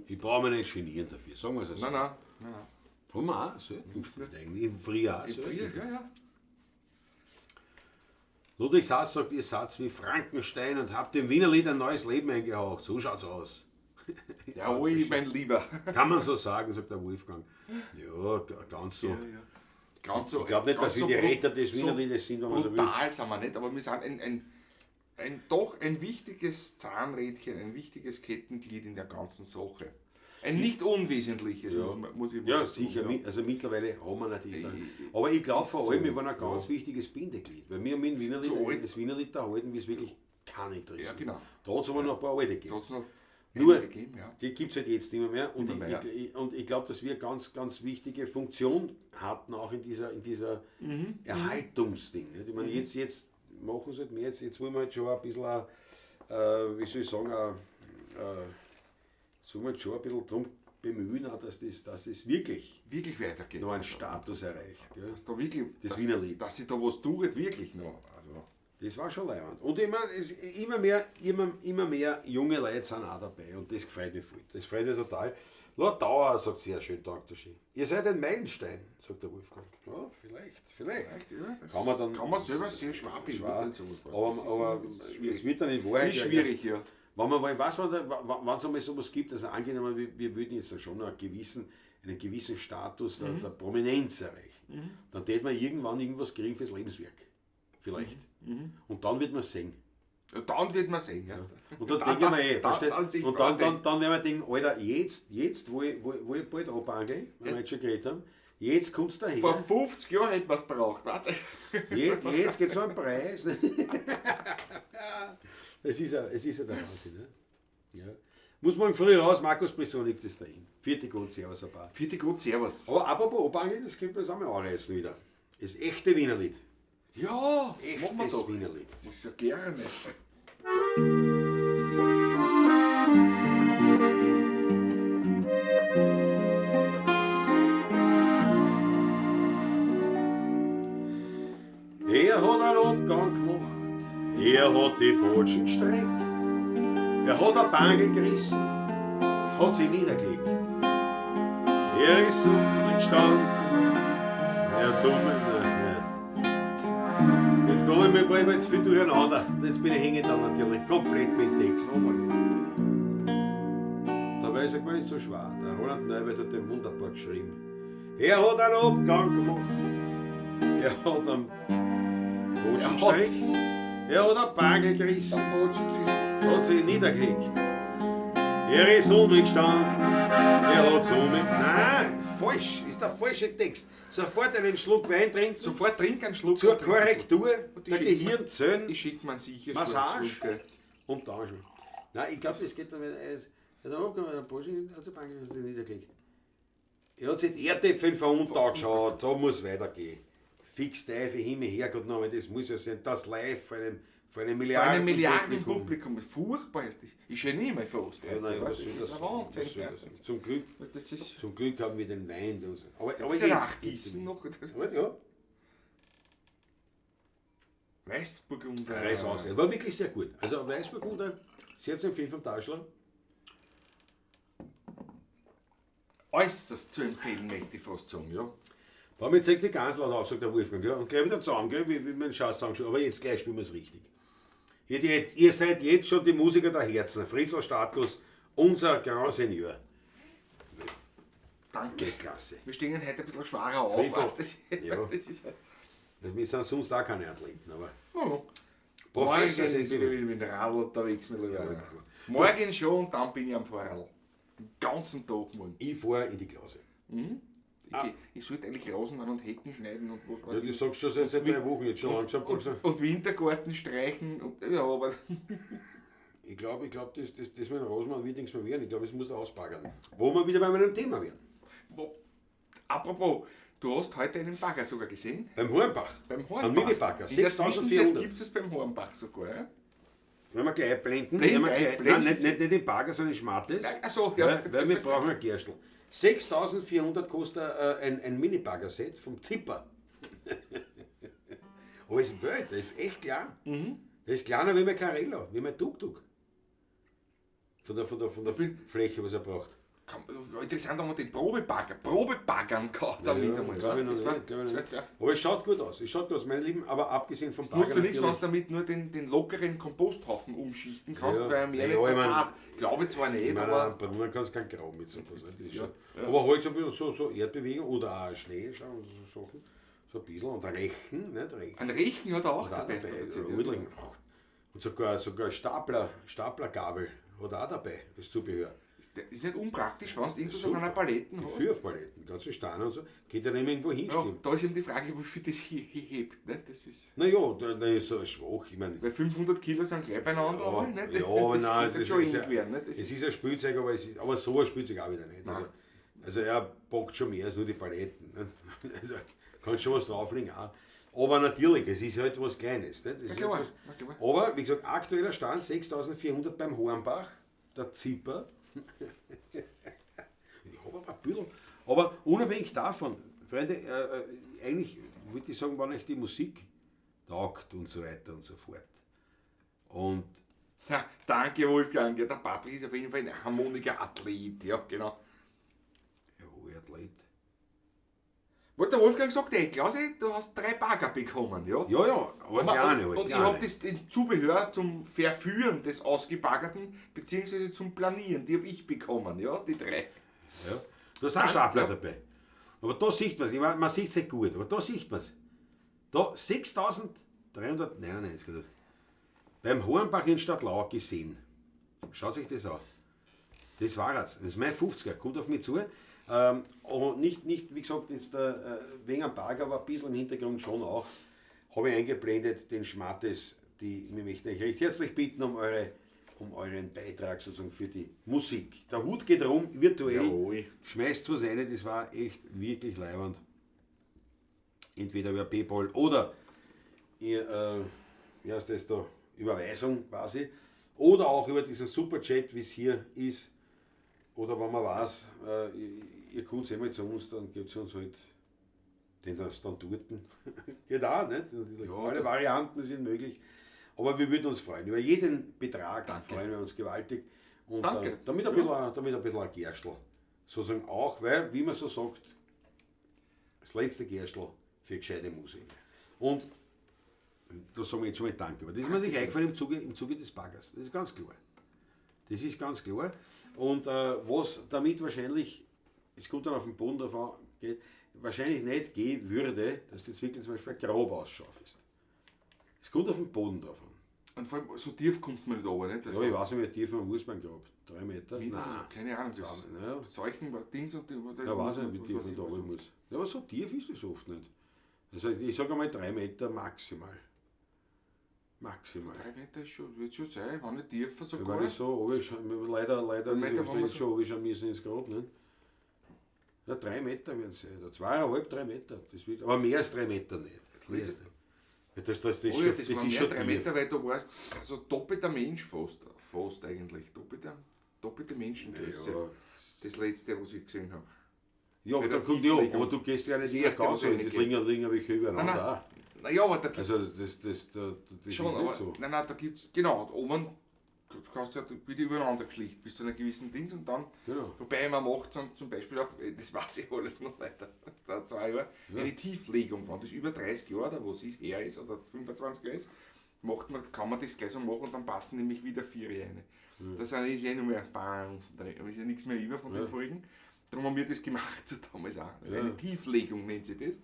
Ich brauche mich nicht genieren dafür, sagen wir es so. Nein, nein, nein, nein. Haben wir auch selten gespielt eigentlich. Im Frühjahr auch Im selten. Frühjahr, ja, ja. Ludwig Sass sagt, ihr seid wie Frankenstein und habt dem Wienerlied ein neues Leben eingehaucht. So schaut's aus. Jawohl, mein Lieber. Kann man so sagen, sagt der Wolfgang. Ja, ganz so. Ja, ja. Ganz so, Ich glaub nicht, ganz dass wir so die Retter des so Wienerliedes sind, wenn man so will. Brutal sind wir nicht, aber wir sind doch ein wichtiges Zahnrädchen, ein wichtiges Kettenglied in der ganzen Sache. Ein nicht unwesentliches, Ja. muss ich Ja, sagen, sicher. ja. Also mittlerweile haben wir natürlich. Ich- Aber ich glaub vor so, allem, wir waren ein ganz ja. wichtiges Bindeglied. Weil wir mit dem Wienerlied, Zu alt. das Wienerlied da halten, wie es wirklich keiner interessiert. Ja, genau. Da hat's aber noch ein paar alte gegeben. Da hat's noch Nur, einige gegeben, ja. die gibt's halt jetzt nicht mehr. Und Nicht mehr, ich glaub, dass wir ganz, ganz wichtige Funktion hatten, auch in dieser Erhaltungsding. Nicht? Ich meine, jetzt machen sie halt mehr, jetzt wollen wir halt schon ein bisschen, wie soll ich sagen, jetzt wollen wir halt schon ein bisschen drum bemühen, auch, dass das wirklich wirklich weitergeht. noch einen Also, Status erreicht. Gell? Dass da wirklich, Das dass, Wienerlied. Dass sich da was tut, wirklich noch. Also. Das war schon leibend. Und ich meine, es, immer mehr, immer, immer mehr junge Leute sind auch dabei und das freut mich voll. Das freut mich total. Lord Dauer sagt sehr schön, danke schön. Ihr seid ein Meilenstein, sagt der Wolfgang. Ja, vielleicht, vielleicht. Vielleicht, ja, das Kann man dann kann man selber sehr schwer beurteilen, sowas. Aber, Das ist aber das ist schwierig. es wird dann in Wahrheit Ist ja schwierig, erst ja. Wenn man mal, was man da, wenn es einmal sowas gibt, also angenommen, wir würden jetzt schon einen gewissen Status der Prominenz erreichen, dann tät man irgendwann irgendwas kriegen fürs Lebenswerk. Vielleicht. Und dann wird man sehen. Ja, dann wird man sehen, ja. Und dann Dann, denken wir eh, dann, verstehst? dann sieht Und man dann werden wir denken, Alter, jetzt wo ich bald abangel, wenn wir jetzt schon geredet haben, jetzt kommt's daher. Vor 50 Jahren hätten wir's braucht, weißt du? Jetzt gibt's noch einen Preis. Es ist ja der Wahnsinn, ne? Ja. Muss morgen früh raus, Markus Prissonik ist dahin. Vierte Gut, servus, ein paar. Vierte Gut, servus. Aber apropos Obangeln, das könnte man jetzt auch mal anreißen wieder. Das echte Wienerlied. Ja, machen wir Echtes doch. Wienerlied. Das ist ja gerne. Er hat einen Abgang gemacht, er hat die Botschen gestreckt, er hat ein Bangel gerissen, hat sich niedergelegt. Er ist umgestanden, er hat Jetzt bin ich mir jetzt viel durcheinander. Jetzt bin ich hängen dann natürlich komplett mit dem Text. Dabei ist er gar nicht so schwer. Der Roland Neubert hat den wunderbar geschrieben. Er hat einen Abgang gemacht. Er hat einen Botschen gestreckt. Er hat einen Bagel gerissen. Hat sich niedergelegt. Er ist umgestanden. Er hat somit. Nein, falsch. Ist der falsche Text. Sofort einen Schluck Wein trinken. Sofort trinken einen Schluck. Zur Korrektur Und die der schickt man- Gehirnzellen. Ich schicke man sicher Massage. Schluck, Und dann schon. Nein, ich glaub, das geht dann wieder. Er hat abgenommen, einen Burschen, hat sich Bank, hat sich niedergelegt. Er hat sich die Erdäpfel von unten angeschaut, da muss weitergehen. Fix Teufel, Himmel, Herrgott, nochmal, das muss ja sein, das live vor einem Vor einem Milliarden Milliardenpublikum. Furchtbar ist das. Ich geniere mich fast. Ja, nein, was das soll ist das? ein Wahnsinn. Was soll das? Zum Glück, Das ist zum Glück haben wir den Wein. der uns- Aber der jetzt. Nachgießen noch. Ja, ja. Weißburgunder. Reiß aus. Er war wirklich sehr gut. Also Weißburgunder, sehr zu empfehlen vom Taschler. Äußerst zu empfehlen, möchte ich fast sagen, ja. Damit zeigt sich ganz laut auf, sagt der Wolfgang. Gell? Und gleich wieder zusammen, gell? Wie mein Schatz sagen schon. Aber jetzt gleich spielen wir es richtig. Ihr seid jetzt schon die Musiker der Herzen. Fritzl Startlos, unser Grand Seigneur. Danke. Klasse. Wir stehen heute ein bisschen schwerer auf. Fritzl. Weißt du? Ja. Das ist, Wir sind sonst auch keine Athleten, aber. ja. Professor Morgen sind bin ich wieder mit dem Radl unterwegs. Mittlerweile. Ja, Morgen schon und dann bin ich am Fahrrad. Den ganzen Tag morgen. Ich fahre in die Klause. Ich sollte eigentlich Rasenmann und Hecken schneiden und was weiß Ja, das ich. sagst du schon seit 3 Wochen jetzt schon langsam. Und Wintergarten streichen. Und, ja, aber Ich glaube, das mit dem Rosemann wird nichts mehr werden. Ich glaube, es muss da ausbaggern. Wo wir wieder bei meinem Thema wären. Apropos, du hast heute einen Bagger sogar gesehen. Beim Hornbach. Beim Hornbach. Ein Minibagger, In der Zwischenzeit 6400. gibt es beim Hornbach sogar. Ja? Wenn wir gleich blenden. Blend wenn wir ein, gleich, blenden. Nein, nicht den Bagger, sondern den Schmattes. Ach so, ja. Weil wir brauchen ein Gerstl. 6400 kostet ein Mini-Bagger-Set vom Zipper. Aber ist wild, das ist echt klein. Mhm. Das ist kleiner wie mein Carrello, wie mein Tuk-Tuk. Von der Fläche, was er braucht. Interessant, ob man den Probebaggern kann damit einmal. glaub ich weißt du, noch das war- nicht, glaub ich noch das nicht. war- ja. Aber es schaut gut aus, es schaut gut aus, meine Lieben, aber abgesehen vom Es nutzt ja nichts, wenn du natürlich- damit nur den lockeren Komposthaufen umschichten kannst, Ja. weil er mehr Ja, nicht ich mein- zart. Glaube zwar nicht, Ich meine, aber am Brunnen kannst du keinen Graben mit sowas. Ne? Das ist Ja, schon, ja. Aber halt so ein bisschen so Erdbewegung oder auch Schnee, so Sachen, so ein bisschen. Und Rechen, nicht? Rechen. ein Rechen hat er auch Ist auch dabei. dabei, ist so dabei. ordentlich. Und sogar Staplergabel hat er auch dabei, das Zubehör. Ist nicht unpraktisch, wenn du irgendwas auf Super. einer Paletten Die hast. Fünf Paletten, ganze Steine und so, geht ja nicht mehr irgendwo Ja, hinstehen. da ist eben die Frage, wie viel das hebt. Ne? Das ist, Naja, da ist so schwach, ich meine. weil 500 Kilo sind gleich beieinander, Ja, aber nicht? ja, aber das nein, könnte es schon ist, eng werden. Ne? Das es ist ein Spielzeug, aber, es ist, aber so ein Spielzeug auch wieder nicht. Also er packt schon mehr als nur die Paletten. Ne? Also kannst schon was drauflegen auch. Aber natürlich, es ist halt was Kleines. Nicht? Es ist Na klar, halt was, na klar. aber wie gesagt, aktueller Stand 6400 beim Hornbach, der Zipper. Ich habe ein paar Bilder. Aber unabhängig davon, Freunde, eigentlich würde ich sagen, wenn euch die Musik taugt und so weiter und so fort. Und Ja, danke Wolfgang. Ja, der Patrick ist auf jeden Fall ein Harmonika-Athlet. Ja, genau. ja, Athlet. Was der Wolfgang sagt, ey, Klausi, du hast 3 Bagger bekommen, ja? Ja, ja, aber kleine und, halt, und ich kleine. hab das den Zubehör zum Verführen des Ausgebaggerten, beziehungsweise zum Planieren, die hab ich bekommen, ja, die 3. Ja. Du hast auch einen Stapler Ja. dabei. Aber da sieht man's, ich mein, man sieht's nicht gut, aber da sieht man's. Da 6.399, oder? Beim Hornbach in Stadlau gesehen. Schaut sich das an. Das war es. Das ist mein 50er, kommt auf mich zu. Und nicht, wie gesagt, jetzt, wegen am Park, aber ein bisschen im Hintergrund schon auch, habe ich eingeblendet den Schmattes, die wir möchten euch recht herzlich bitten um euren Beitrag sozusagen für die Musik. Der Hut geht rum, virtuell. Jawohl. Schmeißt was rein, das war echt wirklich leiwand. Entweder über PayPal oder ihr, wie heißt das da, Überweisung quasi. Oder auch über diesen Superchat, wie es hier ist. Oder wenn man weiß, ihr kommt eh mal zu uns, dann gebt ihr uns halt den das dann dorten. Geht auch, nicht? Natürlich. Ja, alle da Varianten sind möglich. Aber wir würden uns freuen. Über jeden Betrag Danke. freuen wir uns gewaltig. Und Danke. dann, damit ein bisschen, damit ein bisschen ein Gerstl. Sozusagen auch, weil, wie man so sagt, das letzte Gerstl für gescheite Musik. Und da sagen wir jetzt schon mal Danke. Aber das ist mir natürlich eingefallen im Zuge des Baggers. Das ist ganz klar. Das ist ganz klar. Und was damit wahrscheinlich, es kommt dann auf den Boden drauf an, geht, wahrscheinlich nicht gehen würde, dass du jetzt wirklich zum Beispiel grob ausschaufest. Es kommt auf den Boden drauf an. Und vor allem, so tief kommt man nicht runter, nicht? Also, Ja, ich weiß nicht, wie tief man muss beim Grab. 3 Meter? Mindestens, Nein. keine Ahnung. Das Ja. Seuchen, Dings und die, Ja, weiß nicht, wie was tief weiß man ich, da was runter muss. Ja, aber so tief ist das oft nicht. Also ich sage einmal 3 Meter maximal. Maximal. 3 Meter ist schon, wird schon sein, wenn nicht tiefer Ja, sogar. wenn ich so, aber ich, leider, leider Drei Meter, ist wenn man es schon, aber ich schon müssen ins Grab, ne? Ja, 3 Meter werden es sein. Oder 2,5, 3 Meter. Das wird, aber mehr als 3 Meter nicht. Mehr als Ja, das ist Oh ja, schon, das, das war ist mehr schon 3 tief. Meter, weil du warst also doppelter Mensch fast. Fast eigentlich. Doppelte Menschengröße. Ja. Das letzte, was ich gesehen habe. Ja, aber, Bei da der kommt, ja, Tieflegung. aber du gehst ja nicht Das immer erste, ganz was so. Das reingeht. liegen welche übereinander Nein, auch. Naja, aber da gibt Also das schon, ist aber, nicht so. Nein, nein, da gibt's, genau, und oben du kannst ja wieder übereinander geschlicht bis zu einer gewissen Ding und dann, Genau. wobei man macht dann zum Beispiel auch, das weiß ich alles noch leider, da 2 Jahre, eine Tieflegung, wenn das über 30 Jahre oder was ist, her ist oder 25 Jahre ist, macht man, kann man das gleich so machen und dann passen nämlich wieder vier rein. Da sind ist eh nur mehr bang, da ist ja nichts mehr über von den vorigen. Darum haben wir das gemacht so damals auch. Eine Tieflegung nennt sich das.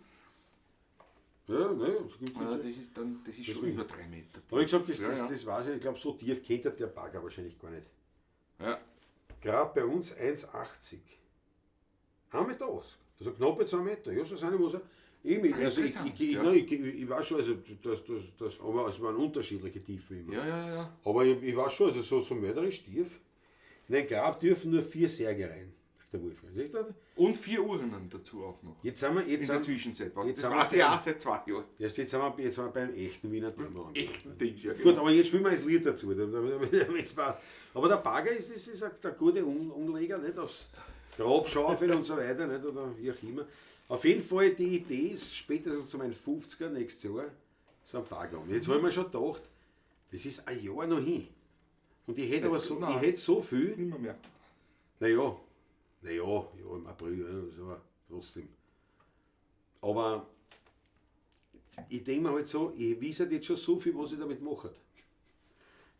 Ja, ne, das gibt Ja, das ist dann, das ist schon Deswegen. über 3 Meter. Aber ich gesagt, das, Ja, das, ja. das weiß ich, ich glaube, so tief kennt der Bagger wahrscheinlich gar nicht. Ja. Gerade bei uns 1,80. 1,80 Meter. Also knappe 2 Meter. Ja, so sind ich muss er. Eben, also Interessant, ja. nein, ich weiß schon, also das, aber es waren unterschiedliche Tiefen immer. Ja, ja, ja. Aber ich weiß schon, also so mörderisch tief. In ein Grab dürfen nur vier Särge rein, sagt der Wolfgang. Siehst du das? Und vier Urnen dazu auch noch. Jetzt sind wir, jetzt In der sind, Zwischenzeit. Was, jetzt das sind wir weiß ich beim- auch seit 2 Jahren. jetzt sind wir beim echten Wiener Thema angelangt. Echten Dings, ja. Gut, Genau. aber jetzt spielen wir das Lied dazu, damit es passt. Aber der Bagger ist ein, der gute Umleger, nicht aufs Grab schaufeln und so weiter, nicht, oder wie auch immer. Auf jeden Fall, die Idee ist, spätestens zu meinen 50er nächstes Jahr, so ein Bagger um. Jetzt habe ich mir schon gedacht, das ist ein Jahr noch hin. Und ich hätte aber so, ich hätte so viel. Nimmer mehr. Naja, naja, ja, im April, ja, aber trotzdem. Aber ich denke mir halt so, ich weiß halt jetzt schon so viel, was ich damit mache.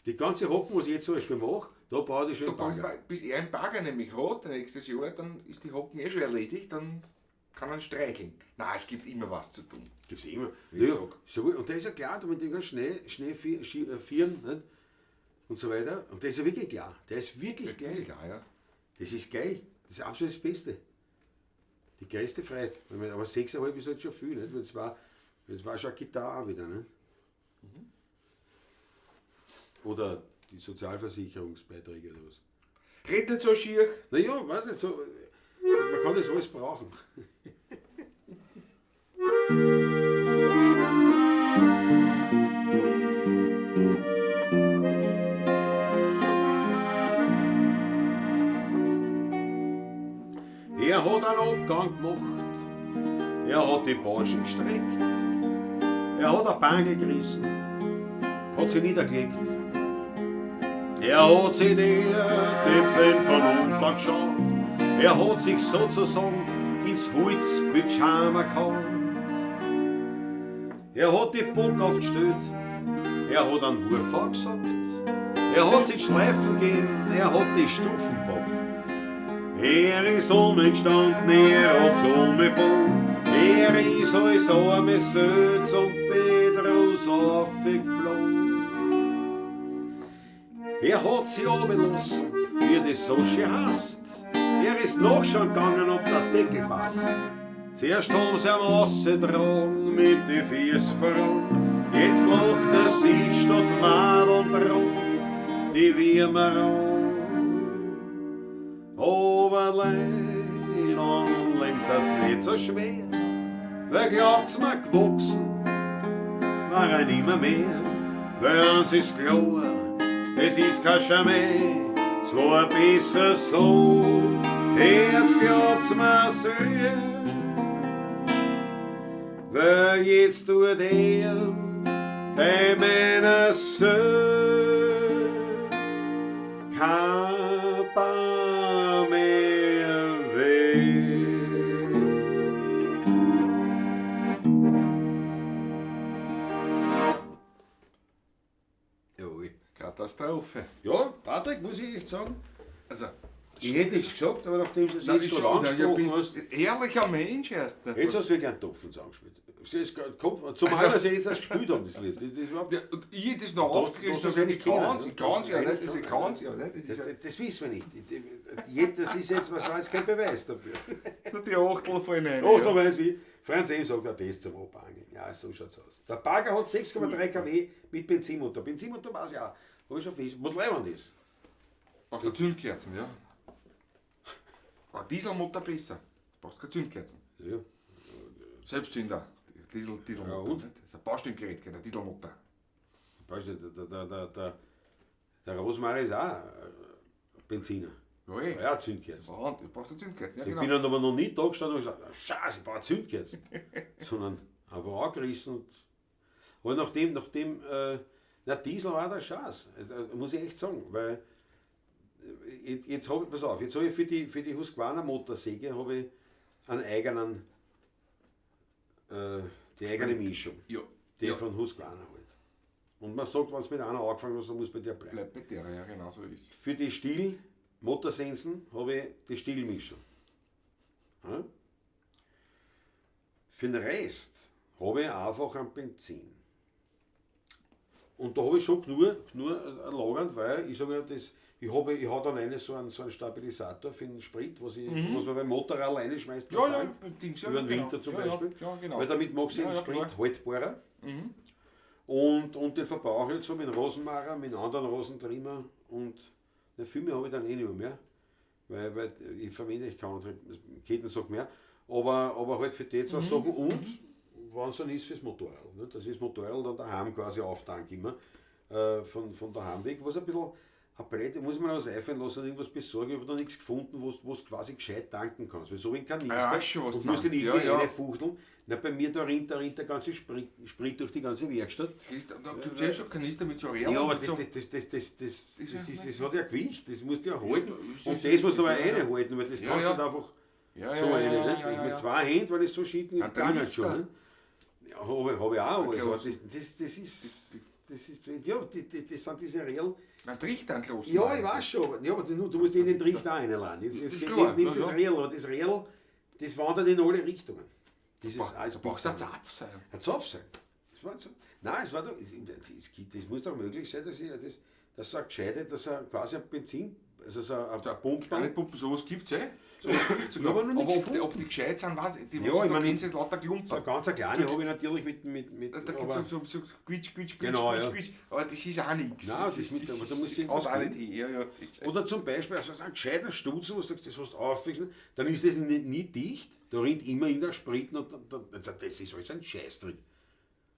Die ganze Hocken, was ich jetzt zum Beispiel mache, da brauche ich schon Da einen brauchst du Bagger. mal- bis er einen Bagger nämlich hat, nächstes Jahr, dann ist die Hocken eh schon erledigt, dann kann er streicheln. Nein, es gibt immer was zu tun. Gibt's immer. Wie ich Ja, sag. so gut. Und der ist ja klar, du mit dem kannst schnell, schnell vieren, nicht? Und so weiter. Und der ist ja wirklich klar. Der ist wirklich klein. Klar, ja. Das ist geil. Das ist absolut das Beste. Die größte Freiheit. Aber 6,5 ist halt schon viel, nicht? Weil es war schon eine Gitarre auch wieder, ne? Oder die Sozialversicherungsbeiträge oder was. Red nicht so schier. Naja, weiß nicht, so, man kann das alles brauchen. Er hat einen Abgang gemacht, er hat die Batschen gestreckt, er hat ein Bangel gerissen, hat sie niedergelegt. Er hat sich die Töpfe von unten geschaut, er hat sich sozusagen ins Holzpyjama gehauen. Er hat die Bock aufgestellt, er hat einen Wurf angesagt, er hat sich Schleifen gegeben, er hat die Stufen gepackt. Er ist umgestanden, er hat's umgebaut, er ist als arme Söld zum Petrus aufgeflogen. Er hat sich runterlassen, wie das so schön heißt. Er ist nachschauen gegangen, ob der Deckel passt. Zuerst haben sie ihm rausgetragen mit die Füße voran. Jetzt lacht er sich statt Madeln rund, die Würmer an. Aber leider nimmt's es nicht so schwer, weil glaubt's mir gewachsen war er nimmer mehr. Bei uns ist klar, es ist kein Schamä, es war besser so, jetzt glaubt's mir sehr. Weil jetzt tut er bei meiner Seele kein Bar mehr weh. Jawohl. Katastrophe. Ja, Patrick, muss ich echt sagen. Also, Ich hätte nichts gesagt, aber nachdem du es nein, jetzt ich gerade schon, ich angesprochen bin hast, ehrlicher Mensch erst. jetzt hast du wirklich einen Topfen zusammengespielt. Es kommt, zumal Also- wir sie jetzt erst gespielt haben, das Lied. Das überhaupt, Ja, und ich das noch Das- aufgerissen das habe, eigentlich ich kann's, kennen, ich kann's ja ne? nicht, das ich kann's ja nicht. Das ist das, ja das wissen wir nicht. Das ist jetzt, was war jetzt kein Beweis dafür. nur die Achtel fallen rein. Ach, ja. da weiß wie. Franz M. sagt, auch das zum Abhangeln. Ja, so schaut's aus. Der Bagger hat 6,3 kW mit Benzinmotor. Benzinmotor weiß ich auch. Hab ich schon fest. Was leibend ist. Braucht der Zündkerzen, ja. Aber Dieselmotor besser. Brauchst keine Zündkerzen. Ja. Selbstzünder. Dieselmotor. Ja, und? Nicht? Das ist ein Baustellengerät, kein Dieselmotor. Weißt du, der Rosmarin ist auch Benziner. Ja, eh. Ja, Zündkerzen. Ja, du brauchst eine Zündkerzen, ja, Ich genau. bin dann aber noch nie da gestanden und gesagt, "Na, Scheiße, ich brauche Zündkerzen." Sondern einfach angerissen. Und, aber nachdem na, Diesel war der Scheiß, muss ich echt sagen, weil jetzt habe ich, pass auf, jetzt habe ich für die Husqvarna Motorsäge habe ich einen eigenen, die eigene Mischung, Ja. die ja. von Husqvarna halt. Und man sagt, wenn es mit einer angefangen hat, dann muss bei der bleiben. Bleibt bei der, ja, genau so ist. Für die Stihl Motorsensen habe ich die Stihlmischung. Ja? Für den Rest habe ich einfach ein Benzin. Und da habe ich schon genug lagernd, weil ich sage ja, das, ich habe dann eine, so einen Stabilisator für den Sprit, was man beim Motorrad reinschmeißt. Ja, ja, Tank, beim Dings, ja, über den genau. Winter zum Ja, ja, Beispiel. ja, genau. Weil damit machst du Ja, den ja, Sprit klar. haltbarer. Und den Verbrauch jetzt so mit Rosenmacher, mit anderen Rosentrimmer und na, viel mehr habe ich dann eh nicht mehr, weil ich verwende, ich kann Kettensack mehr, aber halt für die zwei Sachen und wenn es dann ist fürs Motorrad. Ne? Das ist Motorrad dann daheim quasi auftank immer, von daheim weg, was ein bisschen ein blöd, muss man was einfallen lassen, irgendwas besorgen, ich habe da nichts gefunden, wo du quasi gescheit tanken kannst. Weil so wie ein Kanister Ja, schon, was und du musst den meinst. irgendwie Ja, ja. reinfuchteln. Na, bei mir da rinnt der ganze Sprit durch die ganze Werkstatt. Da gibt es ja schon Kanister mit so Rädern. Ja, aber mit so das hat ja Gewicht, das musst du ja halten. Ja, Und das musst du aber ja, ja. reinhalten, weil das Ja, kannst du ja. nicht einfach ja, so ja, rein. ja, nicht? ja, ja, Mit ja. zwei Händen, weil ich so schießen, Ein kann halt schon. Trichter. Nicht? Ja, hab ich auch, Okay, also, was- das ist, ja, das sind diese Räder. Ein Trichter, einen großen. Ja, ich weiß schon. Ja, aber du musst in den Trichter auch reinladen. Jetzt, Das ist jetzt klar, nimmst du ja, das ja. Rädel, aber das Rädel, das wandert in alle Richtungen. Das ist alles Du brauchst einen Pizza. Zapf sein. Ein Zapf sein. Das war so. Nein, es war doch, das muss doch möglich sein, dass ich, das so ein gescheite, dass er quasi ein Benzin, also so eine Pumpe. Kleine Pumpen, sowas gibt es eh. So gibt's sogar. Ich hab aber noch nichts Aber ob die gescheit sind, weiß ich. Die, Ja, was ich du da meine, kennst, ist lauter So Klumpen. eine ganz kleine habe ich natürlich mit Da gibt aber- es so Quitsch, Quitsch, Quitsch, Genau, Quitsch, ja. Quitsch. Aber das ist auch nichts. Nein, das ist mit- aber da musst du das haut irgendwas auch nicht hin. Ja, ja. Oder zum Beispiel also so einen gescheiten Stutzen, wo du sagst, das hast du aufwechseln, dann ist das nie dicht, da rinnt immer in der Sprit und dann, also das ist alles ein Scheißdreck.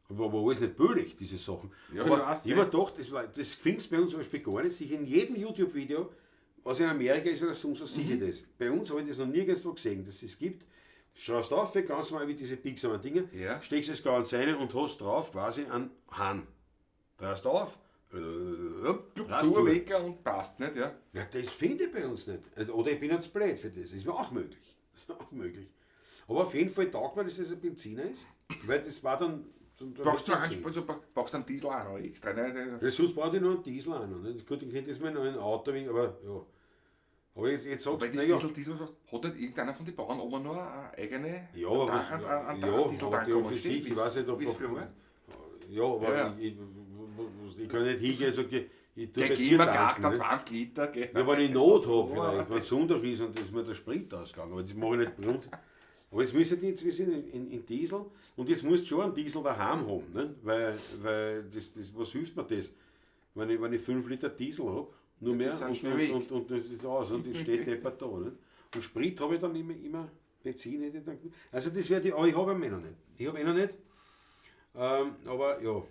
Aber alles nicht billig, diese Sachen. Ja, aber ich weiß, ich hab mir gedacht, das findest du bei uns zum Beispiel gar nicht. Sicher in jedem YouTube-Video, was in Amerika ist oder sonst was, sicher das. Bei uns habe ich das noch nirgendwo gesehen, dass es gibt. Schraubst auf, ganz mal wie diese biegsamen Dinge, Ja. steckst es ganz rein und hast drauf quasi einen Hahn. Drehst auf, drehst Zu, Wecker und passt, nicht? Ja. Ja, das finde ich bei uns nicht. Oder ich bin jetzt blöd für das. Ist mir auch möglich. Ist mir auch möglich. Aber auf jeden Fall taugt mir, dass das ein Benziner ist, weil das war dann. dann Brauchst du dann einen, also brauchst du einen Diesel auch noch extra? Ne? Ja, sonst brauche ich nur einen Diesel auch noch. Nicht? Gut, dann könnte ich mir noch ein Auto, aber ja. Aber jetzt sagst Weil du, das naja, bisschen Diesel hat nicht irgendeiner von den Bauern oben noch eine eigene ja, aber was, einen ja, aber Dieseltank die haben oben für stehen, sich, ich wie's- weiß nicht, ob. wie's früher war? Ja, aber Ja, ja. Ich kann nicht hingehen und sagen, ich tue Der bei gehen dir wir tanken, gar ne? 20 Liter. Gell? Ja, wenn ich Not habe vielleicht, wenn Sonntag ist und ist mir der Sprit ausgegangen, aber das mache ich nicht bei uns. Aber jetzt müssen die jetzt, wir sind in Diesel und jetzt musst du schon einen Diesel daheim haben, ne? Weil das, was hilft mir das? Wenn ich 5 Liter Diesel habe, nur Ja, das mehr sind schnell weg. und das ist aus und das steht deppert da. Ne? Und Sprit habe ich dann immer Benzin hätte ich dann. Also das werde ich, aber ich habe ihn noch nicht. Ich habe ihn noch nicht. Aber ja.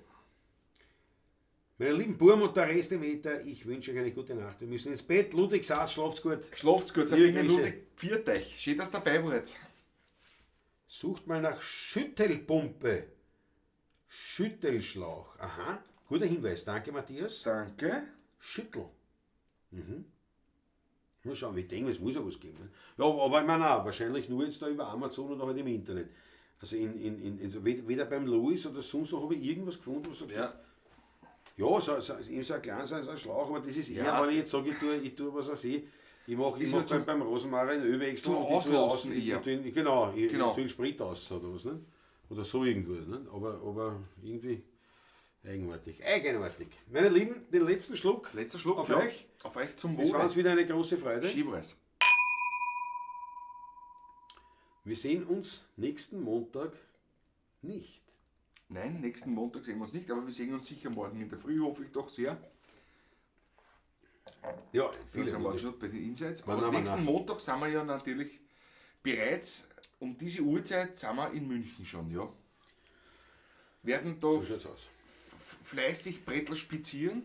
Meine lieben Burm und der Rest im Äther, ich wünsche euch eine gute Nacht. Wir müssen ins Bett. Ludwig Saas, schlaft's gut. Schlaft's gut, Liebe Sabine Grüße. Ludwig, pfiat euch. Schön, dass ihr dabei wart. Sucht mal nach Schüttelpumpe. Schüttelschlauch. Aha, guter Hinweis. Danke, Matthias. Danke. Schüttel. Mhm. Mal schauen, ich denke, es muss ja was geben. Ne? Ja, aber ich meine auch, wahrscheinlich nur jetzt da über Amazon oder halt im Internet. Also weder beim Louis oder sonst wo habe ich irgendwas gefunden, was sagt, Ja. ja, so, eben so ein kleiner, so ein Schlauch, aber das ist eher, Ja. wenn ich jetzt sage, ich tue was weiß ich, ich mache Ist mach ja zum- beim Rosenmarer einen Ölwechsel zum und ich tue Auslassen aus, ich, eher. ich tue, genau, ich, Genau. ich tue den Sprit aus oder was, ne? Oder so irgendwas, ne? Aber irgendwie eigenartig. Eigenartig. Meine Lieben, den letzten Schluck. Letzter Schluck. Auf ja. euch. Auf euch zum Es war Wohle. uns wieder eine große Freude. Schön war's. Wir sehen uns nächsten Montag nicht. Nein, nächsten Montag sehen wir uns nicht, aber wir sehen uns sicher morgen in der Früh, hoffe ich doch sehr. Ja, Viele viele. haben wir schon bei den Insights. Nein, Aber nein, nächsten nein. Montag sind wir ja natürlich bereits Um diese Uhrzeit sind wir in München schon, ja. Werden da So schaut's aus. fleißig Brettel spizieren.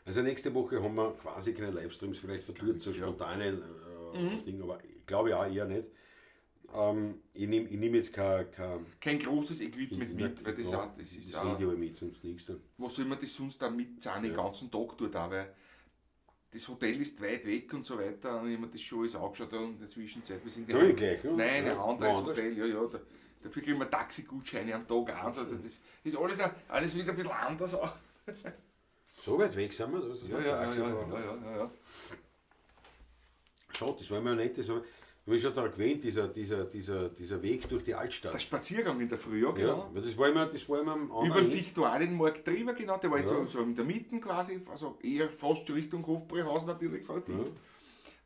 Also nächste Woche haben wir quasi keine Livestreams, vielleicht vertut so Ja. spontane Ding, aber ich glaube auch eher nicht. Ich nehme ich nehm jetzt kein Kein großes Equipment mit, weil das, ja, auch, das ist das auch, Handy habe ich mit, sonst nichts dann. was soll man das sonst da mitzahlen den ganzen Tag dort auch, weil das Hotel ist weit weg und so weiter und ich habe mir das schon alles angeschaut und in der Zwischenzeit, wir sind Da ja gleich, ne? Nein, Ja, ein anderes woanders. Hotel, ja, ja, da, dafür kriegen wir Taxigutscheine am Tag an, also das ist alles, alles wieder ein bisschen anders auch. So weit weg sind wir, das ist Ja, ein ja, ja, Taxi ja, brauchen. ja, ja, ja, ja. Schade, das war mir ja nicht, das habe ich schon daran gewöhnt, dieser Weg durch die Altstadt. Der Spaziergang in der Früh, ja, genau. Ja, weil das war immer am Über anderen den Ende. Viktualienmarkt drüber, genau, der war jetzt Ja. so in der Mitte quasi, also eher fast schon Richtung Hofbräuhaus natürlich, ja.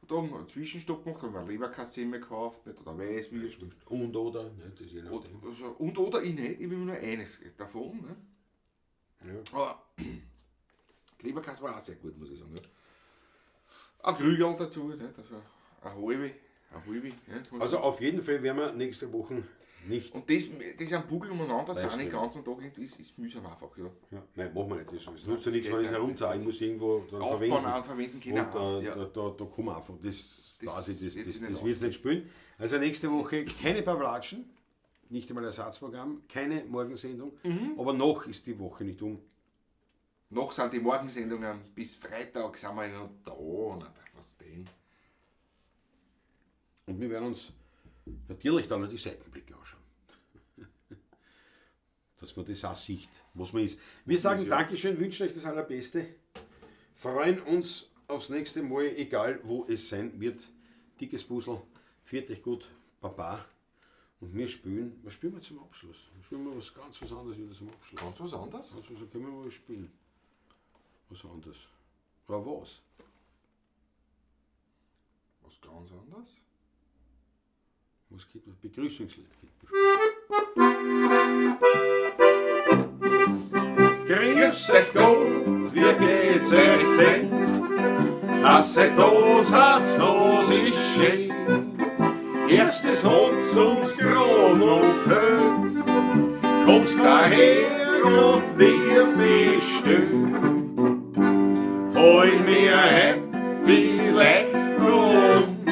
Da haben wir einen Zwischenstopp gemacht, haben wir Leberkassemme gekauft, nicht, oder Weißwürst. Und oder, ne, das ist je nachdem. Oder, also, und oder ich nicht, ich will nur eines davon. Ne? Ja. Aber die Leberkasse war auch sehr gut, muss ich sagen. Ja. Ein Krügerl dazu, nicht? Also eine halbe, ja. Also auf jeden Fall werden wir nächste Woche nicht. Und das am Bugel umeinander zu den Livestream. ganzen Tag irgendwie ist mühsam einfach, ja. Ja, nein, machen wir nicht. Das nutzt ja das nichts, geht wenn ich es nicht. herumzahle. Ich muss irgendwo dann Aufbauen verwenden. auch und verwenden können. Und ja. da kommen wir einfach. Das, Das weiß ich, wird das, sich nicht das wird's nicht spielen. Also nächste Woche keine Pavlatschen, nicht einmal Ersatzprogramm, keine Morgensendung. Aber noch ist die Woche nicht um. Noch sind die Morgensendungen, bis Freitag sind wir noch da. Na, was denn? Und wir werden uns natürlich dann noch die Seitenblicke anschauen. Dass man das auch sieht, was man ist. Wir sagen ja. Dankeschön, wünschen euch das Allerbeste. Freuen uns aufs nächste Mal, egal wo es sein wird. Dickes Puzzle, viert euch gut, Baba. Und wir spielen, was spielen wir zum Abschluss? Spielen wir was ganz was anderes wieder zum Abschluss. Ganz was anderes? Ganz was können wir mal spielen. Was anderes. Aber was? Was ganz anderes? Was geht noch? Begrüßungslied. Grüß euch Gott, wie geht's euch denn? Dass ihr da seid, das ist schön. Erstes hat's uns grad noch gefehlt. Kommst daher und wir bestellt. Fallen mir heut vielleicht noch um,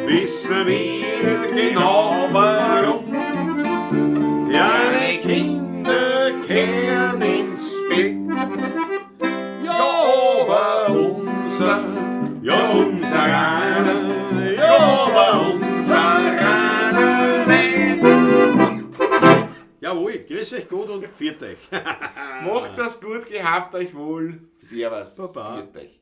wissen wir genau warum. Kleine Kinder kehren ins Bett. Ja, aber unser, ja, unser einer, ja, aber unser einer nicht. Jawohl, grüß euch gut und pfiat euch. Macht's es gut, gehabt euch wohl. Servus. Baba. Pfiat euch.